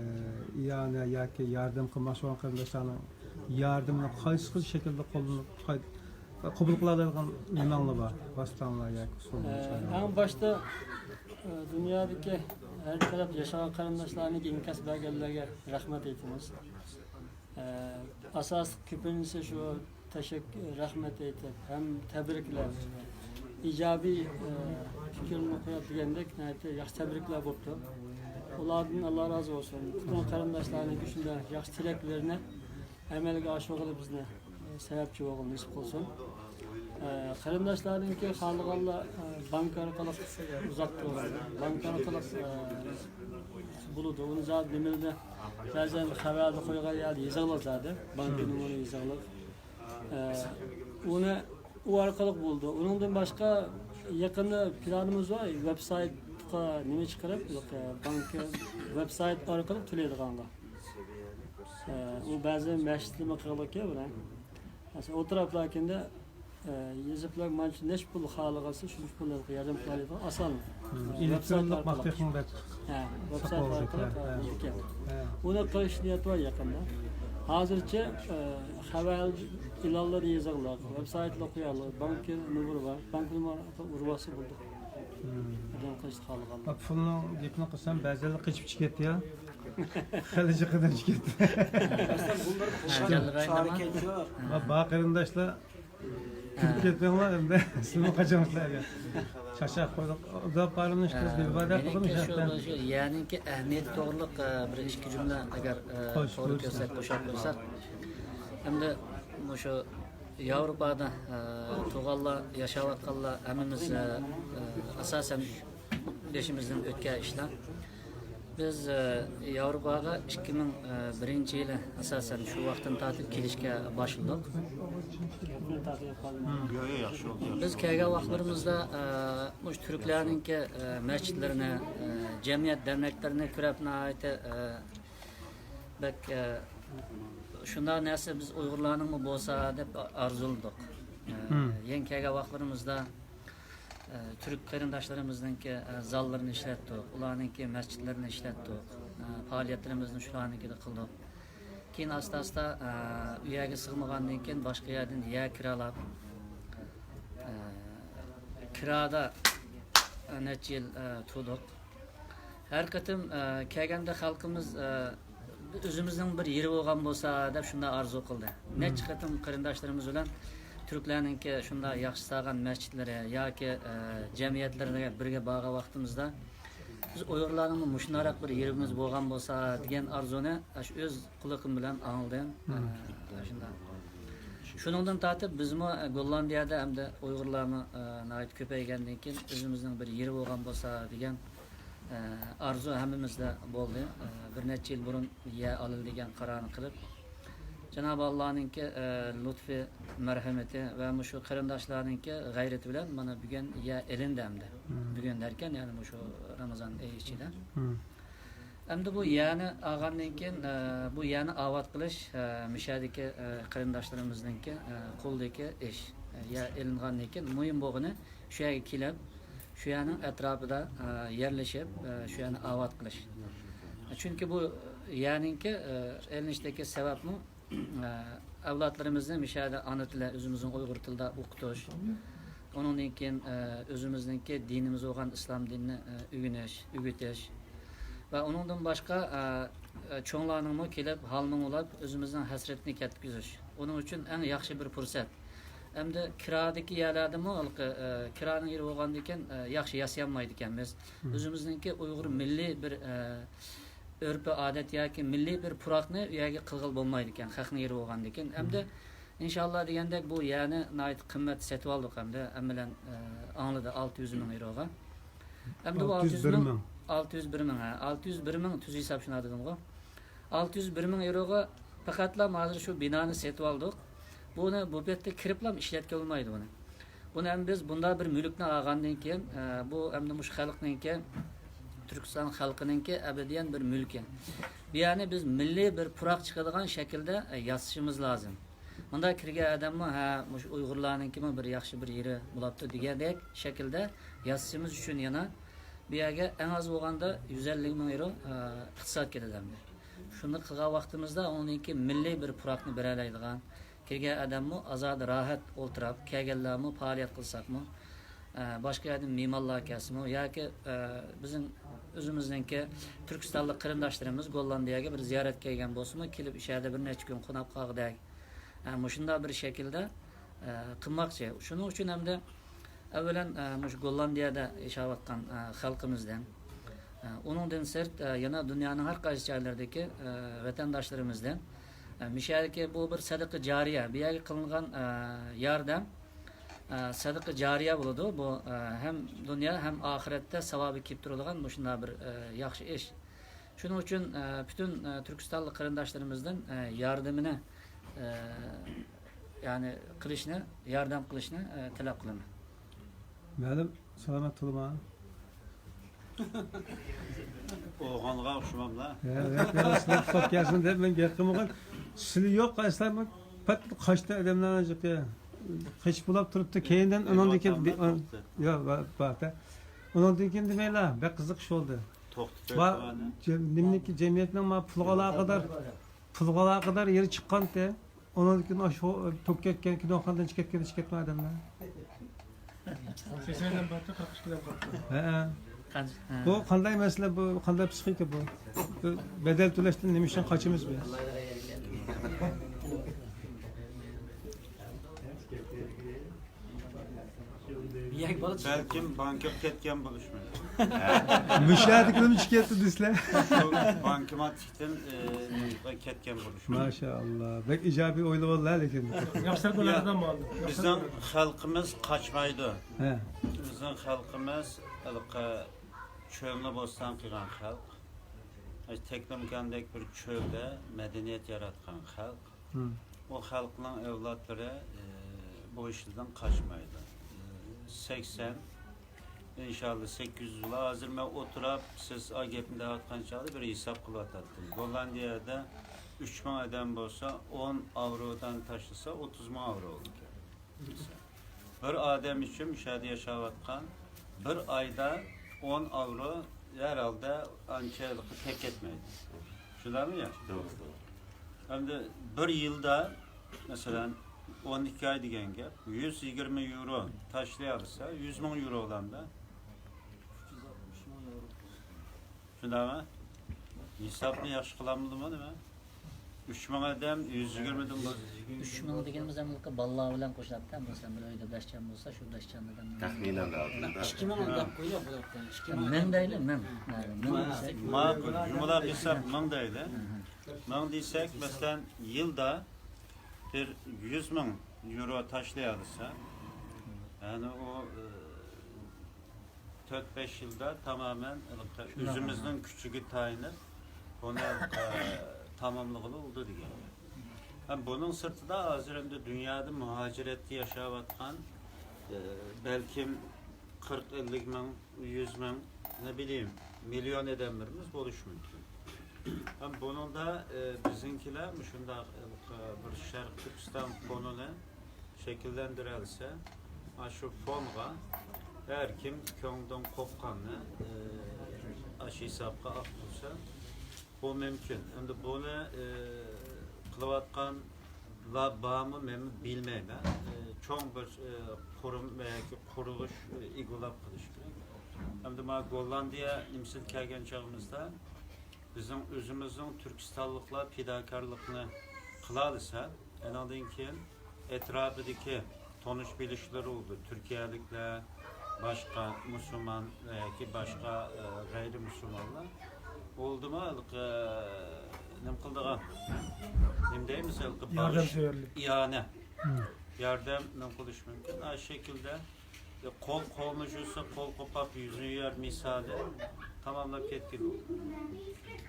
ئىئانە ياكى ياردەم قىلماقچى بولغان قېرىنداشلارنىڭ ياردىمىنى قايسى خىل شەكىلدە قوللىنىپ، قاي-، قوبۇل قىلالايدىغان نېمەڭلار بار؟ ۋاسىتەڭلار ياكى ئۇسۇلىڭلار؟ ئە، ئەڭ باشتا، ئە، دۇنيادىكى ھەر تەرەپتە ياشىغان قېرىنداشلارنىڭكى ئىنكاس بەرگەنلەرگە رەھمەت ئېيتىمىز. ئە، ئاساسلىق كۆپىنچىسى شۇ تەشەككۈر، رەھمەت ئېيتىپ، ھەم تەبرىكلەپ، ئىجابىي، ئە، پىكىرنى قويۇپ دېگەندەك، ناھايىتى ياخشى تەبرىكلەر بوپتۇ. ئۇلاردىن ئاللا رازى بولسۇن. پۈتۈن قېرىنداشلارنىڭكى شۇنداق ياخشى تىلەكلىرىنى ئەمەلگە ئاشۇرغىلى بىزنى، ئە، سەۋەبچى بولغىلى نېسىپ قىلسۇن. ئە، قېرىنداشلارنىڭكى خالىغانلار، ئە، بانكا ئارقىلىق ئۇزاتتۇرغان، بانكا ئارقىلىق، ئە، بولىدۇ. ئۇنى زادى نېمىدە بەزەن خەۋەردە قويغان يەردە يېزىقلىق زادى. بانكا نومۇرى يېزىقلىق. ئە، ئۇنى ئۇ ئارقىلىق بولىدۇ. ئۇنىڭدىن باشقا يېقىندا پىلانىمىز بار، ۋېب سايتقا نېمە چىقىرىپ، بانكا ۋېب سايت ئارقىلىق تۆلەيدىغانغا. ئە، ئۇ بەزى مەسچىتلىرىمۇ قىلىدىكەن بۇنى. مەسىلەن، ئوتتۇرا ئەپلاكىندە، ئە، يېزىپلا مانچە نەچچە پۇل خالىغانسا، شۇنچە پۇل ياردەم قىلالايدىغان ئاسان. ئېلېكترونلۇق ماختىخىڭ بەك ھە، ۋېب سايت ئارقىلىق، ھە. ئۇنى قىلىش نىيىتى بار يېقىندا. ھازىرچە، ئە، خەۋەر ئېلانلىرى يېزىقلىق، ۋېب سايتلار قويارلىق، بانكا نومۇرى بار، بانكا نومۇرى ئۇرۇۋالسا بولدى. ياردەم قىلىشنى خالىغانلار. پۇلنىڭ گېپىنى قىلسام، بەزىلەر قېچىپ چىقىپ كەتتى يا. خېلى جىقىدىن چىقىپ كەتتى. بار قېرىنداشلار، كېلىپ كەتمەڭلار ئەمدى. سىزمۇ قاچاڭلار. چاچاق قويدۇق. ئۇدا پارىمنى ئىشقىلىپ بىر ئىبادەت قىلدىم شۇ يەنىڭكى شۇ يەنىڭكى ئەھمىيىتى توغرىلىق، ئە، بىر ئىككى جۈملە ئەگەر، ئە، توغرا كۆرسەك، قوشاپ قويساق. ئەمدى مۇشۇ ياۋروپادا، ئە، تۇغانلار، ياشاۋاتقانلار ھەممىمىز، ئە، ئە، ئاساسەن بېشىمىزدىن ئۆتكەن ئىشلار. بىز، ئە، ياۋروپاغا ئىككى مىڭ بىرىنچى يىلى ئاساسەن شۇ ۋاقىتتىن تارتىپ كېلىشكە باشلىدۇق. بىز كەلگەن ۋاقىتلىرىمىزدا، ئە، مۇشۇ تۈركلەرنىڭكى، ئە، مەسچىتلىرىنى، ئە، جەمئىيەت دەرنەكلىرىنى كۆرۈپ ناھايىتى، ئە، بەك، ئە، شۇنداق نەرسە بىز ئۇيغۇرلارنىڭمۇ بولسا دەپ ئارزۇلىدۇق. ئە، يېڭى كەلگەن ۋاقىتلىرىمىزدا ئە، تۈرك قېرىنداشلىرىمىزنىڭكى، ئە، زاللىرىنى ئىشلەتتۇق، ئۇلارنىڭكى مەسچىتلىرىنى ئىشلەتتۇق، ئە، پائالىيەتلىرىمىزنى شۇلارنىڭكىدە قىلدۇق. كېيىن ئاستا-ئاستا، ئە، ئۇ يەرگە سىغمىغاندىن كېيىن باشقا يەردىن يەر كىرالاپ، ئە، كىرادا، ئە، نەچچە يىل، ئە، تۇردۇق. ھەر قېتىم، ئە، كەلگەندە خەلقىمىز، ئە، ئۆزىمىزنىڭ بىر يېرى بولغان بولسا دەپ شۇنداق ئارزۇ قىلدى. نەچچە قېتىم قېرىنداشلىرىمىز بىلەن تۈركلەرنىڭكى شۇنداق ياخشى سالغان مەسچىتلىرى ياكى، ئە، جەمئىيەتلىرىگە بىرگە بارغان ۋاقتىمىزدا بىز ئۇيغۇرلارنىڭمۇ مۇشۇنداقراق بىر يېرىمىز بولغان بولسا دېگەن ئارزۇنى ئاشۇ ئۆز قۇلىقىم بىلەن ئاڭلىدىم. ئە، شۇنداق. شۇنىڭدىن تارتىپ بىزمۇ، ئە، گوللاندىيەدە ئەمدى ئۇيغۇرلارمۇ، ئە، ناھايىتى كۆپەيگەندىن كېيىن ئۆزىمىزنىڭ بىر يېرى بولغان بولسا دېگەن ئارزۇ ھەممىمىزدە بولدى. بىر نەچچە يىل بۇرۇن يەر ئالىلى دېگەن قارارنى قىلىپ، جانابى ئاللانىڭكى لۇتپى، مەرھەمىتى ۋە مۇشۇ قېرىنداشلارنىڭكى غەيرىتى بىلەن مانا بۈگۈن يەر ئېلىندى ئەمدى. بۈگۈن دەركەن، يەنى مۇشۇ رامىزان ئېيى ئىچىدە. ئەمدى بۇ يەرنى ئالغاندىن كېيىن، بۇ يەرنى ئاۋات قىلىش، مۇشۇ يەردىكى قېرىنداشلىرىمىزنىڭكى قولىدىكى ئىش. يەر ئېلىنغاندىن كېيىن مۇھىم بولغىنى شۇ يەرگە كېلىپ، شۇ يەرنىڭ ئەتراپىدا، ئە، يەرلىشىپ، ئە، شۇ يەرنى ئاۋات قىلىش. چۈنكى بۇ يەرنىڭكى، ئە، ئېلىنىشتىكى سەۋەبمۇ، ئە، ئەۋلادلىرىمىزنى مۇشۇ يەردە ئانا تىلى، ئۆزىمىزنىڭ ئۇيغۇر تىلىدا ئوقۇتۇش. ئۇنىڭدىن كېيىن، ئە، ئۆزىمىزنىڭكى دىنىمىز بولغان ئىسلام دىنىنى، ئە، ئۆگىنىش، ئۆگىتىش. ۋە ئۇنىڭدىن باشقا، ئە، ئە، چوڭلارنىڭمۇ كېلىپ ھال-مۇڭ ئۇلاپ، ئۆزىمىزنىڭ ھەسرىتىنى كەتكۈزۈش. ئۇنىڭ ئۈچۈن ئەڭ ياخشى بىر پۇرسەت. ئەمدى كىرادىكى يەرلەردىمۇ ھېلىقى، ئە، كىرانىڭ يېرى بولغاندىكىن، ئە، ياخشى ياسىيالمايدىكەنمىز. ئۆزىمىزنىڭكى ئۇيغۇر مىللىي بىر، ئە، ئۆرپى ئادەت ياكى مىللىي بىر پۇراقنى ئۇ يەرگە قىلغىلى بولمايدىكەن، خەقنىڭ يېرى بولغاندىكىن. ئەمدى ئىنشاللا دېگەندەك بۇ يەرنى ناھايىتى قىممەت سېتىۋالدۇق ئەمدى. ھەممىلەن، ئە، ئاڭلىدى، ئالتە يۈز مىڭ يېۋروغا. ئەمدى بۇ ئالتە يۈز بىر مىڭ، ئالتە يۈز بىر مىڭ، ھە، ئالتە يۈز بىر مىڭ، ھە، ئالتە يۈز بىر مىڭ، تۈز ھېساب شۇنداق دېدىمغۇ. ئالتە يۈز بىر مىڭ يېۋروغا پەقەتلا ھازىر شۇ بىنانى سېتىۋالدۇق. بۇنى بۇ پەيتتە كىرىپلا ئىشلەتكىلى بولمايدۇ بۇنى. بۇنى ئەمدى بىز بۇنداق بىر مۈلۈكنى ئالغاندىن كېيىن، ئە، بۇ ئەمدى مۇشۇ خەلقنىڭكى، تۈركىستان خەلقىنىڭكى ئەبەدىيەن بىر مۈلكى. بۇ يەرنى بىز مىللىي بىر پۇراق چىقىدىغان شەكىلدە، ئە، ياسىشىمىز لازىم. مۇندا كىرگەن ئادەممۇ، ھە، مۇشۇ ئۇيغۇرلارنىڭكىمۇ بىر ياخشى بىر يېرى بولاپتۇ دېگەندەك شەكىلدە ياسىشىمىز ئۈچۈن يەنە بۇ يەرگە ئەڭ ئاز بولغاندا يۈز ئەللىك مىڭ يېۋرو، ئە، ئىقتىساد كېتىدۇ ئەمدى. شۇنداق قىلغان ۋاقتىمىزدا ئۇنىڭكى مىللىي بىر پۇراقنى بېرەلەيدىغان، كىرگەن ئادەممۇ ئازادە راھەت ئولتۇراپ، كەلگەنلەرمۇ پائالىيەت قىلساقمۇ، ئە، باشقا يەردىن مېھمانلار كەلسىمۇ ياكى، ئە، بىزنىڭ ئۆزىمىزنىڭكى تۈركىستانلىق قېرىنداشلىرىمىز گوللاندىيەگە بىر زىيارەتكە كەلگەن بولسىمۇ، كېلىپ ئىشەدە بىر نەچچە كۈن قوناپ قالغۇدەك، ئە، مۇشۇنداق بىر شەكىلدە، ئە، قىلماقچى. شۇنىڭ ئۈچۈن ئەمدى ئەۋۋەلەن، ئە، مۇشۇ گوللاندىيەدە ياشاۋاتقان، ئە، خەلقىمىزدىن، ئە، ئۇنىڭدىن سىرت، ئە، يەنە دۇنيانىڭ ھەر قايسى جايلىرىدىكى، ئە، ۋەتەنداشلىرىمىزدىن، ئە، مۇشۇ يەردىكى بۇ بىر سەدىقە جارىيە، بۇ يەرگە قىلىنغان، ئە، ياردەم، ئە، سەدىقە جارىيە بولىدۇ. بۇ، ئە، ھەم دۇنيا ھەم ئاخىرەتتە ساۋابى كېلىپ تۇرىدىغان مۇشۇنداق بىر، ئە، ياخشى ئىش. شۇنىڭ ئۈچۈن، ئە، پۈتۈن، ئە، تۈركىستانلىق قېرىنداشلىرىمىزدىن، ئە، ياردىمىنى، ئە، يەنى قىلىشنى، ياردەم قىلىشنى، ئە، تەلەپ قىلىمەن. مەلۇم، سالامەت تۇرما. ئوغانغا ئوخشىماملا. يا، يا، يا، سىلەر ئۇخلاپ كەلسۇن دەپ مەن گەپ قىلمىغان. سىلى يوق، ئەسلا پەت قاچتى ئادەملەر جىقى. قېچىپ بولاپ تۇرۇپتۇ. كېيىندىن ئۇنىڭدىن كېيىن، يا، بار، بار، ئۇنىڭدىن كېيىن دېمەيلا، بەك قىزىق ئىش بولدى. توختىتىپ بار، بېرىپ جەم-، نېمىنىڭكى، جەمئىيەتنىڭ ما پۇلغا ئالاقىدار، پۇلغا ئالاقىدار يېرى چىققانتى. ئۇنىڭدىن كېيىن ئاشۇ توك كەتكەن، كىنوخانىدىن چىقىپ كەتكەن، چىقىپ كەتمە ئادەملەر. سەكسەندىن بارتى، قىرىق ئىككىدىن قالدى. ھە. قانچە؟ ھە. بۇ قانداق مەسىلە بۇ؟ قانداق پسىخىكا بۇ؟ بۇ بەدەل تۆلەشتىن نېمە ئۈچۈن قاچىمىز بىز؟ بەلكىم بانكىغا كەتكەن بولۇشى مۇمكىن. مۇشۇ يەردىكىلەرمۇ چۈشۈپ كەتتى دېسىلە. بانكوماتتىن، ئى، كەتكەن بولۇشى مۇمكىن. ماشائاللا. بەك ئىجابىي ئويلىۋالدى لېكىن. ياخشىراق بولىدۇ. بىزنىڭ خەلقىمىز قاچمايدۇ. ھە. بىزنىڭ خەلقىمىز ھېلىقى چۆلنى بوستان قىلغان خەلق. تەكلىماكاندەك بىر چۆلدە مەدەنىيەت ياراتقان خەلق. مم. ئۇ خەلقنىڭ ئەۋلادلىرى، ئى، بۇ ئىشلىرىدىن قاچمايدۇ. ئى، سەكسەن، ئىنشاللا سەككىز يۈز يىل. ھازىر مەن ئولتۇراپ، سىز ئا گەپنى دەۋاتقان چاغدا بىر ھېساب قىلىۋاتاتتىم. گوللاندىيەدە ئۈچ مىڭ ئادەم بولسا، ئون ئاۋرودىن تاشلىسا، ئوتتۇز مىڭ ئاۋرو بولىدىكەن. بىر ئادەم ئۈچۈن مۇشۇ يەردە ياشاۋاتقان بىر ئايدا ئون ئاۋرو ھەر ھالدا ئانچە تەگ كەتمەيدۇ. شۇنداقمۇ يا؟ توغرا، توغرا. ئەمدى بىر يىلدا، مەسىلەن، ئون ئىككى ئاي دېگەن گەپ، يۈز يىگىرمە يورو تاشلىيالىسا، يۈز مىڭ يورو بولامدا. شۇنداقمۇ؟ ھېسابنى ياخشى قىلالمىدىمۇ نېمە؟ ئۈچ مىڭ ئادەم، يۈز يىگىرمىدىن بولسا. ئۈچ مىڭ دېگىنىمىز ئەمدى بالىلار بىلەن قوشۇلۇپتۇ. مەسىلەن، بىر ئۆيدە بەش جان بولسا، شۇ بەش جان ئادەم. تەخمىنەن ھازىر. ئىككى مىڭ دەپ قويۇلۇپ بولۇپتۇ. ئىككى مىڭ مىڭ ئادەم. دەيلى، مىڭ. مىڭ. مىڭ دېسەك. ماقۇل، يۇمىلاق ھېساب مىڭ دەيلى. مىڭ دېسەك، مەسىلەن، يىلدا بىر يۈز مىڭ يورو تاشلىيالىسا، يەنى ئۇ، ئى، تۆت-بەش يىلدا تامامەن شۇنداق. ئۆزىمىزنىڭ كۈچىگە تايىنىپ، بۇنى، ئە، تاماملىغىلى بولىدۇ دېگەن. ھەم بۇنىڭ سىرتىدا ھازىر ئەمدى دۇنيادا مۇھاجىرەتتە ياشاۋاتقان، ئە، بەلكىم قىرىق، ئەللىك مىڭ، يۈز مىڭ، نە بىلەيمەن، مىليون ئادەملىرىمىز بولۇشى مۇمكىن. ھەم بۇنىڭدا، ئە، بىزنىڭكىلەر مۇشۇنداق، ئە، بىر شەرقىي تۈركىستان فوندىنى شەكىللەندۈرەلىسە، ئاشۇ فوندغا ھەر كىم كۆڭلىدىن قوپقاننى، ئى، ئاشۇ ھېسابقا ئاقتۇرسا، بۇ مۇمكىن. ئەمدى بۇنى، ئى، قىلىۋاتقانلار بارمۇ، مەنمۇ بىلمەيمەن. ئى، چوڭ بىر، ئى، قۇرۇم ۋە ياكى قۇرۇلۇش، ئى، ئىگىلاپ قىلىش كېرەك. ئەمدى مانا گوللاندىيە نېمىسىدە كەلگەن چېغىمىزدا، بىزنىڭ ئۆزىمىزنىڭ تۈركىستانلىقلار پىداكارلىقنى قىلالىسا، ئانىڭدىن كېيىن ئەتراپىدىكى تونۇش بىلىشلىرى بولىدۇ، تۈركىيەلىكلەر، باشقا مۇسۇلمان ۋە ياكى باشقا، ئە، غەيرىي مۇسۇلمانلار. بولدىمۇ ھېلىقى نېمە قىلىدىغان، نېمە دەيمىز، ھېلىقى باغىش، ياردەمسەۋەرلىك. ئىئانە. مم. ياردەم نېمە قىلىش مۇمكىن. ئاشۇ شەكىلدە قول قولنى يۇسا، قول قوپاپ يۈزىنى يۇيار مىسالى تاماملاپ كەتكىلى.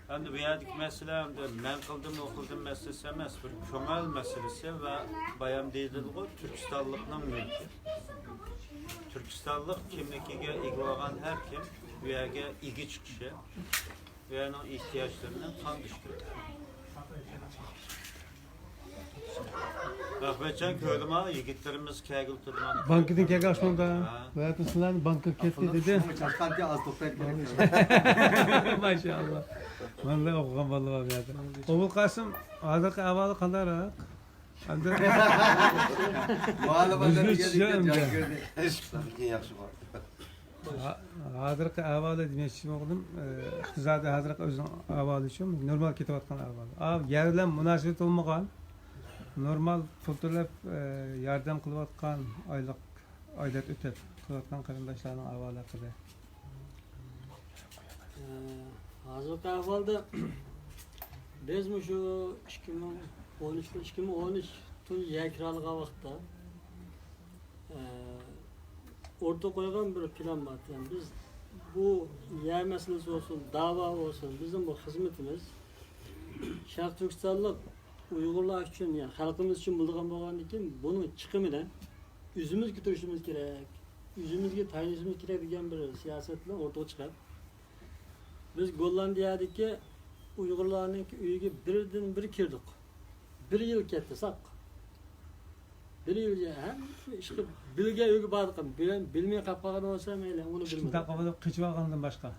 ئەمدى بۇ يەردىكى مەسىلە ئەمدى مەن قىلدىم، ئۇ قىلدىم مەسىلىسى ئەمەس، بىر كۆڭۈل مەسىلىسى ۋە بايام دېيىلىدىغۇ تۈركىستانلىقنىڭ مۈلكى. تۈركىستانلىق كىملىكىگە ئىگە بولغان ھەر كىم بۇ يەرگە ئىگە چىقىشى، بۇ يەرنىڭ ئېھتىياجلىرىنى قامدىشى كېرەك. ئەخمەتجان، كۆردۈڭما، يىگىتلىرىمىز كەلگىلى تۇرغان. بانكىدىن كەلگەن ئاشۇندا. ھە. بۇ يەردە سىلەرنى بانكىغا كەتتى دېدى. شۇنىڭغا چاشقانچە ئاز توختايدىكەن. ماشائاللا. مانا ئوقۇغان بالىلار بار بۇ يەردە. ئوبۇلقاسىم، ھازىرقى ئەھۋالى قانداقراق؟ ئەمدى مۇئەللىم ئۆزىنى چۈشىنەمدۇ؟ ياخشى بار. ھا-، ھازىرقى ئەھۋالى دېمەكچى بولغىنىم، ئى، ئىقتىسادىي ھازىرقى ئۆزىنىڭ ئەھۋالى شۇ، نورمال كېتىۋاتقان ئەھۋال. ئا، يەر بىلەن مۇناسىۋىتى بولمىغان، نورمال پۇل تۆلەپ، ئى، ياردەم قىلىۋاتقان، ئايلىق، ئايلەت ئۆتەپ قىلىۋاتقان قېرىنداشلارنىڭ ئەھۋالى ھەققىدە. ئى، ھازىرقى ئەھۋالدا بىز مۇشۇ ئىككى مىڭ ئون ئۈچ، ئىككى مىڭ ئون ئۈچ تۇنجى يەر كىرالىغان ۋاقىتتا، ئورتىغا قويغان بىر پىلان بار. يەنى بىز بۇ يەر مەسىلىسى بولسۇن، داۋا بولسۇن، بىزنىڭ بۇ خىزمىتىمىز شەرقىي تۈركىستانلىق ئۇيغۇرلار ئۈچۈن، يەنى خەلقىمىز ئۈچۈن بولىدىغان بولغاندىن كېيىن، بۇنىڭ چىقىمىنى ئۆزىمىز كۆتۈرۈشىمىز كېرەك. ئۆزىمىزگە تايىنىشىمىز كېرەك دېگەن بىر سىياسەت بىلەن ئوتتۇرىغا چىقىپ، بىز گوللاندىيەدىكى ئۇيغۇرلارنىڭكى ئۆيىگە بىردىن بىر كىردۇق. بىر يىل كەتتى ساق. بىر يىل ھەممە ئىشقا بىلگەن ئۆيگە باردۇق. بىلەن بىلمەي قاپ قالغان بولسا مەيلى، ئۇنى بىلمىدۇق. شۇنداق قىلىپ قېچىۋالغاندىن باشقا.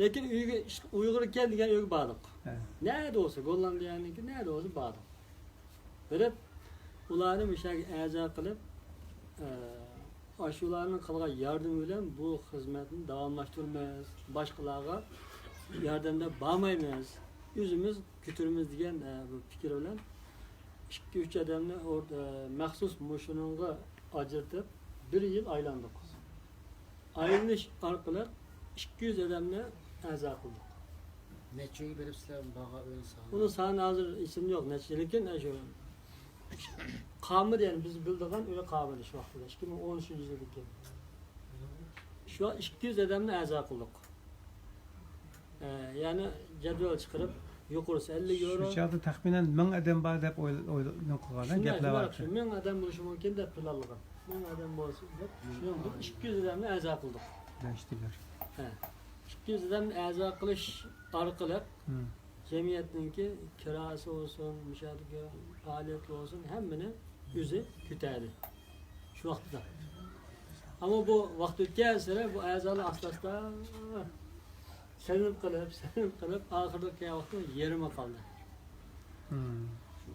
لېكىن ئۆيگە ئىش-، ئۇيغۇر ئىكەن دېگەن ئۆيگە باردۇق. ھە. نەدە بولسا، گوللاندىيەنىڭكى نەدە بولسا باردۇق. بېرىپ، ئۇلارنى مۇشۇ يەرگە ئەزا قىلىپ، ئە، ئاشۇلارنىڭ قىلغان ياردىمى بىلەن بۇ خىزمەتنى داۋاملاشتۇرىمىز، باشقىلارغا ياردەمدە بارمايمىز، ئۆزىمىز كۆتۈرىمىز دېگەن، ئە، بۇ پىكىر بىلەن ئىككى، ئۈچ ئادەمنى ئور-، ئە، مەخسۇس مۇشۇنىڭغا ئاجرىتىپ، بىر يىل ئايلاندۇق. ئايلىنىش ئارقىلىق ئىككى يۈز ئادەمنى ئەزا قىلدۇق. نەچچە ئۆيگە بېرىپسىلەر، بارغان ئۆينىڭ سانى؟ ئۇنىڭ سانى ھازىر ئېسىمدە يوق، نەچچە، لېكىن ئاشۇ قالمىدى، يەنى بىز بىلىدىغان ئۆي قالمىدى شۇ ۋاقىتتا، ئىككى مىڭ ئون ئۈچىنچى يىلدىن كېيىن. شۇ ئىككى يۈز ئادەمنى ئەزا قىلدۇق. ئە، يەنى جەدۋەل چىقىرىپ، يۇقىرىسى ئەللىك يورو. شۇ چاغدا تەخمىنەن مىڭ ئادەم بار دەپ ئويل-، ئويل-، نېمە قىلغان، شۇنداق، گەپلەر شۇنداق، باركەن. مىڭ ئادەم بولۇشى مۇمكىن دەپ پىلانلىغان. مىڭ ئادەم بولسۇن دەپ، شۇنىڭ بىلەن ئىككى يۈز ئادەمنى ئەزا قىلدۇق. دەشتىلەر. ھە. ئىككى يۈز ئادەمنى ئەزا قىلىش ئارقىلىق، ھىم. جەمئىيەتنىڭكى كىراسى بولسۇن، مۇشۇ يەردىكى پائالىيەت بولسۇن، ھەممىنى ئۆزى كۆتەردى شۇ ۋاقىتتا. ئەمما بۇ ۋاقىت ئۆتكەنسېرى بۇ ئەزالار ئاستا-ئاستا سېلىنىپ قېلىپ، سېلىنىپ قېلىپ، ئاخىرىدا كەلگەن ۋاقىتتا يېرىمى قالدى. ھىم.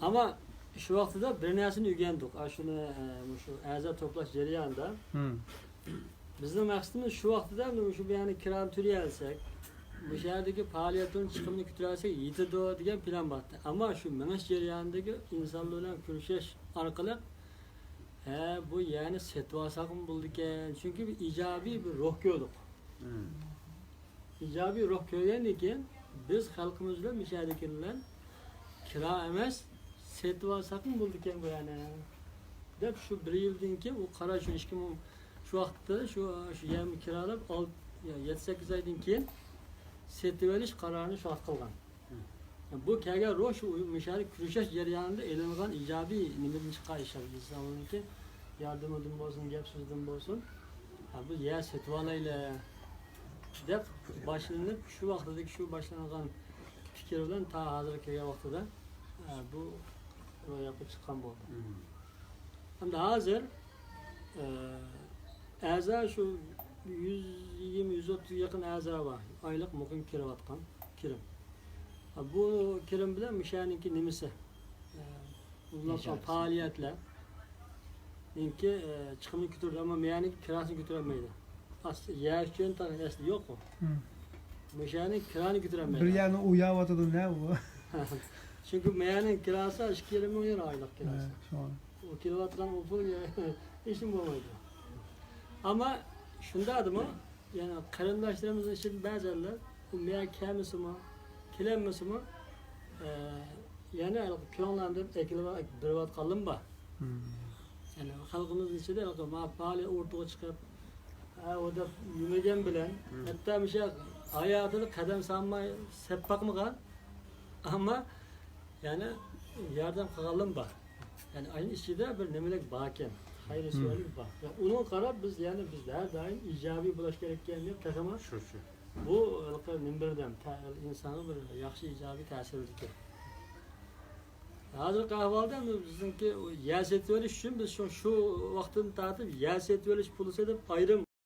ئەمما شۇ ۋاقتىدا بىر نەرسىنى ئۆگەندۇق. ئاشۇنى، ئە، مۇشۇ ئەزا توپلاش جەريانىدا، ھىم. بىزنىڭ مەقسىتىمىز شۇ ۋاقتىدا مۇشۇ بۇ يەرنى كىرانى تۆلىيەلىسەك، مۇشۇ يەردىكى پائالىيەتنىڭ چىقىمىنى كۆتۈرەلىسەك يېتىدۇ دېگەن پىلان بارتى. ئەمما شۇ مېڭىش جەريانىدىكى ئىنسانلار بىلەن كۆرۈشۈش ئارقىلىق، ھە، بۇ يەرنى سېتىۋالساقمۇ بولىدىكەن. چۈنكى بىر ئىجابىي بىر روھ كۆردۇق. مم. ئىجابىي روھ كۆرگەندىن كېيىن، بىز خەلقىمىز بىلەن، مۇشۇ يەردىكىلەر بىلەن كىرا ئەمەس، سېتىۋالساقمۇ بولىدىكەن بۇ يەرنى، دەپ شۇ بىر يىلدىن كېيىن ئۇ قارار شۇ ئىككى مىڭ، شۇ ۋاقىتتا شۇ، شۇ يەرنى كىرالاپ، ئالت، يەتتە، سەككىز ئايدىن كېيىن سېتىۋېلىش قارارىنى شۇ ۋاقىت قىلغان. بۇ كەلگەن روھ شۇ مۇشۇ يەردە كۆرۈشۈش جەريانىدا ئېلىنغان ئىجابىي نېمىدىن چىققان ئىش، ئىنسانلارنىڭكى ياردىمىدىن بولسۇن، گەپ سۆزدىن بولسۇن. ھە، بۇ يەر سېتىۋالايلى دەپ باشلىنىپ، شۇ ۋاقتىدىكى شۇ باشلانغان پىكىر بىلەن تا ھازىرغا كەلگەن ۋاقتىدا، ھە، بۇ روياپقا چىققان بولدى. مم. ئەمدى ھازىر، ئە، ئەزا شۇ يۈز يىگىرمە، يۈز ئوتتۇزغا يېقىن ئەزا بار. ئايلىق مۇقىم كىرىۋاتقان كىرىم. ھە، بۇ كىرىم بىلەن مۇشۇ يەرنىڭكى نېمىسى، ئە، ئۇلار پائالىيەتلەرنىڭكى، ئە، چىقىمىنى كۆتۈرىدۇ، ئەمما مەيەرنىڭكى كىراسىنى كۆتۈرەلمەيدۇ. ئاس-، يەر ئۈچۈن تا ئەسلى يوققۇ. مم. مۇشۇ يەرنىڭ كىرانى كۆتۈرەلمەيدۇ. بىر يەرنى ئۇياۋاتىدۇ نە ئۇ؟ چۈنكى مەيەرنىڭ كىراسى ئىككى يېرىم مىڭ يورو ئايلىق كىراسى. ھە، شۇڭا. ئۇ كېلىۋاتقان ئۇ پۇل ھېچنېمە بولمايدۇ. ئەمما شۇنداقتىمۇ، يەنى قېرىنداشلىرىمىزنىڭ ئىچىدە بەزەنلەر ئۇ مەيەر كەلمىسىمۇ، كېلەلمىسىمۇ، ئە، يەنە كۆڭلەندۈرۈپ ئەكېلىپ بېرىۋاتقانلىرىمۇ بار. يەنى خەلقىمىزنىڭ ئىچىدە ھېلىقى ما پائالىيەت ئوتتۇرىغا چىقىپ، ھە، ئۇ دەپ يۈرمىگەن بىلەن، ھەتتا مۇشۇ ھاياتىدا قەدەم سالماي سەپ باقمىغان، ئەمما يەنى ياردەم قىلغانلىرىمۇ بار. يەنى ئاينى ئىچىدە بىر نېمىلىك باركەن، خەير سۆيەرلىك بار. يا، ئۇنىڭغا قاراپ بىز، يەنى بىز ھەر دائىم ئىجابىي بولاش كېرەككەن دەپ تېخىمۇ شۇ، شۇ. بۇ ھېلىقى نېمە بىردەم، تە-، ئىنسانغا بىر ياخشى ئىجابىي تەسىر بېرىدىكەن. ھازىرقى ئەھۋالدا بىزنىڭكى يەر سېتىۋېلىش ئۈچۈن بىز شۇ، شۇ ۋاقىتتىن تارتىپ يەر سېتىۋېلىش پولىسى دەپ ئايرىم